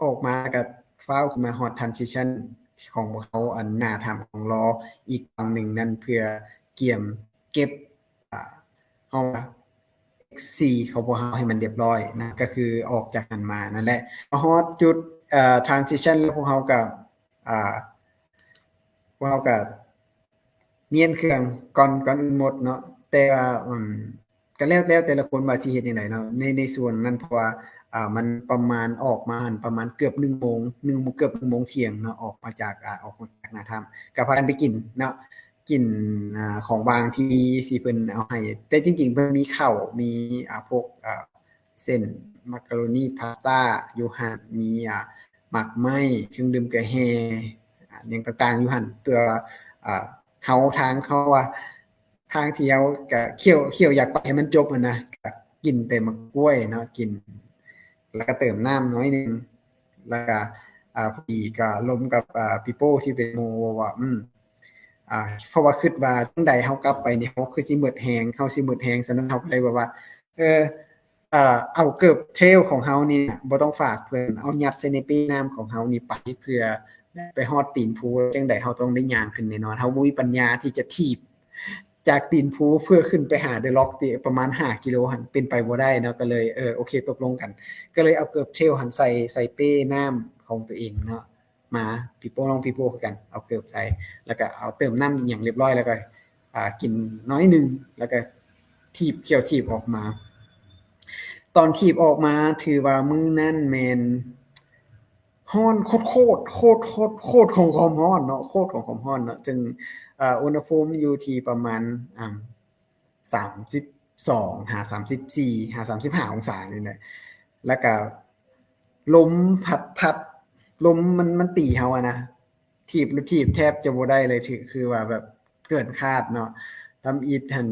ອອກມາ ແລ້ວກໍຟ້າວຂຶ້ນມາຮອດ transition ຂອງພວກເຮົາ ອັນໜ້າຖ້ຳຂອງລໍ ອີກຝັ່ງໜຶ່ງນັ້ນ ເພື່ອກຽມເກັບ ອ່າ ເຮົາວ່າ ເອັກຊີ ຂອງພວກເຮົາໃຫ້ມັນຮຽບຮ້ອຍນະ ກໍຄືອອກຈາກຫັ້ນມານັ້ນແຫຼະ. ມາຮອດຈຸດ ເອີ່ transition ແລ້ວ ພວກເຮົາກໍ ອ່າ ພວກເຮົາກໍ ມ້ຽນເຄື່ອງກ່ອນ ກ່ອນອື່ນໝົດເນາະ ແຕ່ວ່າ ອືມ ກໍແລ້ວແຕ່ແຕ່ລະຄົນວ່າຊິເຮັດຈັ່ງໃດເນາະ ໃນ ໃນຊ່ວງນັ້ນ ເພາະວ່າ ອ່າ ມັນປະມານ ອອກມາຫັ້ນປະມານເກືອບໜຶ່ງໂມງ ໜຶ່ງໂມງ ເກືອບໜຶ່ງໂມງທ່ຽງເນາະ ອອກມາຈາກ ອ່າ ອອກມາຈາກໜ້າຖ້ຳ ກໍພາກັນໄປກິນເນາະ ກິນ ອ່າ ຂອງຫວ່າງທີ່ ທີ່ເພິ່ນເອົາໃຫ້ ແຕ່ຈິງໆ ເພິ່ນມີເຂົ້າ ມີ ອ່າ ພວກ ອ່າ ເຊັ່ນ ມັກກະໂຣນີ ພາສຕ້າ ຢູ່ຫັ້ນ ມີ ອ່າ ໝາກໄມ້ ເຄື່ອງດື່ມກະແຮ່ ອ່າ ຫຍັງຕ່າງໆ ຢູ່ຫັ້ນ ເພື່ອ ອ່າ ເຮົາ ທາງເຮົາວ່າ ທາງທີ່ເຮົາກະຂ້ຽວ ຂ້ຽວຢາກໄປໃຫ້ມັນຈົບຫັ້ນນະ ກະກິນແຕ່ໝາກກ້ວຍເນາະ ກິນ ແລ້ວກະເຕີມນ້ຳໜ້ອຍໜຶ່ງ ແລ້ວກະ ອ່າ ພໍດີກະລົມກັບ ອ່າ ປີໂປ້ທີ່ເປັນໝູ່ວ່າ ອືມ ອ່າ ເພາະວ່າຄິດວ່າຈັ່ງໃດເຮົາກັບໄປນີ້ ເຮົາຄືຊິໝົດແຮງ ເຮົາຊິໝົດແຮງ ສະນັ້ນເຮົາກໍເລີຍແບບວ່າ ເອີ ເອົາເກີບເທຣວຂອງເຮົານີ້ນະ ບໍ່ຕ້ອງຝາກເພິ່ນ ເອົາຍັດໃສ່ໃນເປ້ນ້ຳຂອງເຮົານີ້ໄປ ເພື່ອໄປຮອດຕີນພູ. ຈັ່ງໃດເຮົາຕ້ອງໄດ້ຍ່າງຂຶ້ນແນ່ນອນ. ເຮົາບໍ່ມີປັນຍາທີ່ຈະຖີບຈາກຕີນພູເພື່ອຂຶ້ນໄປຫາເດີລັອກ ທີ່ປະມານຫ້າກິໂລຫັ້ນ ເປັນໄປບໍ່ໄດ້ເນາະ. ກໍເລີຍ ເອີ ໂອເຄ ຕົກລົງກັນ ກໍເລີຍເອົາເກີບເທຣວຫັ້ນໃສ່ ໃສ່ເປ້ນ້ຳຂອງຕົວເອງເນາະ ມາ ປີໂປ້ ນ້ອງປີໂປ້ຄືກັນ ເອົາເກີບໃສ່ ແລ້ວກໍເອົາເຕີມນ້ຳອີ່ຫຍັງຮຽບຮ້ອຍ ແລ້ວກໍ ອ່າ ກິນໜ້ອຍໜຶ່ງ ແລ້ວກໍຖີບ ຂ້ຽວຖີບອອກມາ. ຕອນຖີບອອກມາ ຖືວ່າມື້ນັ້ນແມ່ນຮ້ອນໂຄດໆ ໂຄດໆ ໂຄດຂອງຄວາມຮ້ອນເນາະ ໂຄດຂອງຄວາມຮ້ອນເນາະ. ເຊິ່ງ ເອີ ອຸນຫະພູມຢູ່ທີ່ປະມານ ອ່າ ສາມສິບສອງ ຫາ ສາມສິບສີ່ ຫາ ສາມສິບຫ້າອົງສານີ້ແຫຼະ ແລ້ວກະລົມພັດ ພັດ ລົມມັນ ມັນຕີເຮົາອະນະ ຖີບລົດຖີບແທບຈະບໍ່ໄດ້ເລີຍ ຖື ຄືວ່າແບບເກີນຄາດເນາະ. ທຳອິດຫັ້ນ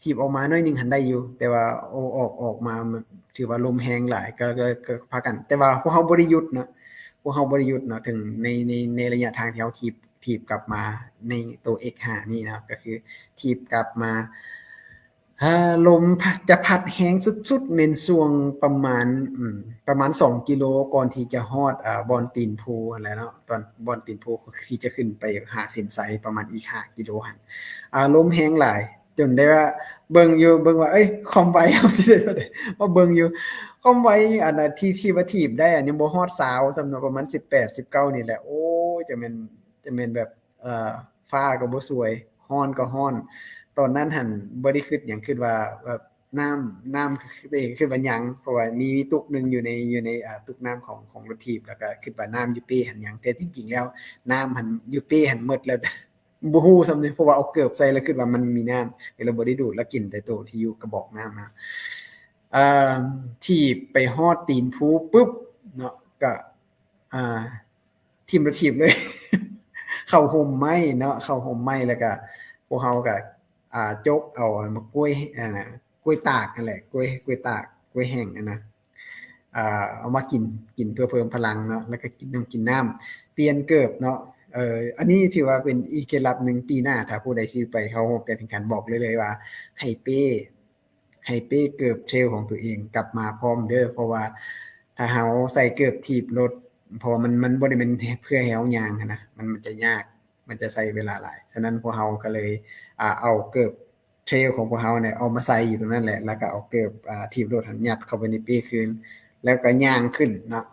ຖີບອອກມາໜ້ອຍໜຶ່ງຫັ້ນໄດ້ຢູ່ ແຕ່ວ່າ ໂອ ອອກ ອອກມາ ຖືວ່າລົມແຮງຫຼາຍ ກໍ ກໍ ກໍພາກັນ ແຕ່ວ່າພວກເຮົາບໍ່ໄດ້ຢຸດເນາະ ພວກເຮົາບໍ່ໄດ້ຢຸດເນາະ ເຖິງໃນ ໃນ ໃນໄລຍະທາງທີ່ເຮົາຖີບ ຖີບກັບມາໃນໂຕ ເອັກຫ້າ ນີ້ເນາະ ກໍຄືຖີບກັບມາ ເອີ ລົມພັດ ຈະພັດແຮງສຸດໆ ແມ່ນຊ່ວງປະມານ ອືມ ປະມານສອງກິໂລ ກ່ອນທີ່ຈະຮອດ ເອີ ບ່ອນຕີນພູຫັ້ນແຫຼະເນາະ ຕອນບ່ອນຕີນພູທີ່ຈະຂຶ້ນໄປຫາສິນໄຊ ປະມານອີກຫ້າກິໂລຫັ້ນ ອາ ລົມແຮງຫຼາຍ ຈົນໄດ້ວ່າເບິ່ງຢູ່ ເບິ່ງວ່າ ເອີຍ ຄວາມໄວເຮົາຊິໄດ້ເທົ່າໃດ ມາເບິ່ງຢູ່ ຄວາມໄວ ອັນນະ ທີ່ ທີ່ວ່າຖີບໄດ້ ອັນຍັງບໍ່ຮອດຊາວຊ້ຳເນາະ ປະມານສິບແປດ ສິບເກົ້ານີ້ແຫຼະ. ໂອ້ຍ ຈະແມ່ນ ຈະແມ່ນແບບ ເອີ ຟ້າກໍບໍ່ສວຍ ຮ້ອນກໍຮ້ອນ. ຕອນນັ້ນຫັ້ນບໍ່ໄດ້ຄິດຫຍັງ ຄິດວ່າແບບນ້ຳ ນ້ຳ ຄືຕົວເອງຄິດວ່າຍັງ ເພາະວ່າມີ ມີຕຸກໜຶ່ງຢູ່ໃນ ຢູ່ໃນ ອ່າ ຕຸກນ້ຳຂອງ ຂອງລົດຖີບ ແລ້ວກໍຄິດວ່ານ້ຳຢູ່ເປ້ຫັ້ນຍັງ ແຕ່ທີ່ຈິງແລ້ວນ້ຳຫັ້ນຢູ່ເປ້ຫັ້ນໝົດແລ້ວ ບໍ່ຮູ້ຊ້ຳເດ ເພາະວ່າເອົາເກີບໃສ່ ແລ້ວຄິດວ່າມັນມີນ້ຳ ກໍເລີຍບໍ່ໄດ້ດູດ ແລ້ວກິນແຕ່ໂຕທີ່ຢູ່ກະບອກນ້ຳນະ. ເອີ ຖີບໄປຮອດຕີນພູປຶບເນາະ ກະ ອ່າ ຖິ້ມລົດຖີບເລີຍ ເຂົ້າຮົ່ມໄມ້ເນາະ ເຂົ້າຮົ່ມໄມ້ ແລ້ວກະພວກເຮົາກະ ອ່າ ຈົກເອົາໝາກກ້ວຍ ອັນນະ ກ້ວຍຕາກຫັ້ນແຫຼະ ກ້ວຍ ກ້ວຍຕາກ ກ້ວຍແຫ້ງຫັ້ນນະ ອ່າ ເອົາມາກິນ ກິນເພື່ອເພີ່ມພະລັງເນາະ ແລ້ວກະກິນນ້ຳ ກິນນ້ຳ ປ່ຽນເກີບເນາະ. ເອີ ອັນນີ້ຖືວ່າເປັນອີກເຄັດລັບໜຶ່ງ ປີໜ້າຖ້າຜູ້ໃດຊິໄປເຂົ້າຮ່ວມການແຂ່ງຂັນ ບອກໄດ້ເລີຍວ່າໃຫ້ເປ້ ໃຫ້ເປ້ເກີບເທຣວຂອງຕົວເອງກັບມາພ້ອມເດີ ເພາະວ່າຖ້າເຮົາໃສ່ເກີບຖີບລົດ ເພາະວ່າມັນ ມັນບໍ່ໄດ້ແມ່ນເພື່ອໃຫ້ເຮົາຍ່າງຫັ້ນນະ ມັນ ມັນຈະຍາກ ມັນຈະໃຊ້ເວລາຫຼາຍ. ສະນັ້ນພວກເຮົາກໍເລີຍ ອ່າ ເອົາເກີບເທຣວຂອງພວກເຮົານີ້ເອົາມາໃສ່ຢູ່ຕົງນັ້ນແຫຼະ ແລ້ວກໍເອົາເກີບ ອ່າ ຖີບລົດຫັ້ນຍັດເຂົ້າໄປໃນເປ້ຄືນ ແລ້ວກໍຍ່າງຂຶ້ນເນາະ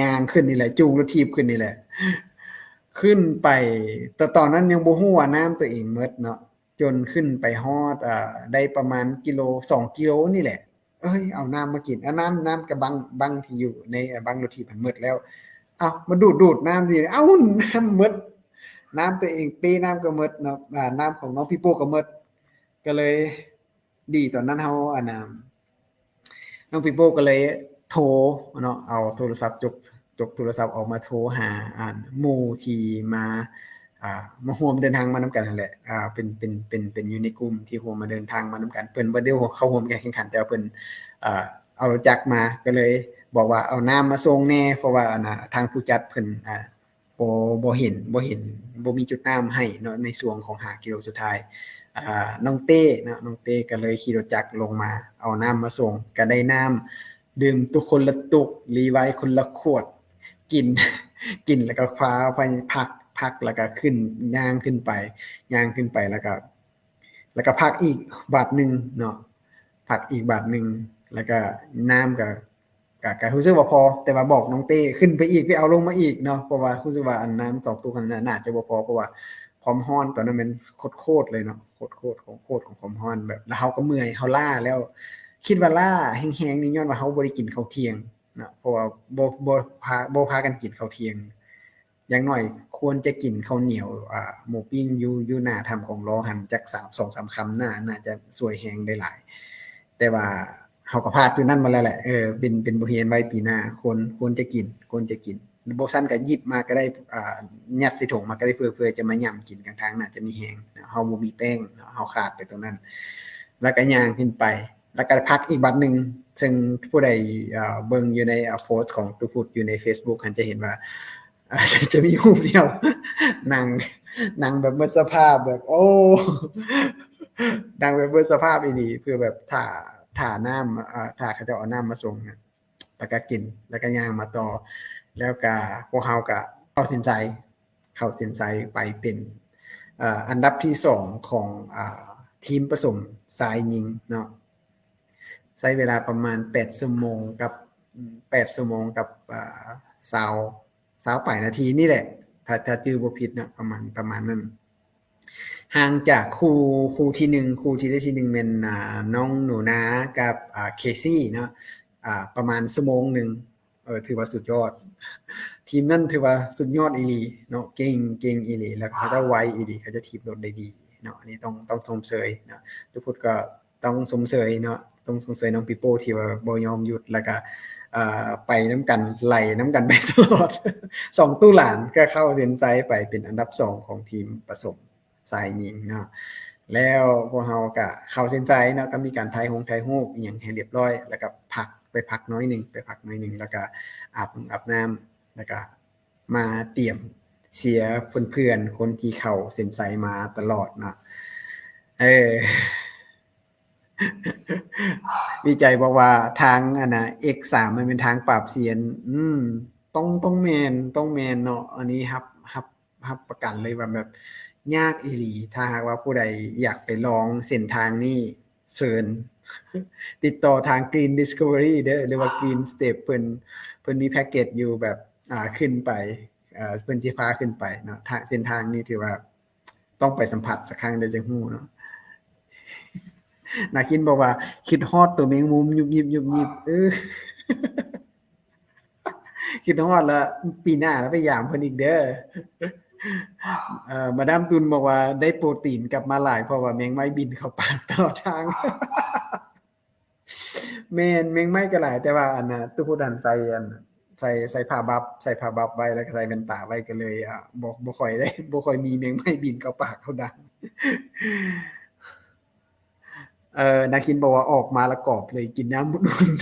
ຍ່າງຂຶ້ນນີ້ແຫຼະ ຈູງລົດຖີບຂຶ້ນນີ້ແຫຼະ ຂຶ້ນໄປ ແຕ່ຕອນນັ້ນຍັງບໍ່ຮູ້ວ່ານ້ຳຕົວເອງໝົດເນາະ ຈົນຂຶ້ນໄປຮອດ ເອີ ໄດ້ປະມານກິໂລ ສອງກິໂລນີ້ແຫຼະ ເອີຍ ເອົານ້ຳມາກິນ ເອົານ້ຳ ນ້ຳກະບັງ ບັງທີ່ຢູ່ໃນ ເອີ ບັງລົດຖີບຫັ້ນໝົດແລ້ວ ເອົາມາດູດ ດູດນ້ຳນີ້ ເອົ້າ ນ້ຳໝົດ ນ້ຳຕົວເອງ ເປ້ນ້ຳກໍໝົດເນາະ ອ່າ ນ້ຳຂອງນ້ອງປີໂປ້ກໍໝົດ ກໍເລີຍ ດີຕອນນັ້ນເຮົາ ອັນນ່າ ນ້ອງປີໂປ້ກໍເລີຍໂທເນາະ ເອົາໂທລະສັບ ຈົກ ຈົກໂທລະສັບອອກມາໂທຫາ ອັນ ໝູ່ທີ່ມາ ອ່າ ມາຮ່ວມເດີນທາງມານຳກັນຫັ້ນແຫຼະ ອ່າ ເປັນ ເປັນ ເປັນ ເປັນຢູ່ໃນກຸ່ມທີ່ຮ່ວມມາເດີນທາງມານຳກັນ ເພິ່ນບໍ່ໄດ້ເຂົ້າຮ່ວມການແຂ່ງຂັນ ແຕ່ວ່າເພິ່ນ ອ່າ ເອົາລົດຈັກມາ ກໍເລີຍບອກວ່າເອົານ້ຳມາສົ່ງແດ່ ເພາະວ່າ ອັນນ່າ ທາງຜູ້ຈັດເພິ່ນ ອ່າ ບໍ່ ບໍ່ເຫັນ ບໍ່ເຫັນ ບໍ່ມີຈຸດນ້ຳໃຫ້ເນາະ ໃນຊ່ວງຂອງຫ້າກິໂລສຸດທ້າຍ ອ່າ ນ້ອງເຕ້ເນາະ ນ້ອງເຕ້ກໍເລີຍຂີ່ລົດຈັກລົງມາ ເອົານ້ຳມາສົ່ງ ກໍໄດ້ນ້ຳດື່ມທຸກຄົນລະຕຸກ ລີໄວຄົນລະຂວດ ກິນ ກິນແລ້ວກໍພາໄປພັກ ພັກແລ້ວກໍຂຶ້ນ ຍ່າງຂຶ້ນໄປ ຍ່າງຂຶ້ນໄປ ແລ້ວກໍ ແລ້ວກໍພັກອີກບາດໜຶ່ງເນາະ ພັກອີກບາດໜຶ່ງ ແລ້ວກໍນ້ຳກໍ ກະ ກະຮູ້ສຶກວ່າພໍ ແຕ່ວ່າບອກນ້ອງເຕ້ຂຶ້ນໄປອີກ ໄປເອົາລົງມາອີກເນາະ ເພາະວ່າຮູ້ສຶກວ່າອັນນ້ຳສອງຕຸກຫັ້ນໜ້າ ໜ້າຈະບໍ່ພໍ ເພາະວ່າຄວາມຮ້ອນຕອນນັ້ນແມ່ນໂຄດໆເລີຍເນາະ ໂຄດໆຂອງ ໂຄດຂອງຄວາມຮ້ອນ ແບບ ແລ້ວເຮົາກໍເມື່ອຍ ເຮົາລ້າແລ້ວ ຄິດວ່າລ້າແຮງໆນີ້ຍ້ອນວ່າເຮົາບໍ່ໄດ້ກິນເຂົ້າທ່ຽງເນາະ ເພາະວ່າບໍ່ ບໍ່ພາ ບໍ່ພາກັນກິນເຂົ້າທ່ຽງ ຢ່າງໜ້ອຍຄວນຈະກິນເຂົ້າໜຽວ ອ່າ ໝູປີ້ງຢູ່ ຢູ່ໜ້າຖ້ຳຂອງລໍຫັ້ນຈັກສາມ ສອງສາມຄຳ ໜ້າ ໜ້າຈະຊ່ວຍແຮງໄດ້ຫຼາຍ ແຕ່ວ່າເຮົາກໍພາດຈຸດນັ້ນມາແລ້ວແຫຼະ ເອີ ເປັນ ເປັນບົດຮຽນໄວ້ປີໜ້າ ຄວນ ຄວນຈະກິນ ຄວນຈະກິນ ບໍ່ຊັ້ນກໍຫຍິບມາກໍໄດ້ ອ່າ ຍັດໃສ່ຖົງມາກໍໄດ້ ເພື່ອ ເພື່ອຈະມາຫຍ້ຳກິນກາງທາງ ໜ້າຈະມີແຮງ ເຮົາບໍ່ມີແປ້ງ ເຮົາຂາດໄປຕົງນັ້ນ ແລ້ວກໍຍ່າງຂຶ້ນໄປ ແລ້ວກໍພັກອີກບາດໜຶ່ງ ເຊິ່ງຜູ້ໃດ ເອີ ເບິ່ງຢູ່ໃນ ໂພສຂອງຕຸພຸດຢູ່ໃນເຟສບຸກຫັ້ນ ຈະເຫັນວ່າ ຈະມີຮູບດຽວ ນັ່ງ ນັ່ງແບບໝົດສະພາບ ແບບ ໂອ້ ນັ່ງແບບໝົດສະພາບອີ່ຫຼີ ເພື່ອແບບຖ້າ ຖ້ານ້ຳ ເອີ ຖ້າເຂົາເຈົ້າເອົານ້ຳມາສົ່ງນະ ແລ້ວກໍກິນ ແລ້ວກໍຍ່າງມາຕໍ່ ແລ້ວກໍພວກເຮົາກໍເຂົ້າເສັ້ນໄຊ ເຂົ້າເສັ້ນໄຊໄປເປັນ ເອີ ອັນດັບທີສອງຂອງ ອາ ທີມປະສົມຊາຍຍິງເນາະ ໃຊ້ເວລາປະມານແປດຊົ່ວໂມງກັບ ອາ ແປດຊົ່ວໂມງກັບ ອາ ຊາວ ຊາວປາຍນາທີນີ້ແຫຼະ ຖ້າ ຖ້າຈື່ບໍ່ຜິດເນາະ ປະມານ ປະມານນັ້ນ. ຫ່າງຈາກຄູ່ ຄູ່ທີໜຶ່ງ ຄູ່ທີ່ໄດ້ທີໜຶ່ງແມ່ນ ອາ ນ້ອງໜູນາກັບ ອາ ເຄຊີເນາະ ອາ ປະມານຊົ່ວໂມງໜຶ່ງ. ເອີ ຖືວ່າສຸດຍອດ ທີມນັ້ນຖືວ່າສຸດຍອດອີ່ຫຼີເນາະ ເກັ່ງ ເກັ່ງອີ່ຫຼີ ແລ້ວເຂົາເຈົ້າໄວອີ່ຫຼີ ເຂົາເຈົ້າຖີບລົດໄດ້ດີເນາະ ອັນນີ້ຕ້ອງ ຕ້ອງຊົມເຊີຍເນາະ ຕຸພຸດກໍ ຕ້ອງຊົມເຊີຍເນາະ ຕ້ອງຊົມເຊີຍນ້ອງປີໂປ້ທີ່ວ່າບໍ່ຍອມຢຸດ ແລ້ວກະ ເອີ ໄປນຳກັນ ໄຫຼນຳກັນໄປຕະຫຼອດ ສອງຕູ້ຫຼານກໍເຂົ້າເສັ້ນໄຊໄປເປັນອັນດັບສອງຂອງທີມປະສົມຊາຍຍິງເນາະ ແລ້ວພວກເຮົາກະເຂົ້າເສັ້ນໄຊເນາະ ກໍມີການຖ່າຍຫົງຖ່າຍຮູບອີ່ຫຍັງໃຫ້ລຽບຮ້ອຍ ແລ້ວກໍພັກ ໄປພັກໜ້ອຍໜຶ່ງ ໄປພັກໜ້ອຍໜຶ່ງ ແລ້ວກໍອາບ ອາບນ້ຳ ແລ້ວກໍ ມາຕຽມເຊຍເພື່ອນໆ ຄົນທີ່ເຂົ້າເສັ້ນໄຊມາຕະຫຼອດເນາະ ເອີ ວິໄຈບອກວ່າທາງອັນນະ ເອັກສາມ ມັນເປັນທາງປາບຊຽນ ອືມ ຕ້ອງ ຕ້ອງແມ່ນ ຕ້ອງແມ່ນເນາະ ອັນນີ້ຮັບ ຮັບ ຮັບປະກັນເລີຍວ່າແບບຍາກອີ່ຫຼີ ຖ້າຫາກວ່າຜູ້ໃດຢາກໄປລອງເສັ້ນທາງນີ້ ເຊີນຕິດຕໍ່ທາງ Green Discovery ເດີ ຫຼືວ່າ Green Step ເພິ່ນ ເພິ່ນມີແພັກເກັດຢູ່ແບບ ອາ ຂຶ້ນໄປ ເອີ ເພິ່ນຊິພາຂຶ້ນໄປເນາະ ທາງ ເສັ້ນທາງນີ້ຖືວ່າຕ້ອງໄປສຳຜັດສັກຄັ້ງເດີ ຈັ່ງຮູ້ເນາະ. ນາຄິນບອກວ່າ ຄິດຮອດໂຕແມງມຸມຍຸບຍິບ ຍຸບຍິບ ເອີ ຄິດຮອດລະ ປີໜ້າລະໄປຢາມເພິ່ນອີກເດີ. ເອີ ມາດາມຕຸນບອກວ່າ ໄດ້ໂປຣຕີນກັບມາຫຼາຍ ເພາະວ່າແມງໄມ້ບິນເຂົ້າປາກຕະຫຼອດທາງ. ແມ່ນ ແມງໄມ້ກໍຫຼາຍ ແຕ່ວ່າອັນນ່າ ຕຸພຸດຫັ້ນໃສ່ອັນ ໃສ່ ໃສ່ຜ້າບັບ ໃສ່ຜ້າບັບໄວ້ ແລ້ວກໍໃສ່ແວ່ນຕາໄວ້ ກໍເລີຍ ອາ ບໍ່ ບໍ່ຄ່ອຍໄດ້ ບໍ່ຄ່ອຍມີແມງໄມ້ບິນເຂົ້າປາກເຂົ້າດັງ. ເອີ ນາຄິນບອກວ່າອອກມາລະກອບເລີຍ ກິນນ້ຳອຸ່ນ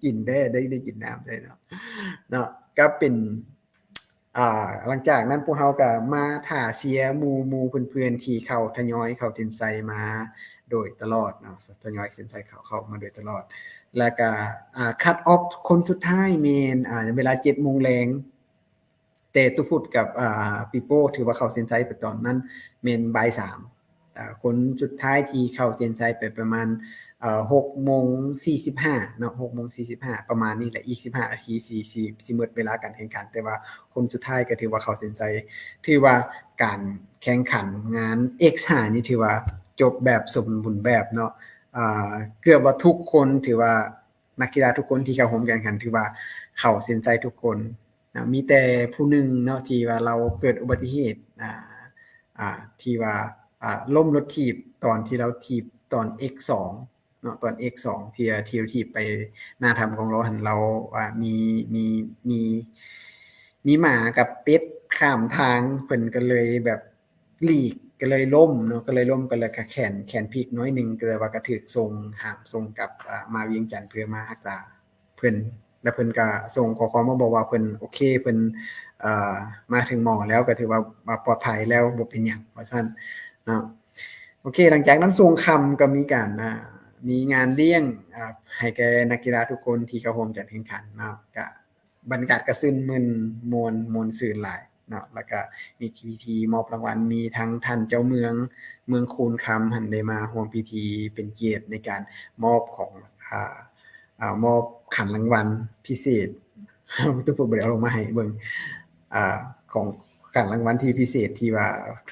ໆ ກິນແດ່ ໄດ້ ໄດ້ກິນນ້ຳໄດ້ເນາະ ເນາະ ກໍເປັນ ອ່າ ຫຼັງຈາກນັ້ນພວກເຮົາກໍມາຖ້າເຊຍໝູ່ ໝູ່ເພື່ອນໆ ທີ່ເຂົ້າ ທະຍອຍເຂົ້າເສັ້ນໄຊມາໂດຍຕະຫຼອດເນາະ ທະຍອຍເສັ້ນໄຊເຂົ້າ ເຂົ້າມາໂດຍຕະຫຼອດ ແລ້ວກໍ ອ່າ cut off ຄົນສຸດທ້າຍແມ່ນ ອ່າ ເວລາເຈັດໂມງແລງ ແຕ່ຕຸພຸດກັບ ອ່າ ປີໂປ້ຖືວ່າເຂົ້າເສັ້ນໄຊໄປຕອນນັ້ນແມ່ນບ່າຍສາມ ອ່າ ຄົນສຸດທ້າຍທີ່ເຂົ້າເສັ້ນໄຊໄປປະມານ ເອີ ຫົກໂມງສີ່ສິບຫ້າເນາະ ຫົກໂມງສີ່ສິບຫ້າ ປະມານນີ້ແຫຼະ ອີກສິບຫ້ານາທີ ຊິ ຊິ ຊິໝົດເວລາການແຂ່ງຂັນ ແຕ່ວ່າຄົນສຸດທ້າຍກໍຖືວ່າເຂົ້າເສັ້ນໄຊ ຖືວ່າການແຂ່ງຂັນງານ ເອັກຫ້າ ນີ້ຖືວ່າຈົບແບບສົມບູນແບບເນາະ ອ່າ ເກືອບວ່າທຸກຄົນ ຖືວ່ານັກກິລາທຸກຄົນທີ່ເຂົ້າຮ່ວມການແຂ່ງຂັນ ຖືວ່າເຂົ້າເສັ້ນໄຊທຸກຄົນ ນະ ມີແຕ່ຜູ້ໜຶ່ງເນາະ ທີ່ວ່າລາວເກີດອຸບັດຕິເຫດ ອ່າ ອ່າ ທີ່ວ່າ ອ່າ ລົ້ມລົດຖີບ ຕອນທີ່ລາວຖີບຕອນ ເອັກສອງ ເນາະ ຕອນ ເອັກສອງ ທີ່ ທີ່ລາວຖີບໄປໜ້າຖ້ຳກອງລໍຫັ້ນ ລາວ ອ່າ ມີ ມີ ມີ ມີໝາກັບເປັດຂ້າມທາງ ເພິ່ນກໍເລີຍແບບ ຫຼີກ ກໍເລີຍລົ້ມເນາະ ກໍເລີຍລົ້ມ ກໍເລີຍຂະແຂນ ແຂນພິກໜ້ອຍໜຶ່ງ ກໍເລີຍວ່າກໍຖືກສົ່ງ ຫາມສົ່ງກັບ ອ່າ ມາວຽງຈັນ ເພື່ອມາຮັກສາເພິ່ນ ແລ້ວເພິ່ນກໍສົ່ງຂໍ້ຄວາມມາບອກວ່າເພິ່ນໂອເຄ ເພິ່ນ ເອີ ມາເຖິງໝໍແລ້ວ ກໍຖືວ່າ ວ່າປອດໄພແລ້ວ ບໍ່ເປັນຫຍັງ ວ່າຊັ້ນເນາະ. ໂອເຄ ຫຼັງຈາກນັ້ນຊ່ວງຄ່ຳກໍມີການ ອ່າ ມີງານລ້ຽງ ອ່າ ໃຫ້ແກ່ນັກກິລາທຸກຄົນທີ່ເຂົ້າຮ່ວມການແຂ່ງຂັນເນາະ ກະ ບັນຍາກາດກໍຊື່ນມື່ນ ມ່ວນ ມ່ວນຊື່ນຫຼາຍເນາະ ແລ້ວກະມີພິທີມອບລາງວັນ ມີທັງທ່ານເຈົ້າເມືອງ ເມືອງຄູນຄຳຫັ້ນ ໄດ້ມາຮ່ວມພິທີເປັນກຽດໃນການມອບຂອງ ອ່າ ອ່າ ມອບຂັນລາງວັນພິເສດ ຕຸພຸດບໍ່ໄດ້ເອົາລົງມາໃຫ້ເບິ່ງ ອ່າ ຂອງຂັນລາງວັນທີ່ພິເສດທີ່ວ່າ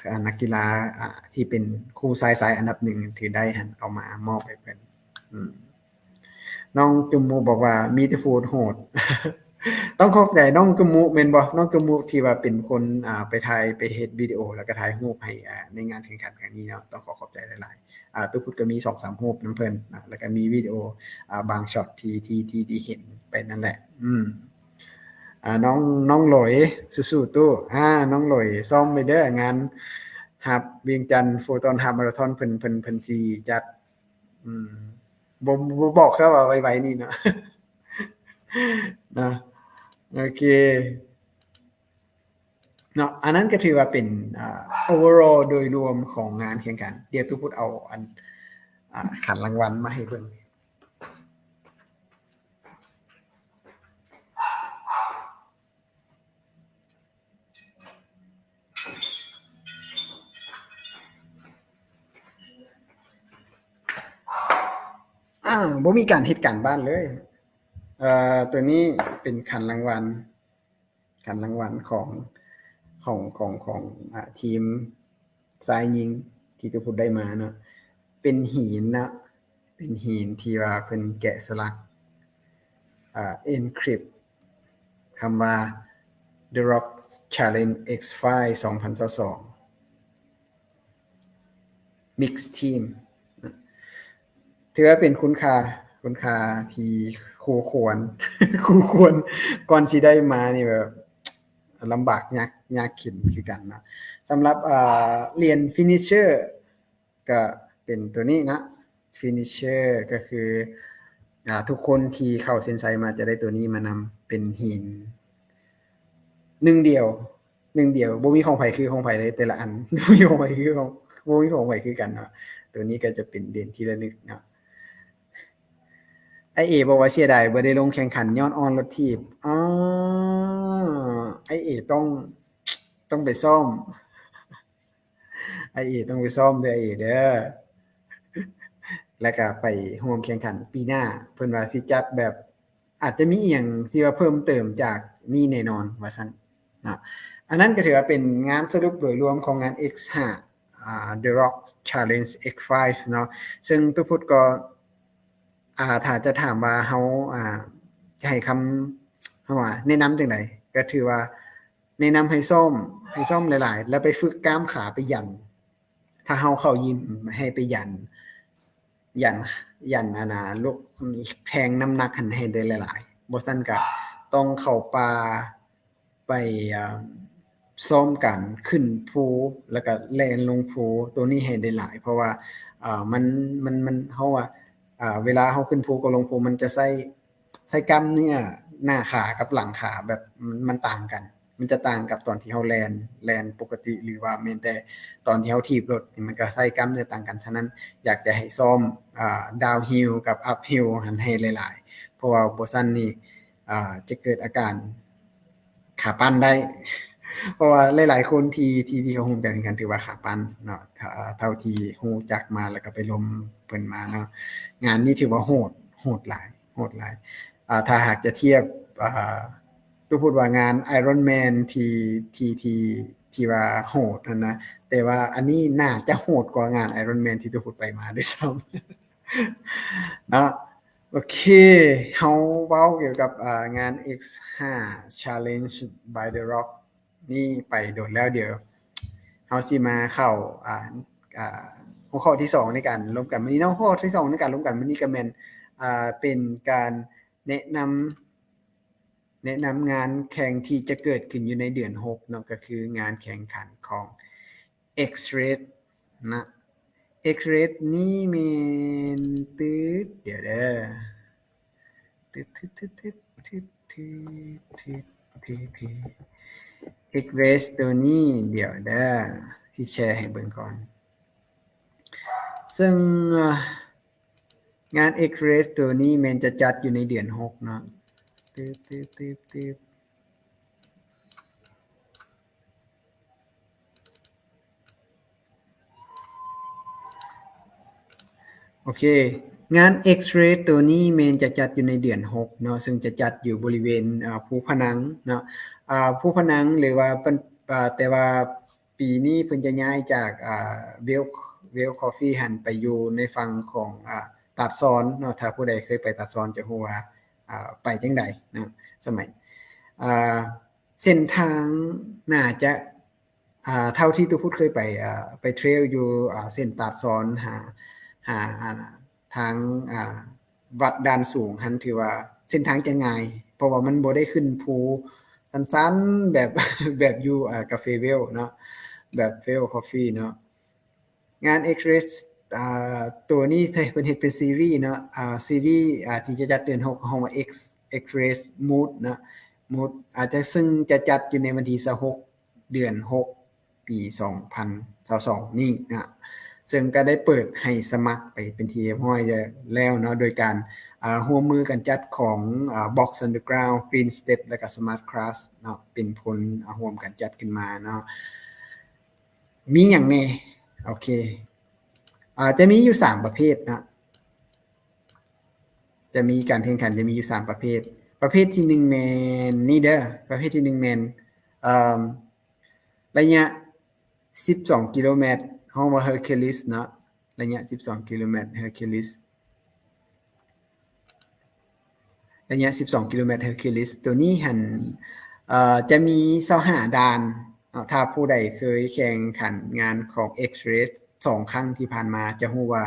ອ່າ ນັກກິລາ ອ່າ ທີ່ເປັນຄູ່ຊາຍ ຊາຍອັນດັບໜຶ່ງຖືໄດ້ຫັ້ນ ເອົາມາມອບໃຫ້ເພິ່ນ ອືມ. ນ້ອງຈຸມມຸບອກວ່າມີແຕ່ຜູ້ໂຫດໆ ຕ້ອງຂອບໃຈນ້ອງຈຸມມຸແມ່ນບໍ່? ນ້ອງຈຸມມຸທີ່ວ່າເປັນຄົນ ອ່າ ໄປຖ່າຍ ໄປເຮັດວິດີໂອ ແລ້ວກໍຖ່າຍຮູບໃຫ້ ອ່າ ໃນງານແຂ່ງຂັນຄັ້ງນີ້ເນາະ ຕ້ອງຂໍຂອບໃຈຫຼາຍໆ ອ່າ ຕຸພຸດກໍມີສອງສາມຮູບນຳເພິ່ນນະ ແລ້ວກໍມີວິດີໂອ ອ່າ ບາງຊັອດທີ່ ທີ່ ທີ່ ທີ່ເຫັນໄປນັ້ນແຫຼະ ອືມ ອ່າ ນ້ອງ ນ້ອງຫຼອຍ ສູ້ໆ ຕູ້ ອ່າ ນ້ອງຫຼອຍ ຊ້ອມໄວ້ເດີ ງານຮັບວຽງຈັນ ໂຟຕອນ ຮາຟມາຣາທອນ ເພິ່ນ ເພິ່ນ ເພິ່ນຊິຈັດ ອືມ ບໍ່ ບໍ່ບອກຊະວ່າໄວໆນີ້ເນາະ ເນາະ ໂອເຄເນາະ ອັນນັ້ນກໍຖືວ່າເປັນ ອ່າ overall ໂດຍລວມຂອງງານແຂ່ງຂັນ ດຽວຕຸພຸດເອົາອັນ ອ່າ ຂັນລາງວັນມາໃຫ້ເບິ່ງ ອາ ບໍ່ມີການເຮັດການບ້ານເລີຍ. ເອີ ໂຕນີ້ເປັນຂັນລາງວັນ ຂັນລາງວັນຂອງ ຂອງ ຂອງ ຂອງ ອາ ທີມຊາຍຍິງທີ່ຕຸພຸດໄດ້ມາເນາະ ເປັນຫີນເນາະ ເປັນຫີນທີ່ວ່າເພິ່ນແກະສະຫຼັກ ອາ ເອັນຄຣິບຄຳວ່າ The Rock Challenge X five ສອງພັນຊາວສອງ Mix Team ນະ ຖືວ່າເປັນຄຸນຄ່າ ຄຸນຄ່າທີ່ຄູ່ຄວນ ຄູ່ຄວນ ກ່ອນຊິໄດ້ມານີ້ແບບລຳບາກຍາກ ຍາກເຂັນຄືກັນເນາະ. ສຳລັບ ເອີ ຫຼຽນ Finisher ກໍເປັນໂຕນີ້ເນາະ Finisher ກໍຄື ອາ ທຸກຄົນທີ່ເຂົ້າເສັ້ນໄຊມາຈະໄດ້ໂຕນີ້ມານຳ ເປັນຫີນໜຶ່ງດຽວ ໜຶ່ງດຽວ ບໍ່ມີຂອງໃຜຄືຂອງໃຜເລີຍ ແຕ່ລະອັນ ບໍ່ມີຂອງໃຜຄືຂອງ ບໍ່ມີຂອງໃຜຄືກັນເນາະ. ໂຕນີ້ກໍຈະເປັນເດນທີ່ລະນຶກເນາະ. ອ້າຍເອບອກວ່າເສຍດາຍບໍ່ໄດ້ລົງແຂ່ງຂັນຍ້ອນອ່ອນລົດຖີບ. ອໍ ອ້າຍເອຕ້ອງ ຕ້ອງໄປຊ້ອມ ອ້າຍເອຕ້ອງໄປຊ້ອມເດີ ອ້າຍເອເດີ ແລ້ວກະໄປຮ່ວມແຂ່ງຂັນປີໜ້າ ເພິ່ນວ່າຊິຈັດແບບ ອາດຈະມີອີ່ຫຍັງທີ່ວ່າເພີ່ມເຕີມຈາກນີ້ແນ່ນອນວ່າຊັ້ນເນາະ. ອັນນັ້ນກໍຖືວ່າເປັນງານສະຫຼຸບໂດຍລວມຂອງງານ X five ອາ The Rock Challenge X five ເນາະ ເຊິ່ງຕຸພຸດກໍ ອາ ຖ້າຈະຖາມວ່າເຮົາ ອາ ຈະໃຫ້ຄຳ ເຮົາວ່າແນະນຳຈັ່ງໃດ ກໍຖືວ່າແນະນຳໃຫ້ຊ້ອມ ໃຫ້ຊ້ອມຫຼາຍໆ ແລ້ວໄປຝຶກກ້າມຂາ ໄປຢັນ ຖ້າເຮົາເຂົ້າຍິມໃຫ້ໄປຢັນ ຢັນ ຢັນ ອັນນ່າ ລຸກແທງນ້ຳໜັກຫັ້ນໃຫ້ໄດ້ຫຼາຍໆ ບໍ່ຊັ້ນກະຕ້ອງເຂົ້າປ່າ ໄປ ອາ ຊ້ອມການຂຶ້ນພູ ແລ້ວກະແລ່ນລົງພູໂຕນີ້ໃຫ້ໄດ້ຫຼາຍ ເພາະວ່າ ອາ ມັນ ມັນ ມັນ ເຮົາວ່າ ອາ ເວລາເຮົາຂຶ້ນພູກັບລົງພູ ມັນຈະໃຊ້ ໃຊ້ກ້າມເນື້ອໜ້າຂາກັບຫຼັງຂາ ແບບ ມັນ ມັນຕ່າງກັນ ມັນຈະຕ່າງກັບຕອນທີ່ເຮົາແລ່ນ ແລ່ນປົກກະຕິ ຫຼືວ່າແມ່ນແຕ່ຕອນທີ່ເຮົາຖີບລົດນີ້ ມັນກໍໃຊ້ກ້າມເນື້ອຕ່າງກັນ. ສະນັ້ນ ຢາກຈະໃຫ້ຊ້ອມ ອາ downhill ກັບ uphill ຫັ້ນໃຫ້ຫຼາຍໆ ເພາະວ່າບໍ່ຊັ້ນນີ້ ອາ ຈະເກີດອາການຂາປັ້ນໄດ້ ເພາະວ່າຫຼາຍໆຄົນທີ່ ທີ່ ທີ່ເຂົ້າຮ່ວມການແຂ່ງຂັນຖືວ່າຂາປັ້ນເນາະ ເທົ່າ ເທົ່າທີ່ຮູ້ຈັກມາ ແລ້ວກໍໄປລົມເພິ່ນມາເນາະ. ງານນີ້ຖືວ່າໂຫດ ໂຫດຫຼາຍ ໂຫດຫຼາຍ ອາ ຖ້າຫາກຈະທຽບ ອາ ຕຸພຸດວ່າງານ Ironman ທີ່ ທີ່ ທີ່ ທີ່ວ່າໂຫດຫັ້ນນະ ແຕ່ວ່າອັນນີ້ໜ້າຈະໂຫດກວ່າງານ Ironman ທີ່ຕຸພຸດໄປມາດ້ວຍຊ້ຳເນາະ. ໂອເຄ ເຮົາເວົ້າກ່ຽວກັບ ອາ ງານ X five Challenge by The Rock ນີ້ໄປດົນແລ້ວ ດຽວເຮົາຊິມາເຂົ້າ ອາ ອາ ຫົວຂໍ້ທີສອງໃນການລົມກັນມື້ນີ້ເນາະ. ຫົວຂໍ້ທີສອງໃນການລົມກັນມື້ນີ້ກໍແມ່ນ ອາ ເປັນການແນະນຳ ແນະນຳງານແຂ່ງທີ່ຈະເກີດຂຶ້ນຢູ່ໃນເດືອນຫົກເນາະ ກໍຄືງານແຂ່ງຂັນຂອງ X-Race ນະ X-Race ນີ້ແມ່ນ ຕຶດ ດຽວເດີ ຕຶດ X-Race ໂຕນີ້ ດຽວເດີ ຊິແຊໃຫ້ເບິ່ງກ່ອນ ເຊິ່ງ ອາ ງານ X-Race ໂຕນີ້ແມ່ນຈະຈັດຢູ່ໃນເດືອນຫົກເນາະ ຕຶບ ຕຶບ ຕຶບ ຕຶບ ໂອເຄ ງານ X-Race ໂຕນີ້ແມ່ນຈະຈັດຢູ່ໃນເດືອນຫົກເນາະ ເຊິ່ງຈະຈັດຢູ່ບໍລິເວນ ອາ ພູພະນັງເນາະ ອາ ພູພະນັງ ຫຼືວ່າ ອາ ແຕ່ວ່າ ປີນີ້ເພິ່ນຈະຍ້າຍຈາກ ອາ Well Well Coffee ຫັ້ນໄປຢູ່ໃນຝັ່ງຂອງ ອາ ຕາດຊອນເນາະ. ຖ້າຜູ້ໃດເຄີຍໄປຕາດຊອນຈະຮູ້ວ່າ ອາ ໄປຈັ່ງໃດເນາະ ສະໄໝ ອາ ເສັ້ນທາງໜ້າຈະ ອາ ເທົ່າທີ່ຕຸພຸດເຄີຍໄປ ອາ ໄປເທຣວຢູ່ ອາ ເສັ້ນຕາດຊອນຫາ ຫາ ອາ ທາງ ອາ ວັດດ່ານສູງຫັ້ນ ຖືວ່າເສັ້ນທາງຈະງ່າຍ ເພາະວ່າມັນບໍ່ໄດ້ຂຶ້ນພູຊັນໆ ແບບ ແບບຢູ່ ອາ ກາເຟ Well ເນາະ ແບບ Well Coffee ເນາະ. ງານ X-Race ອາ ໂຕນີ້ເພິ່ນເຮັດເປັນຊີຣີເນາະ ອາ ຊີຣີ ອາ ທີ່ຈະຈັດເດືອນຫົກ ເຮົາວ່າ X X-Race Moot ເນາະ Moot ອາ ຈະ ເຊິ່ງຈະຈັດຢູ່ໃນວັນທີຊາວຫົກ ເດືອນຫົກ ປີສອງພັນຊາວສອງນີ້ນະ ເຊິ່ງກໍໄດ້ເປີດໃຫ້ສະໝັກໄປເປັນທີ່ຮຽບຮ້ອຍແລ້ວເນາະ ໂດຍການ ອາ ຮ່ວມມືກັນຈັດຂອງ ອາ Box Underground, Green Step ແລະກະ Smart Crash ເນາະ ເປັນຄົນ ອາ ຮ່ວມກັນຈັດຂຶ້ນມາເນາະ. ມີຫຍັງແດ່? ໂອເຄ ອາ ຈະມີຢູ່ສາມປະເພດເນາະ. ຈະມີການແຂ່ງຂັນ ຈະມີຢູ່ສາມປະເພດ. ປະເພດທີໜຶ່ງແມ່ນນີ້ເດີ, ປະເພດທີໜຶ່ງແມ່ນ ເອີ່ມ ໄລຍະສິບສອງກິໂລແມັດ ເຮົາວ່າ Hercules ເນາະ, ໄລຍະສິບສອງກິໂລແມັດ Hercules ໄລຍະສິບສອງກິໂລແມັດ Hercules ໂຕນີ້ຫັ້ນ ເອີ່ ຈະມີຊາວຫ້າດ່ານເນາະ. ຖ້າຜູ້ໃດເຄີຍແຂ່ງຂັນງານຂອງ X-Race ສອງຄັ້ງທີ່ຜ່ານມາ ຈະຮູ້ວ່າ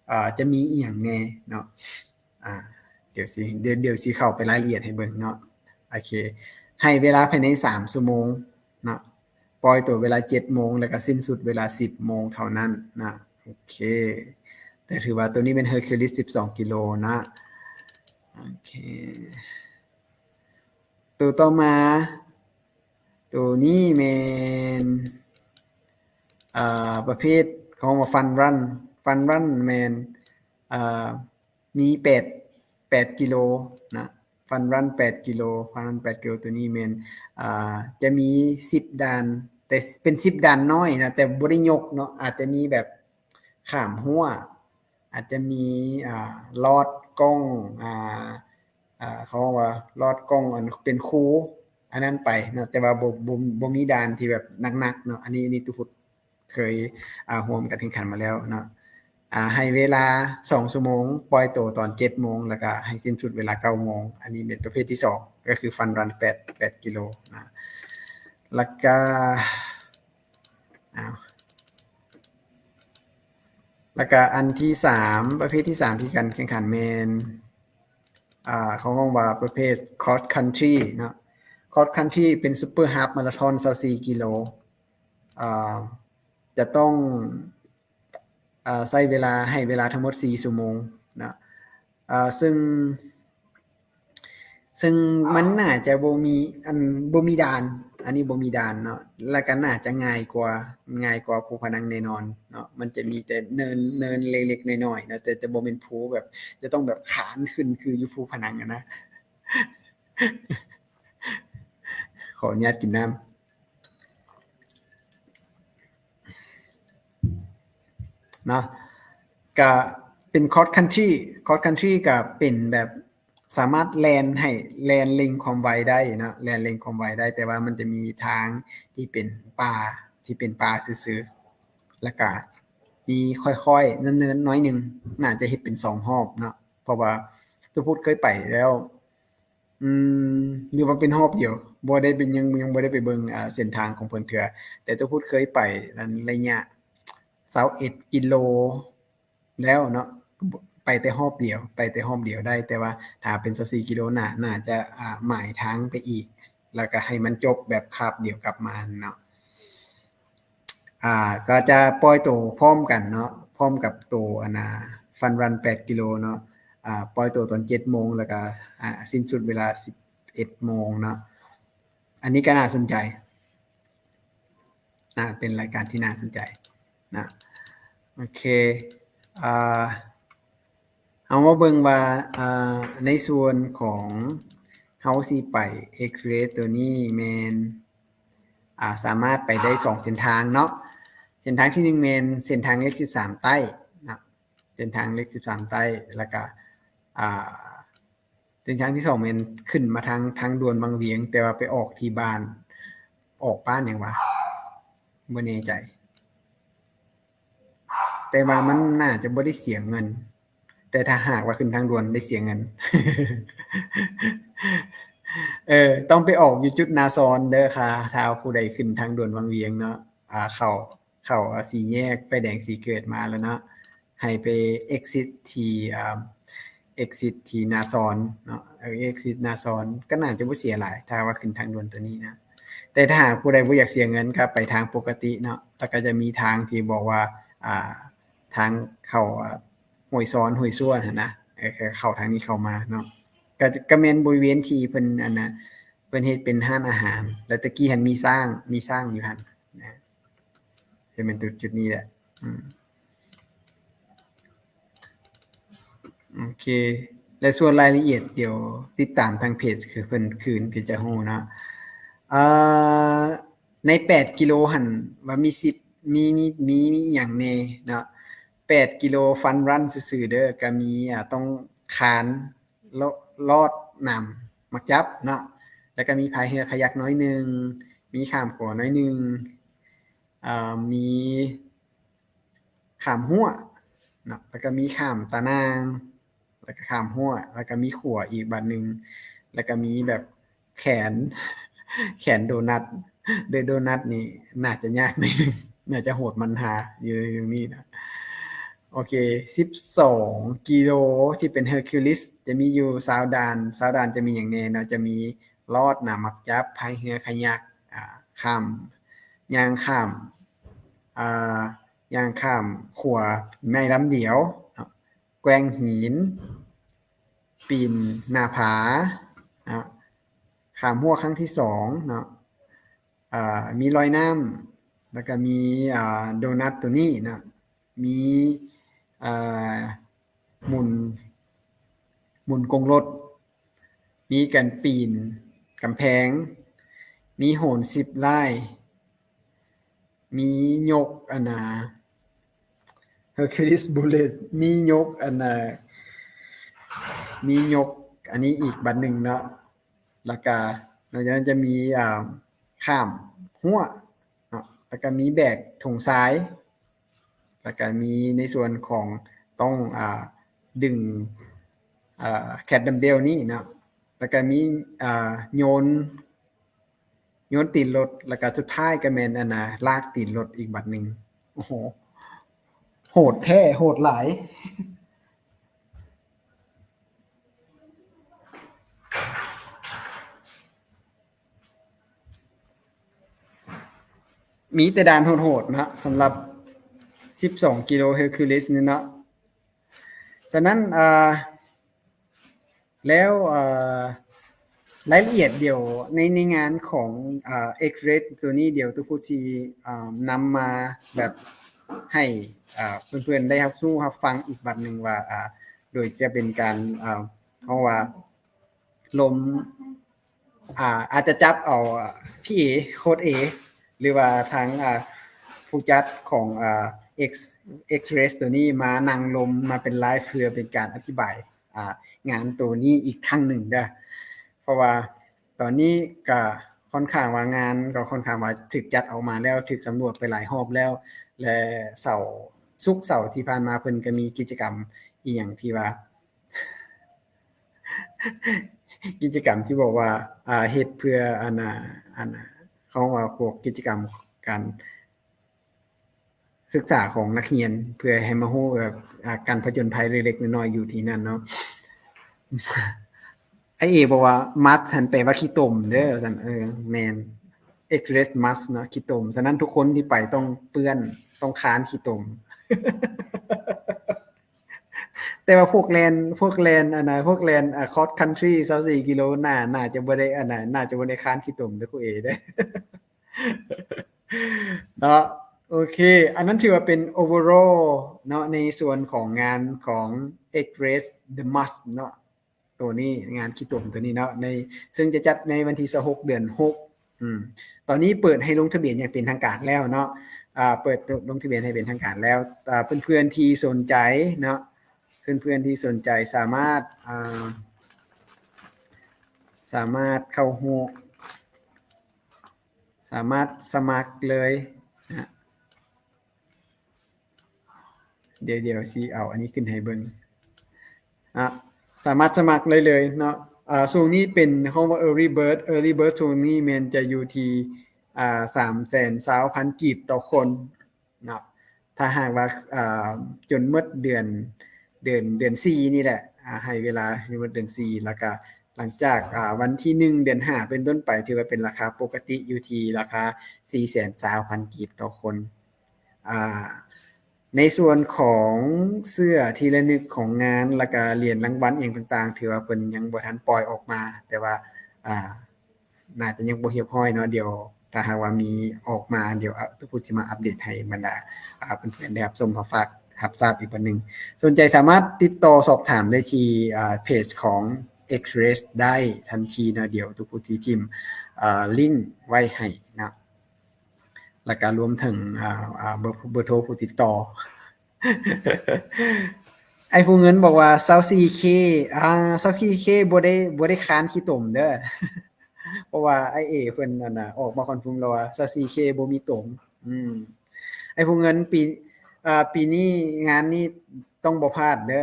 ເອີ່ ຈະມີອີ່ຫຍັງແດ່ເນາະ. ອ່າ ດຽວຊິ ດຽວ ດຽວຊິເຂົ້າໄປລາຍລະອຽດໃຫ້ເບິ່ງເນາະ. ໂອເຄ ໃຫ້ເວລາພາຍໃນສາມຊົ່ວໂມງເນາະ, ປ່ອຍໂຕເວລາເຈັດໂມງ ແລ້ວກໍສິ້ນສຸດເວລາສິບໂມງເທົ່ານັ້ນນະ. ໂອເຄ ແຕ່ຖືວ່າໂຕນີ້ແມ່ນ Hercules ສິບສອງກິໂລນະ. ໂອເຄ ໂຕຕໍ່ມາ ໂຕນີ້ແມ່ນ ເອີ່ ປະເພດຂອງວ່າ Fun Run. Fun Run ແມ່ນ ເອີ່ ມີແປດ ແປດກິໂລນະ, Fun Run ແປດກິໂລ, Fun Run ແປດກິໂລ. ໂຕນີ້ແມ່ນ ອ່າ ຈະມີສິບດ່ານ ແຕ່ເປັນສິບດ່ານນ້ອຍນະ, ແຕ່ບໍ່ໄດ້ຍົກເນາະ, ອາດຈະມີແບບຂ້າມຮົ້ວ, ອາດຈະມີ ອ່າ ລອດກ້ອງ ອ່າ ອ່າ ເຂົາເວົ້າວ່າລອດກ້ອງອັນເປັນຄູ ອັນນັ້ນໄປເນາະ, ແຕ່ວ່າບໍ່ ບໍ່ ບໍ່ມີດ່ານທີ່ແບບໜັກໆເນາະ. ອັນນີ້ ອັນນີ້ຕຸພຸດ ເຄີຍ ອ່າ ຮ່ວມການແຂ່ງຂັນມາແລ້ວເນາະ. ອ່າ ໃຫ້ເວລາສອງຊົ່ວໂມງ, ປ່ອຍໂຕຕອນເຈັດໂມງ ແລ້ວກະໃຫ້ສິ້ນສຸດເວລາເກົ້າໂມງ. ອັນນີ້ເປັນປະເພດທີສອງ ກໍຄື Fun Run ແປດ ແປດກິໂລນະ. ແລ້ວກະ ອ້າວ ແລ້ວກະອັນທີສາມ ປະເພດທີສາມທີ່ການແຂ່ງຂັນແມ່ນ ອ່າ ເຂົາເອີ້ນວ່າປະເພດ Cross Country ເນາະ. Cross Country ເປັນ Super Half Marathon ຊາວສີ່ກິໂລ. ອ່າ ຈະຕ້ອງ ອ່າ ໃຊ້ເວລາ ໃຫ້ເວລາທັງໝົດສີ່ຊົ່ວໂມງເນາະ. ອ່າ ເຊິ່ງ ເຊິ່ງມັນໜ້າຈະບໍ່ມີ ອັນ ບໍ່ມີດ່ານ, ອັນນີ້ບໍ່ມີດ່ານເນາະ, ແລ້ວກໍໜ້າຈະງ່າຍກວ່າ ງ່າຍກວ່າພູພະນັງແນ່ນອນເນາະ. ມັນຈະມີແຕ່ເນີນ ເນີນເລັກໆນ້ອຍໆເນາະ, ແຕ່ຈະບໍ່ແມ່ນພູແບບ ຈະຕ້ອງແບບຄານຂຶ້ນຄືຢູ່ພູພະນັງຫັ້ນນະ. ຂໍອະນຸຍາດກິນນ້ຳ ເນາະ. ກະເປັນ cross country, cross country ກະເປັນແບບສາມາດແລ່ນໃຫ້ ແລ່ນເລັ່ງຄວາມໄວໄດ້ເນາະ, ແລ່ນເລັ່ງຄວາມໄວໄດ້, ແຕ່ວ່າມັນຈະມີທາງທີ່ເປັນປ່າ ທີ່ເປັນປ່າຊື່ໆ ແລ້ວກະມີຄ່ອຍໆ ເນີນໆໜ້ອຍໜຶ່ງ, ໜ້າຈະເຮັດເປັນສອງຮອບເນາະ, ເພາະວ່າຕຸພຸດເຄີຍໄປແລ້ວ ອືມ ຫຼືວ່າເປັນຮອບດຽວ ບໍ່ໄດ້ເປັນ ຍັງ ຍັງບໍ່ໄດ້ໄປເບິ່ງ ອ່າ ເສັ້ນທາງຂອງເພິ່ນເທື່ອ, ແຕ່ຕຸພຸດເຄີຍໄປນັ້ນໄລຍະຊາວເອັດກິໂລແລ້ວເນາະ, ໄປແຕ່ຮອບດຽວ ໄປແຕ່ຮອບດຽວໄດ້, ແຕ່ວ່າຖ້າເປັນຊາວສີ່ກິໂລ ໜ້າ ໜ້າຈະ ອ່າ ໝາຍທາງໄປອີກ ແລ້ວກໍໃຫ້ມັນຈົບແບບຄາບດຽວກັບມາເນາະ. ອ່າ ກໍຈະປ່ອຍໂຕພ້ອມກັນເນາະ, ພ້ອມກັບໂຕອັນນ່າ Fun Run ແປດກິໂລເນາະ, ອ່າ ປ່ອຍໂຕຕອນເຈັດໂມງ ແລ້ວກໍ ອ່າ ສິ້ນສຸດເວລາສິບເອັດໂມງເນາະ. ອັນນີ້ກໍໜ້າສົນໃຈນະ, ເປັນລາຍການທີ່ໜ້າສົນໃຈນະ. ໂອເຄ ອ່າ ເຮົາມາເບິ່ງວ່າ ອ່າ ໃນສ່ວນຂອງເຮົາຊິໄປ X-Race ໂຕນີ້ແມ່ນ ອ່າ ສາມາດໄປໄດ້ສອງເສັ້ນທາງເນາະ. ເສັ້ນທາງທີໜຶ່ງແມ່ນເສັ້ນທາງເລກສິບສາມໃຕ້ນະ, ເສັ້ນທາງເລກສິບສາມໃຕ້, ແລ້ວກະ ອ່າ ເສັ້ນທາງທີສອງແມ່ນຂຶ້ນມາທາງທາງດ່ວນວັງວຽງ, ແຕ່ວ່າໄປອອກທີ່ບ້ານ ອອກບ້ານຫຍັງວະ ບໍ່ແນ່ໃຈ. ແຕ່ວ່າມັນໜ້າຈະບໍ່ໄດ້ເສຍເງິນ, ແຕ່ຖ້າຫາກວ່າຂຶ້ນທາງດ່ວນໄດ້ເສຍເງິນ. ເອີ ຕ້ອງໄປອອກຢູ່ຈຸດນາຊອນເດີຄ່ະ, ຖ້າຜູ້ໃດຂຶ້ນທາງດ່ວນວັງວຽງເນາະ, ອ່າ ເຂົ້າ ເຂົ້າ ອ່າ ສີ່ແຍກໄຟແດງສີເກີດມາແລ້ວເນາະ, ໃຫ້ໄປ exit ທີ່ ອ່າ exit ທີ່ນາຊອນເນາະ, ເອີ exit ນາຊອນ ກໍໜ້າຈະບໍ່ເສຍຫຼາຍ ຖ້າວ່າຂຶ້ນທາງດ່ວນໂຕນີ້ນະ. ແຕ່ຖ້າຫາກຜູ້ໃດບໍ່ຢາກເສຍເງິນ ກໍໄປທາງປົກກະຕິເນາະ, ແລ້ວກໍຈະມີທາງທີ່ບອກວ່າ ອ່າ ທາງເຂົ້າ ອ່າ ຫ້ວຍຊອນ ຫ້ວຍຊວນຫັ້ນນະ, ເອີ ກໍເຂົ້າທາງນີ້ເຂົ້າມາເນາະ. ກໍ ກໍແມ່ນບໍລິເວນທີ່ເພິ່ນ ອັນນະ ເພິ່ນເຮັດເປັນຮ້ານອາຫານ, ແລ້ວແຕ່ກີ້ຫັ້ນມີຊ້າງ ມີຊ້າງຢູ່ຫັ້ນນະ. ຈະແມ່ນຈຸດ ຈຸດນີ້ແຫຼະ. ອືມ ໂອເຄ ແລະ ສ່ວນລາຍລະອຽດ ດຽວຕິດຕາມທາງເພຈຄືເພິ່ນຄືນ ກໍຈະຮູ້ເນາະ. ເອີ ໃນແປດກິໂລຫັ້ນ ວ່າມີສິບ ມີ ມີ ມີ ມີອີ່ຫຍັງແດ່ເນາະ? ແປດກິໂລ Fun Run ຊື່ໆເດີ, ກໍມີ ອ່າ ຕ້ອງຄານ ລອດ ລອດນ້ຳໝາກຈັບເນາະ ແລ້ວກໍມີພາຍເຮືອຄາຍັກໜ້ອຍໜຶ່ງ ມີຂ້າມຂົວໜ້ອຍໜຶ່ງ ເອີ ມີຂ້າມຮົ້ວເນາະ ແລ້ວກໍມີຂ້າມຕາໜ່າງ ແລ້ວກໍຂ້າມຮົ້ວ ແລ້ວກໍມີຂົວອີກບາດໜຶ່ງ ແລ້ວກໍມີແບບ ແຂນ ແຂນໂດນັດ ໂດຍໂດນັດນີ້ໜ້າຈະຍາກໜ້ອຍໜຶ່ງ ໜ້າຈະໂຫດມັນຫາຢູ່ ຢູ່ນີ້ນະ. ໂອເຄ ສິບສອງກິໂລທີ່ເປັນເຮີຄິວລິສ ຈະມີຢູ່ຊາວດ່ານ ຊາວດ່ານຈະມີຫຍັງແດ່ເນາະ ຈະມີລອດນ້ຳໝາກຈັບ ພາຍເຮືອຄາຍັກ ອາ ຂ້າມ ຍ່າງຂ້າມ ອາ ຍ່າງຂ້າມຂົວໄມ້ລຳດຽວເນາະ ແກວ່ງຫີນ ປີນໜ້າຜາເນາະ ຂ້າມຮົ້ວຄັ້ງທີສອງເນາະ ເອີ ມີລອຍນ້ຳ ແລ້ວກໍມີ ເອີ ໂດນັດໂຕນີ້ເນາະ ມີ ເອີ ໝູນ ໝູນກົງລົດ ມີການປີນກຳແພງ ມີໂຫນຊິບລາຍ ມີຍົກອັນນ່າ Hercules Bullet ມີຍົກອັນນ່າ ມີຍົກອັນນີ້ອີກບາດໜຶ່ງເນາະ ແລ້ວກະນອກຈາກນັ້ນຈະມີ ອ່າ ຂ້າມຮົ້ວເນາະ ແລ້ວກະມີແບກຖົງຊາຍ ແລ້ວກະມີໃນສ່ວນຂອງຕ້ອງ ອ່າ ດຶງ ອ່າ ແຄດດັມເບວນີ້ເນາະ ແລ້ວກະມີ ອ່າ ໂຍນ ໂຍນຕີນລົດ ແລ້ວກະສຸດທ້າຍກະແມ່ນອັນນ່າ ລາກຕີນລົດອີກບາດໜຶ່ງ. ໂອ້ໂຫ ໂຫດແທ້ ໂຫດຫຼາຍ. ມີແຕ່ດ່ານໂຫດໆເນາະ ສຳລັບສິບສອງກິໂລ Hercules ນີ້ເນາະ. ສະນັ້ນ ອ່າ ແລ້ວ ເອີ ລາຍລະອຽດດຽວໃນ ໃນງານຂອງ ເອີ X-Race ໂຕນີ້ ດຽວຕຸກຄຸຊິ ເອີ ນຳມາແບບໃຫ້ ເອີ ເພື່ອນໆໄດ້ຮັບຮູ້ຮັບຟັງອີກບັດໜຶ່ງວ່າ ເອີ ໂດຍຈະເປັນການ ເອີ ເຮົາວ່າລົມ ອາ ອາດຈະຈັບເອົາ ພີ່ເອ ໂຄດເອ ຫຼືວ່າທາງ ອາ ຜູ້ຈັດຂອງ ອາ X X-Race ໂຕນີ້ມານັ່ງລົມມາເປັນໄລຟ໌ ເພື່ອເປັນການອະທິບາຍ ອາ ງານໂຕນີ້ອີກຄັ້ງໜຶ່ງເດີ້ ເພາະວ່າຕອນນີ້ກະຂ້ອນຂ້າງວ່າງານກໍຂ້ອນຂ້າງວ່າຖືກຈັດອອກມາແລ້ວ ຖືກສຳຫຼວດໄປຫຼາຍຮອບແລ້ວ ແລະ ເສົາສຸກເສົາທີ່ຜ່ານມາເພິ່ນກໍມີກິດຈະກຳອີ່ຫຍັງທີ່ວ່າ ກິດຈະກຳທີ່ບອກວ່າ ອາ ເຮັດເພື່ອ ອັນນ່າ ອັນນ່າ ເຂົາວ່າພວກກິດຈະກຳການ ສຶກສາຂອງນັກຮຽນ ເພື່ອໃຫ້ມາຮູ້ແບບ ອາ ການຜະຈົນໄພເລັກໆນ້ອຍໆຢູ່ທີ່ນັ້ນເນາະ. ອ້າຍເອບອກວ່າ must ຫັ້ນແປວ່າຂີ້ຕົມເດີ້ ວ່າຊັ້ນ. ເອີ ແມ່ນ X-Race must ເນາະ ຂີ້ຕົມ. ສະນັ້ນທຸກຄົນທີ່ໄປຕ້ອງເປື້ອນ ຕ້ອງຄານຂີ້ຕົມ. ແຕ່ວ່າພວກແລ່ນ ພວກແລ່ນ ອັນນ່າ ພວກແລ່ນ ອາ cross country ຊາວສີ່ກິໂລ ໜ້າ ໜ້າຈະບໍ່ໄດ້ ອັນນ່າ ໜ້າຈະບໍ່ໄດ້ຄານຂີ້ຕົມເດີ້ ຄູເອເດີ້. ເນາະ ໂອເຄ ອັນນັ້ນຖືວ່າເປັນ overall ເນາະ ໃນສ່ວນຂອງງານຂອງ X-Race The Must ເນາະ ໂຕນີ້ ງານຂີ້ຕົມໂຕນີ້ເນາະ ໃນ ເຊິ່ງຈະຈັດໃນວັນທີຊາວຫົກ ເດືອນຫົກ. ອືມ ຕອນນີ້ເປີດໃຫ້ລົງທະບຽນຢ່າງເປັນທາງການແລ້ວເນາະ ອາ ເປີດລົງທະບຽນໃຫ້ເປັນທາງການແລ້ວ. ອາ ເພື່ອນໆທີ່ສົນໃຈເນາະ ເພື່ອນໆທີ່ສົນໃຈສາມາດ ອາ ສາມາດເຂົ້າຮ່ວມ ສາມາດສະໝັກເລີຍນະ. ດຽວ ດຽວຊິເອົາອັນນີ້ຂຶ້ນໃຫ້ເບິ່ງນະ. ສາມາດສະໝັກໄດ້ເລີຍເນາະ. ອາ ຊ່ວງນີ້ເປັນ ເຮົາວ່າ early bird early bird ຊ່ວງນີ້ແມ່ນຈະຢູ່ທີ່ ອາ ສາມແສນຊາວພັນກີບຕໍ່ຄົນເນາະ. ຖ້າຫາກວ່າ ອາ ຈົນໝົດເດືອນ ເດືອນ ເດືອນສີ່ນີ້ແຫຼະ ອາ ໃຫ້ເວລາໃຫ້ໝົດເດືອນສີ່ ແລ້ວກະຫຼັງຈາກ ອາ ວັນທີໜຶ່ງ ເດືອນຫ້າ ເປັນຕົ້ນໄປ ຖືວ່າເປັນລາຄາປົກກະຕິ ຢູ່ທີ່ລາຄາສີ່ແສນຊາວພັນກີບຕໍ່ຄົນ. ອາ ໃນສ່ວນຂອງເສື້ອທີ່ລະນຶກຂອງງານ ແລ້ວກະຫຼຽນລາງວັນອີ່ຫຍັງຕ່າງໆ ຖືວ່າເພິ່ນຍັງບໍ່ທັນປ່ອຍອອກມາ ແຕ່ວ່າ ອາ ໜ້າຈະຍັງບໍ່ຮຽບຮ້ອຍເນາະ. ດຽວຖ້າຫາກວ່າມີອອກມາ ດຽວ ອາ ຕຸກຄຸຊິມາອັບເດດໃຫ້ບັນດາ ອາ ເພື່ອນໆໄດ້ຮັບຊົມ ຮັບຝາກ ຮັບຊາບອີກບັດໜຶ່ງ. ສົນໃຈສາມາດຕິດຕໍ່ສອບຖາມໄດ້ທີ່ ອາ ເພຈຂອງ X-Race ໄດ້ທັນທີເນາະ. ດຽວຕຸກຄຸຊິຖິ້ມ ອາ ລິ້ງໄວ້ໃຫ້ເນາະ ແລ້ວກະລວມເຖິງ ອາ ອາ ເບີ ເບີໂທຜູ້ຕິດຕໍ່. ອ້າຍຜູ້ເງິນບອກວ່າ ຊາວສີ່ເຄ ອ່າ ຊາວສີ່ເຄບໍ່ໄດ້ ບໍ່ໄດ້ຄານຂີ້ຕົມເດີ ເພາະວ່າອ້າຍເອເພິ່ນ ອັນນ່າ ອອກມາຄອນເຟີມແລ້ວວ່າ ຊາວສີ່ເຄບໍ່ມີຕົມ. ອືມ ອ້າຍຜູ້ເງິນ ປີ ອ່າ ປີນີ້ງານນີ້ຕ້ອງບໍ່ພາດເດີ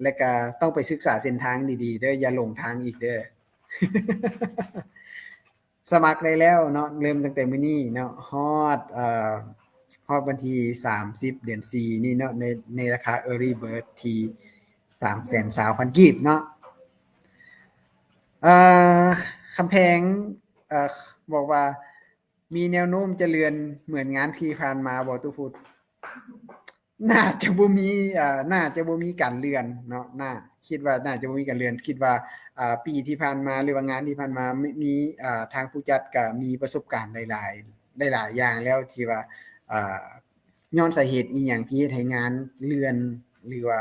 ແລະກະຕ້ອງໄປສຶກສາເສັ້ນທາງດີໆເດີ ຢ່າຫຼົງທາງອີກເດີ. ສະໝັກໄດ້ແລ້ວເນາະ ເລີ່ມຕັ້ງແຕ່ມື້ນີ້ເນາະ ຮອດ ເອີ ຮອດວັນທີສາມສິບ ເດືອນສີ່ນີ້ເນາະ ໃນ ໃນລາຄາ Early Bird ທີ່ສາມແສນຊາວພັນກີບເນາະ. ເອີ ຄຳແພງ ເອີ ບອກວ່າ ມີແນວໂນ້ມຈະເລື່ອນເໝືອນງານທີ່ຜ່ານມາບໍ່ ຕຸພຸດ? ໜ້າຈະບໍ່ມີ ເອີ ໜ້າຈະບໍ່ມີການເລື່ອນເນາະ ໜ້າ ຄິດວ່າໜ້າຈະບໍ່ມີການເລື່ອນ ຄິດວ່າ ເອີ ປີທີ່ຜ່ານມາ ຫຼືວ່າງານທີ່ຜ່ານມາ ມີ ມີ ເອີ ທາງຜູ້ຈັດກະມີປະສົບການຫຼາຍໆ ຫຼາຍໆຢ່າງແລ້ວ ທີ່ວ່າ ເອີ ຍ້ອນສາເຫດອີ່ຫຍັງທີ່ເຮັດໃຫ້ງານເລື່ອນ ຫຼືວ່າ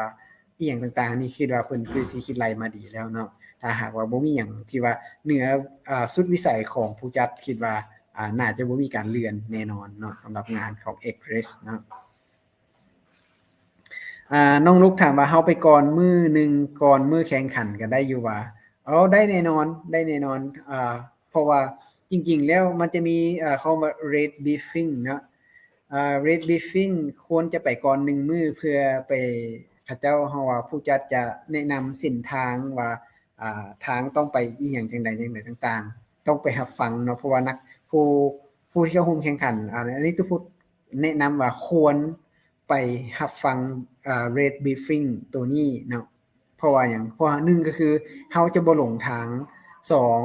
ອີ່ຫຍັງຕ່າງໆ ນີ້ ຄິດວ່າເພິ່ນຄືຊິຄິດໄລ່ມາດີແລ້ວເນາະ. ຖ້າຫາກວ່າບໍ່ມີຫຍັງທີ່ວ່າເໜືອ ເອີ ສຸດວິໄສຂອງຜູ້ຈັດ ຄິດວ່າ ອາ ໜ້າຈະບໍ່ມີການເລື່ອນແນ່ນອນເນາະ ສຳລັບງານຂອງ Egress ເນາະ. ອາ ນ້ອງລຸກຖາມວ່າ ເຮົາໄປກ່ອນມື້ໜຶ່ງ ກ່ອນມື້ແຂ່ງຂັນກະໄດ້ຢູ່ຫວາ? ເອົາ ໄດ້ແນ່ນອນ ໄດ້ແນ່ນອນ ອາ ເພາະວ່າຈິງໆແລ້ວມັນຈະມີ ອາ ຄຳວ່າ Red Briefing ເນາະ. ອາ Red Briefing ຄວນຈະໄປກ່ອນໜຶ່ງມື້ ເພື່ອໄປ ເຂົາເຈົ້າ ເຮົາວ່າຜູ້ຈັດຈະແນະນຳເສັ້ນທາງວ່າ ອ່າ ທາງຕ້ອງໄປອີ່ຫຍັງຈັ່ງໃດຈັ່ງໃດຕ່າງໆ ຕ້ອງໄປຮັບຟັງເນາະ ເພາະວ່ານັກ ຜູ້ ຜູ້ທີ່ເຂົ້າຮ່ວມແຂ່ງຂັນ ອາ ອັນນີ້ຕຸພຸດແນະນຳວ່າຄວນໄປຮັບຟັງ ອາ Red Briefing ໂຕນີ້ເນາະ. ເພາະວ່າຫຍັງ? ເພາະວ່າໜຶ່ງກໍຄືເຮົາຈະບໍ່ຫຼົງທາງ, ສອງ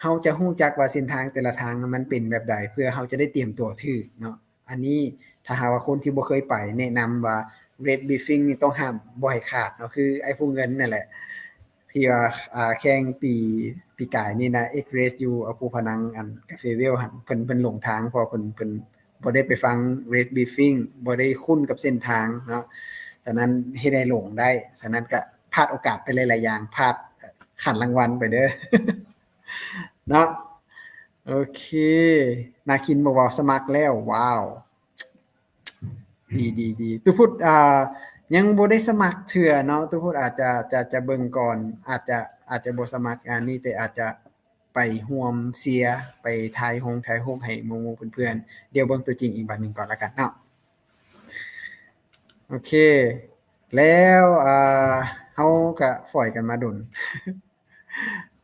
ເຮົາຈະຮູ້ຈັກວ່າເສັ້ນທາງແຕ່ລະທາງມັນເປັນແບບໃດ ເພື່ອເຮົາຈະໄດ້ຕຽມຕົວຖືກເນາະ. ອັນນີ້ຖ້າຫາກວ່າຄົນທີ່ບໍ່ເຄີຍໄປ ແນະນຳວ່າ Red Briefing ນີ້ຕ້ອງຫ້າມບໍ່ໃຫ້ຂາດເນາະ ຄືໄອ້ຜູ້ເງິນນັ້ນແຫຼະ ທີ່ວ່າ ອ່າ ແຂ່ງປີ ປີກາຍນີ້ນະ Egress ຢູ່ ອາ ພູພະນັງ ອັນ Cafe Well ຫັ້ນ ເພິ່ນ ເພິ່ນຫຼົງທາງ ເພາະວ່າເພິ່ນ ເພິ່ນບໍ່ໄດ້ໄປຟັງ Red Briefing ບໍ່ໄດ້ຄຸ້ນກັບເສັ້ນທາງເນາະ ສະນັ້ນເຮັດໃຫ້ຫຼົງໄດ້ ສະນັ້ນກະພາດໂອກາດໄປຫຼາຍໆຢ່າງ ພາດ ເອີ ຂັນລາງວັນໄປເດີ ເນາະ. ໂອເຄ ນາຄິນບອກວ່າສະໝັກແລ້ວ ວ້າວ ດີ ດີ ດີ ຕຸພຸດ ອ່າ ຍັງບໍ່ໄດ້ສະໝັກເທື່ອເນາະ ຕຸພຸດອາດຈະ ຈະ ຈະເບິ່ງກ່ອນ ອາດຈະ ອາດຈະບໍ່ສະໝັກງານນີ້ ແຕ່ອາດຈະໄປຮ່ວມເຊຍ ໄປຖ່າຍຮົງຖ່າຍຮູບໃຫ້ໝູ່ໆເພື່ອນໆ ດຽວເບິ່ງຕົວຈິງອີກບາດໜຶ່ງກ່ອນລະກັນເນາະ. ໂອເຄ ແລ້ວ ອ່າ ເຮົາກະຝອຍກັນມາດົນ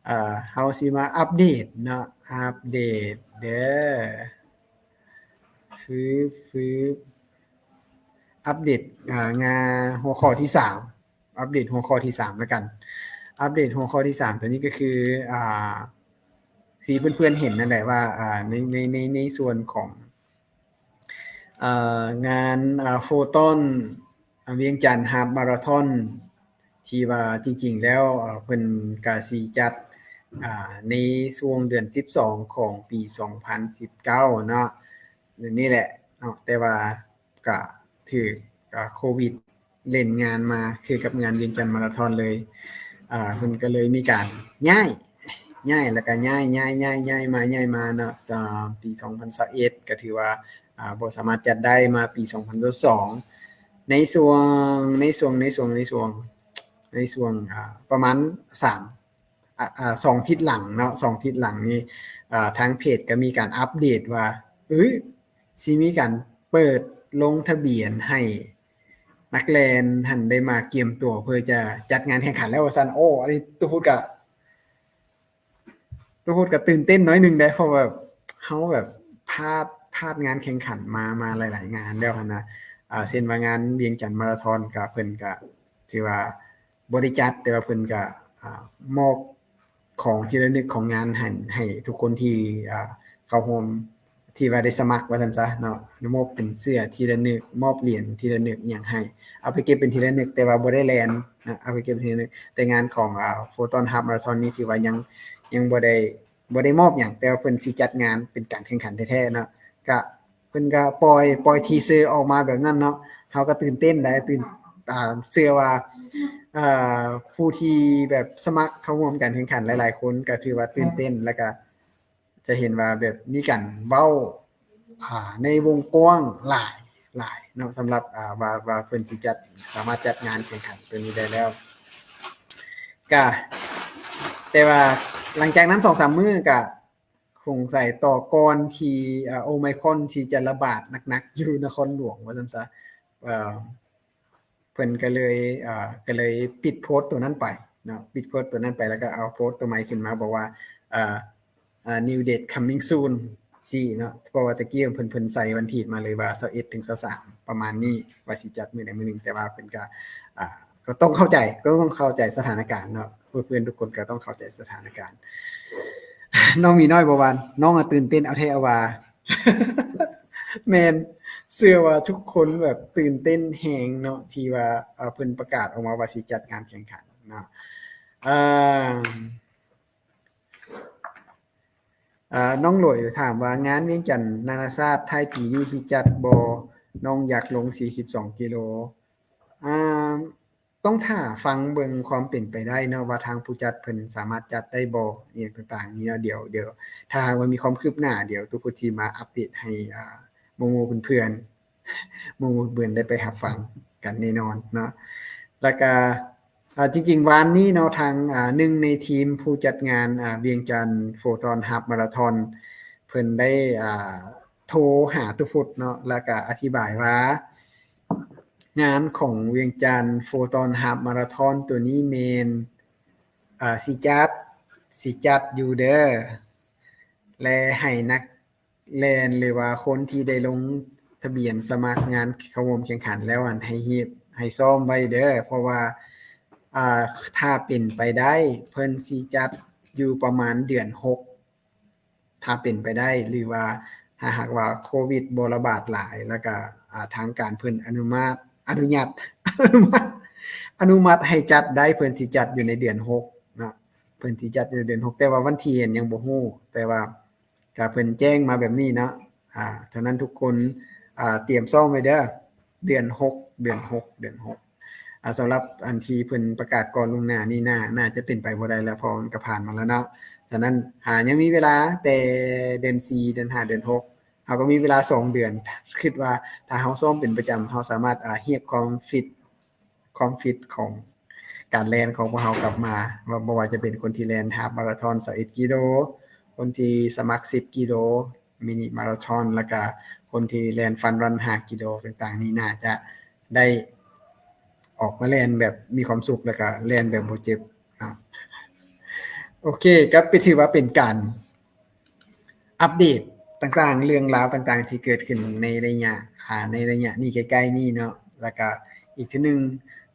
ອ່າ ເຮົາຊິມາອັບເດດເນາະ ອັບເດດເດີ ຟຶບ ຟຶບ ອັບເດດ ອ່າ ງາ ຫົວຂໍ້ທີສາມ ອັບເດດຫົວຂໍ້ທີສາມລະກັນ ອັບເດດຫົວຂໍ້ທີສາມ ໂຕນີ້ກໍຄື ອ່າ ທີ່ເພື່ອນໆເຫັນນັ້ນແຫຼະວ່າ ອ່າ ໃນ ໃນ ໃນ ໃນສ່ວນຂອງ ເອີ ງານ ເອີ Photon ວຽງຈັນ Half Marathon ທີ່ວ່າຈິງໆແລ້ວ ເອີ ເພິ່ນກະຊິຈັດ ອ່າ ໃນຊ່ວງເດືອນສິບສອງຂອງປີສອງພັນສິບເກົ້າເນາະ ນີ້ແຫຼະເນາະ ແຕ່ວ່າກະຖືກ ອ່າ ໂຄວິດ ເລ່ນງານມາຄືກັບງານວຽງຈັນມາລາທອນເລີຍ ອ່າ ເພິ່ນກໍເລີຍມີການຍ້າຍ ຍ້າຍ ແລ້ວກໍຍ້າຍ ຍ້າຍ ຍ້າຍ ຍ້າຍມາ ຍ້າຍມາເນາະ ຕອນປີສອງພັນຊາວເອັດ ກໍຖືວ່າ ອ່າ ບໍ່ສາມາດຈັດໄດ້ ມາປີສອງພັນຊາວສອງ ໃນຊ່ວງ ໃນຊ່ວງ ໃນຊ່ວງ ໃນຊ່ວງ ໃນຊ່ວງ ອ່າ ປະມານສາມ ອ່າ ອ່າ ສອງທິດຫຼັງເນາະ ສອງທິດຫຼັງນີ້ ອ່າ ທາງເພຈກໍມີການອັບເດດວ່າ ເອີ ຊິມີການເປີດລົງທະບຽນໃຫ້ນັກແລ່ນຫັ້ນໄດ້ມາກຽມຕົວເພື່ອຈະຈັດງານແຂ່ງຂັນແລ້ວວ່າຊັ້ນ. ໂອ້ ອັນນີ້ຕຸພຸດກະ ຕຸພຸດກະຕື່ນເຕັ້ນໜ້ອຍໜຶ່ງເດ້ ເພາະວ່າເຮົາແບບພາດ ພາດງານແຂ່ງຂັນມາ ມາຫຼາຍໆງານແລ້ວຫັ້ນນະ ອ່າ ເຊັ່ນວ່າງານວຽງຈັນມາລາທອນ ກະເພິ່ນກະຖືວ່າ ບໍ່ໄດ້ຈັດ ແຕ່ວ່າເພິ່ນກະ ອ່າ ມອບຂອງທີ່ລະນຶກຂອງງານໃຫ້ ໃຫ້ທຸກຄົນທີ່ ອ່າ ເຂົ້າຮ່ວມ ທີ່ວ່າໄດ້ສະໝັກວ່າຊັ້ນຊະເນາະ ມອບເປັນເສື້ອທີ່ລະນຶກ ມອບຫຼຽນທີ່ລະນຶກອີ່ຫຍັງໃຫ້ ເອົາໄປເກັບເປັນທີ່ລະນຶກ ແຕ່ວ່າບໍ່ໄດ້ແລ່ນນະ ເອົາໄປເກັບເປັນທີ່ລະນຶກ ແຕ່ງານຂອງ ອ່າ Photon Half Marathon ນີ້ຖືວ່າຍັງ ຍັງບໍ່ໄດ້ ບໍ່ໄດ້ມອບຫຍັງ ແຕ່ວ່າເພິ່ນຊິຈັດງານເປັນການແຂ່ງຂັນແທ້ໆເນາະ ກະ ເພິ່ນກໍປ່ອຍ ປ່ອຍທີເຊີອອກມາແບບນັ້ນເນາະ ເຮົາກໍຕື່ນເຕັ້ນໄດ໋ ຕື່ນ ອ່າ ເຊື່ອວ່າ ເອີ ຜູ້ທີ່ແບບສະໝັກເຂົ້າຮ່ວມການແຂ່ງຂັນຫຼາຍໆຄົນກໍຖືວ່າຕື່ນເຕັ້ນ ແລ້ວກໍຈະເຫັນວ່າແບບມີການເວົ້າ ອ່າ ໃນວົງກວ້າງຫຼາຍ ຫຼາຍເນາະ ສຳລັບ ອ່າ ວ່າ ວ່າເພິ່ນຊິຈັດ ສາມາດຈັດງານແຂ່ງຂັນໂຕນີ້ໄດ້ແລ້ວ ກະ ແຕ່ວ່າຫຼັງຈາກນັ້ນສອງສາມມື້ກະສົງໄສຕໍ່ກ່ອນທີ່ ອ່າ ໂອໄມຄອນຊິຈະລະບາດໜັກໆຢູ່ນະຄອນຫຼວງວ່າຊັ້ນຊະ ເອີ ເພິ່ນກໍເລີຍ ເອີ ກໍເລີຍປິດໂພສໂຕນັ້ນໄປເນາະ ປິດໂພສໂຕນັ້ນໄປ ແລ້ວກໍເອົາໂພສໂຕໃໝ່ຂຶ້ນມາ ບອກວ່າ ເອີ ອ່າ New date coming soon ຊີ້ເນາະ ເພາະວ່າແຕ່ກີ້ເພິ່ນ ເພິ່ນໃສ່ວັນທີມາເລີຍວ່າຊາວເອັດ ເຖິງຊາວສາມ ປະມານນີ້ ວ່າຊິຈັດມື້ໃດມື້ໜຶ່ງ ແຕ່ວ່າເພິ່ນກໍ ອ່າ ກໍຕ້ອງເຂົ້າໃຈ ກໍຕ້ອງເຂົ້າໃຈສະຖານະການເນາະ ເພື່ອນໆທຸກຄົນກໍຕ້ອງເຂົ້າໃຈສະຖານະການ. ນ້ອງໝີນ້ອຍບໍ່ວ່າ ນ້ອງອະຕື່ນເຕັ້ນເອົາແທ້ເອົາວ່າ ແມ່ນ ເຊື່ອວ່າທຸກຄົນແບບຕື່ນເຕັ້ນແຮງເນາະ ທີ່ວ່າ ເອີ ເພິ່ນປະກາດອອກມາວ່າຊິຈັດງານແຂ່ງຂັນເນາະ ເອີ ອ່າ ນ້ອງຫຼວຍຖາມວ່າ ງານວຽງຈັນນານາຊາດທ້າຍປີນີ້ຊິຈັດບໍ່? ນ້ອງຢາກລົງສີ່ສິບສອງກິໂລ. ອ່າ ຕ້ອງຖ້າຟັງເບິ່ງຄວາມເປັນໄປໄດ້ເນາະ ວ່າທາງຜູ້ຈັດເພິ່ນສາມາດຈັດໄດ້ບໍ່ ອີ່ຫຍັງຕ່າງໆນີ້ເນາະ. ດຽວ ດຽວຖ້າຫາກວ່າມີຄວາມຄືບໜ້າ ດຽວຕຸພຸດຊິມາອັບເດດໃຫ້ ອ່າ ໝູ່ໆເພື່ອນໆ ໝູ່ໆເພື່ອນໄດ້ໄປຮັບຟັງກັນແນ່ນອນເນາະ. ແລ້ວກະ ອ່າ ຈິງໆ ວານນີ້ເນາະ ທາງ ອ່າ ໜຶ່ງໃນທີມຜູ້ຈັດງານ ອ່າ ວຽງຈັນໂຟຕອນຮາບມາລາທອນ ເພິ່ນໄດ້ ອ່າ ໂທຫາຕຸພຸດເນາະ ແລ້ວກະອະທິບາຍວ່າ ງານຂອງວຽງຈັນໂຟຕອນຮາບມາລາທອນໂຕນີ້ແມ່ນ ອ່າ ຊິຈັດ ຊິຈັດຢູ່ເດີ ແລະ ໃຫ້ນັກ ແລ່ນ ຫຼືວ່າຄົນທີ່ໄດ້ລົງທະບຽນສະໝັກງານເຂົ້າຮ່ວມແຂ່ງຂັນແລ້ວຫັ້ນ ໃຫ້ຮີບ ໃຫ້ຊ້ອມໄວ້ເດີ ເພາະວ່າ ອ່າ ຖ້າເປັນໄປໄດ້ ເພິ່ນຊິຈັດຢູ່ປະມານເດືອນຫົກ ຖ້າເປັນໄປໄດ້ ຫຼືວ່າຖ້າຫາກວ່າໂຄວິດບໍ່ລະບາດຫຼາຍ ແລ້ວກະ ອ່າ ທາງການເພິ່ນອະນຸມາດ ອະນຸຍາດ ອະນຸມັດ ອະນຸມັດໃຫ້ຈັດໄດ້ ເພິ່ນຊິຈັດຢູ່ໃນເດືອນຫົກເນາະ ເພິ່ນຊິຈັດຢູ່ໃນເດືອນຫົກ ແຕ່ວ່າວັນທີນັ້ນຍັງບໍ່ຮູ້ ແຕ່ວ່າ ກະເພິ່ນແຈ້ງມາແບບນີ້ເນາະ ອ່າ ເທົ່ານັ້ນທຸກຄົນ ອ່າ ຕຽມຊ້ອມໄວ້ເດີ ເດືອນຫົກ ເດືອນຫົກ ເດືອນຫົກ ອ່າ ສຳລັບອັນທີ່ເພິ່ນປະກາດກ່ອນລ່ວງໜ້ານີ້ ໜ້າ ໜ້າຈະເປັນໄປບໍ່ໄດ້ແລ້ວ ເພາະວ່າມັນກະຜ່ານມາແລ້ວເນາະ. ສະນັ້ນ ຫາ ຍັງມີເວລາແຕ່ເດືອນສີ່ ເດືອນຫ້າ ເດືອນຫົກ ເຮົາກໍມີເວລາສອງເດືອນ ຄິດວ່າຖ້າເຮົາຊ້ອມເປັນປະຈຳ ເຮົາສາມາດ ອ່າ ຮຽກຄວາມຟິດ ຄວາມຟິດຂອງການແລ່ນຂອງພວກເຮົາກັບມາ ວ່າ ບໍ່ວ່າຈະເປັນຄົນທີ່ແລ່ນຮາບມາລາທອນຊາວເອັດກິໂລ, ຄົນທີ່ສະໝັກສິບກິໂລ, ມິນິມາລາທອນ ແລ້ວກະຄົນທີ່ແລ່ນຟັນຣັນຫ້າກິໂລຕ່າງໆນີ້ ໜ້າຈະໄດ້ອອກມາແລ່ນແບບມີຄວາມສຸກ ແລ້ວກະແລ່ນແບບບໍ່ເຈັບເນາະ. ໂອເຄ ກໍເປັນ ຖືວ່າເປັນການ ອັບເດດຕ່າງໆ ເລື່ອງລາວຕ່າງໆ ທີ່ເກີດຂຶ້ນໃນໄລຍະ ອ່າ ໃນໄລຍະນີ້ໃກ້ໆນີ້ເນາະ. ແລ້ວກະອີກເທື່ອໜຶ່ງ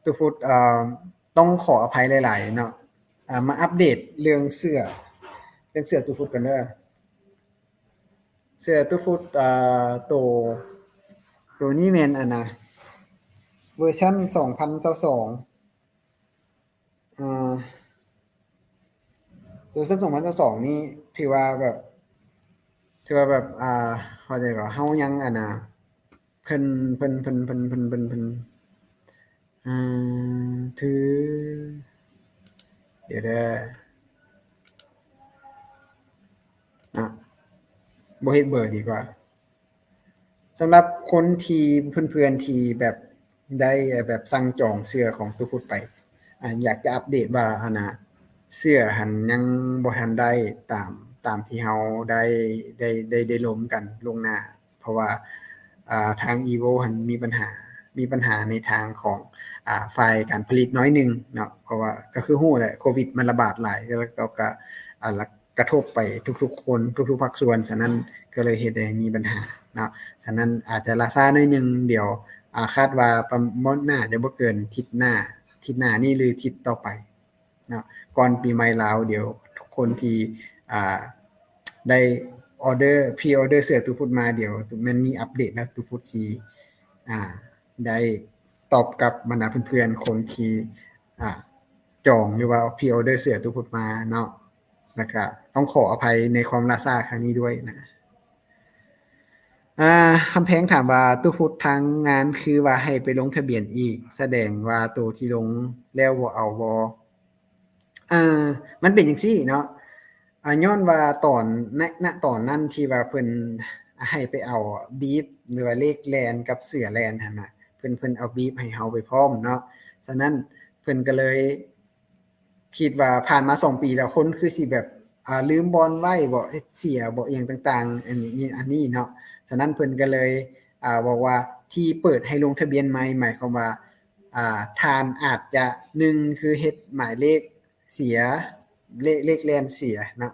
ຕຸພຸດ ເອີ ຕ້ອງຂໍອະໄພຫຼາຍໆເນາະ ອ່າ ມາອັບເດດເລື່ອງເສື້ອ ເລື່ອງເສື້ອຕຸພຸດກ່ອນເດີ. ເສື້ອຕຸພຸດ ອ່າ ໂຕ ໂຕນີ້ແມ່ນອັນນະ ເວີຊັນສອງພັນຊາວສອງ ອ່າ ເວີຊັນສອງພັນຊາວສອງນີ້ ຖືວ່າແບບ ຖືວ່າແບບ ອ່າ ເຂົ້າໃຈວ່າເຮົາຍັງ ອັນນະ ເພິ່ນ ເພິ່ນ ເພິ່ນ ເພິ່ນ ເພິ່ນ ເພິ່ນ ອ່າ ຖື ດຽວເດີ ອ່ະ ບໍ່ເຮັດເບີດີກວ່າ. ສຳລັບຄົນທີ່ ເພື່ອນໆທີ່ແບບໄດ້ແບບສັ່ງຈອງເສື້ອຂອງຕຸພຸດໄປ ອາ ຢາກຈະອັບເດດວ່າ ອັນນະ ເສື້ອຫັ້ນຍັງບໍ່ທັນໄດ້ຕາມ ຕາມທີ່ເຮົາໄດ້ ໄດ້ ໄດ້ ໄດ້ລົມກັນລ່ວງໜ້າ ເພາະວ່າ ອ່າ ທາງ Evo ຫັ້ນມີບັນຫາ ມີບັນຫາໃນທາງຂອງ ອ່າ ຝ່າຍການຜະລິດໜ້ອຍໜຶ່ງເນາະ ເພາະວ່າກໍຄືຮູ້ແຫຼະ ໂຄວິດມັນລະບາດຫຼາຍ ແລ້ວກໍ ກໍ ອ່າ ກະທົບໄປທຸກໆຄົນ ທຸກໆພາກສ່ວນ ສະນັ້ນກໍເລີຍເຮັດໃຫ້ມີບັນຫາເນາະ. ສະນັ້ນອາດຈະລ່າຊ້າໜ້ອຍໜຶ່ງ ດຽວ ອາ ຄາດວ່າປະມານ ໜ້າຈະບໍ່ເກີນທິດໜ້າ ທິດໜ້ານີ້ ຫຼື ທິດຕໍ່ໄປເນາະ ກ່ອນປີໃໝ່ລາວ. ດຽວທຸກຄົນທີ່ ອ່າ ໄດ້ອໍເດີ ພຣີອໍເດີເສື້ອຕຸພຸດມາ ດຽວແມ່ນມີອັບເດດແລ້ວ ຕຸພຸດຊິ ອ່າ ໄດ້ຕອບກັບບັນດາເພື່ອນໆຄົນທີ່ ອ່າ ຈອງ ຫຼືວ່າພຣີອໍເດີເສື້ອຕຸພຸດມາເນາະ. ແລ້ວກະຕ້ອງຂໍອະໄພໃນຄວາມລ່າຊ້າຄັ້ງນີ້ດ້ວຍນະ. ອ່າ ຄຳແພງຖາມວ່າ ຕຸພຸດ ທາງງານຄືວ່າໃຫ້ໄປລົງທະບຽນອີກ ສະແດງວ່າໂຕທີ່ລົງແລ້ວບໍ່ເອົາບໍ່? ເອີ ມັນເປັນຈັ່ງຊີ້ເນາະ ອ່າ ຍ້ອນວ່າຕອນ ນະ ນະຕອນນັ້ນທີ່ວ່າເພິ່ນໃຫ້ໄປເອົາ ບຣີຟ ຫຼືວ່າເລກແລ່ນກັບເສືອແລ່ນຫັ້ນນະ ເພິ່ນ ເພິ່ນເອົາບີບໃຫ້ເຮົາໄປພ້ອມເນາະ. ສະນັ້ນເພິ່ນກໍເລີຍຄິດວ່າຜ່ານມາສອງປີແລ້ວ ຄົນຄືຊິແບບ ອ່າ ລືມບ່ອນໄວ້ບໍ ເຮັດເສຍບໍ ອີ່ຫຍັງຕ່າງໆ ອັນນີ້ ອັນນີ້ເນາະ. ສະນັ້ນເພິ່ນກໍເລີຍ ອ່າ ບອກວ່າທີ່ເປີດໃຫ້ລົງທະບຽນໃໝ່ ໝາຍຄວາມວ່າ ອ່າ ທ່ານອາດຈະ ໜຶ່ງ ຄືເຮັດໝາຍເລກເສຍ ເລກ ເລກແລ່ນເສຍເນາະ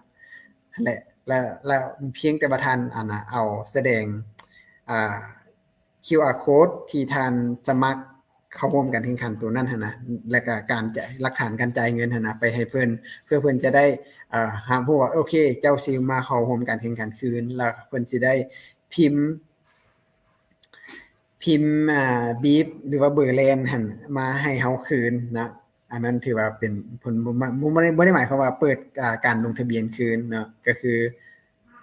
ແລະ ແລະ ແລະພຽງແຕ່ວ່າທ່ານ ອັນນ່າ ເອົາສະແດງ ອ່າ ຄິວອາໂຄດທີ່ທ່ານສະໝັກເຂົ້າຮ່ວມການແຂ່ງຂັນໂຕນັ້ນຫັ້ນນະ ແລະກະການຈະ ຫຼັກຖານການຈ່າຍເງິນຫັ້ນນະ ໄປໃຫ້ເພິ່ນ ເພື່ອເພິ່ນຈະໄດ້ ເອີ ຮັບຮູ້ວ່າ ໂອເຄ ເຈົ້າຊິມາເຂົ້າຮ່ວມການແຂ່ງຂັນຄືນ ແລ້ວເພິ່ນຊິໄດ້ພິມ ພິມ ອ່າ ບີບ ຫຼືວ່າເບີແລ່ນຫັ້ນມາໃຫ້ເຮົາຄືນນະ. ອັນນັ້ນຖືວ່າເປັນ ເພິ່ນບໍ່ ບໍ່ ບໍ່ໄດ້ ບໍ່ໄດ້ໝາຍຄວາມວ່າເປີດ ອ່າ ການລົງທະບຽນຄືນເນາະ ກໍຄື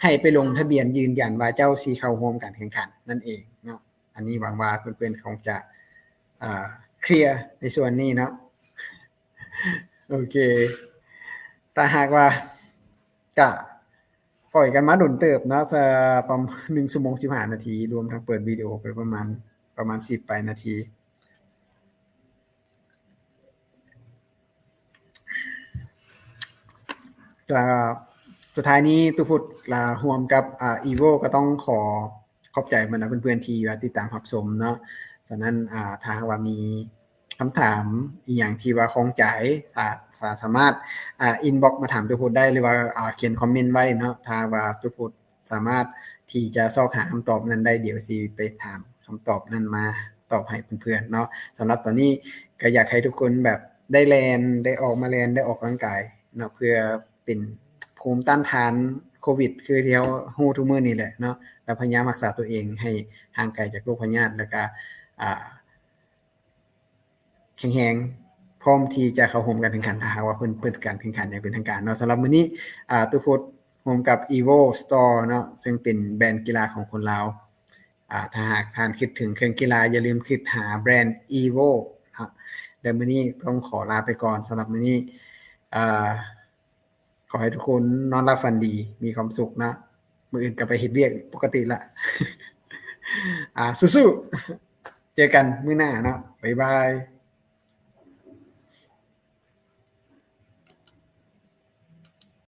ໃຫ້ໄປລົງທະບຽນຢືນຢັນວ່າເຈົ້າຊິເຂົ້າຮ່ວມການແຂ່ງຂັນນັ້ນເອງເນາະ. ອັນນີ້ຫວັງວ່າເພື່ອນໆຄົງຈະ ອ່າ ເຄລຍໃນສ່ວນນີ້ເນາະ. ໂອເຄ ຖ້າຫາກວ່າ ກະປ່ອຍກັນມາດົນເຕີບເນາະ ຈະປະມານໜຶ່ງຊົ່ວໂມງສິບຫ້ານາທີ ລວມທັງເປີດວິດີໂອໄປປະມານ ປະມານສິບປາຍນາທີ. ກະສຸດທ້າຍນີ້ ຕຸພຸດ ລະ ຮ່ວມກັບ ອ່າ ອີໂວ ກໍຕ້ອງຂໍຂອບໃຈບັນດາເພື່ອນໆທີ່ວ່າຕິດຕາມຮັບຊົມເນາະ. ສະນັ້ນ ອ່າ ຖ້າຫາກວ່າມີຄຳຖາມອີ່ຫຍັງທີ່ວ່າຂ້ອງໃຈ ສາ ສາ ສາມາດ ອ່າ ອິນບັອກມາຖາມຕຸພຸດໄດ້ ຫຼືວ່າ ອ່າ ຂຽນຄອມເມັນໄວ້ເນາະ. ຖ້າວ່າຕຸພຸດ ສາມາດທີ່ຈະຊອກຫາຄຳຕອບນັ້ນໄດ້ ດຽວຊິໄປຖາມຄຳຕອບນັ້ນມາຕອບໃຫ້ເພື່ອນໆເນາະ. ສຳລັບຕອນນີ້ກໍຢາກໃຫ້ທຸກຄົນແບບໄດ້ແລ່ນ ໄດ້ອອກມາແລ່ນ ໄດ້ອອກກຳລັງກາຍເນາະ ເພື່ອເປັນພູມຕ້ານທານໂຄວິດ ຄືທີ່ເຮົາຮູ້ທຸກມື້ນີ້ແຫຼະເນາະ ແລະພະຍາຍາມຮັກສາຕົວເອງໃຫ້ຫ່າງໄກຈາກໂລກພະຍາດ ແລ້ວກະ ອ່າ ແຂງແຮງ ພ້ອມທີ່ຈະເຂົ້າຮ່ວມການແຂ່ງຂັນ ຖ້າຫາກວ່າເພິ່ນເປີດການແຂ່ງຂັນຢ່າງເປັນທາງການເນາະ. ສຳລັບມື້ນີ້ ອ່າ ຕຸພຸດ ຮ່ວມກັບ Evo Store ເນາະ ເຊິ່ງເປັນແບຣນກິລາຂອງຄົນລາວ. ອ່າ ຖ້າຫາກທ່ານຄິດເຖິງເຄື່ອງກິລາ ຢ່າລືມຄິດຫາແບຣນ Evo ເນາະ. ແລະມື້ນີ້ຕ້ອງຂໍລາໄປກ່ອນ. ສຳລັບມື້ນີ້ ອ່າ ຂໍໃຫ້ທຸກຄົນນອນຫຼັບຝັນດີ ມີຄວາມສຸກເນາະ. ມື້ອື່ນກໍໄປເຮັດວຽກປົກກະຕິລະ. ອ່າ ສູ້ໆ ເຈີກັນມື້ໜ້າເນາະ. ບາຍບາຍ.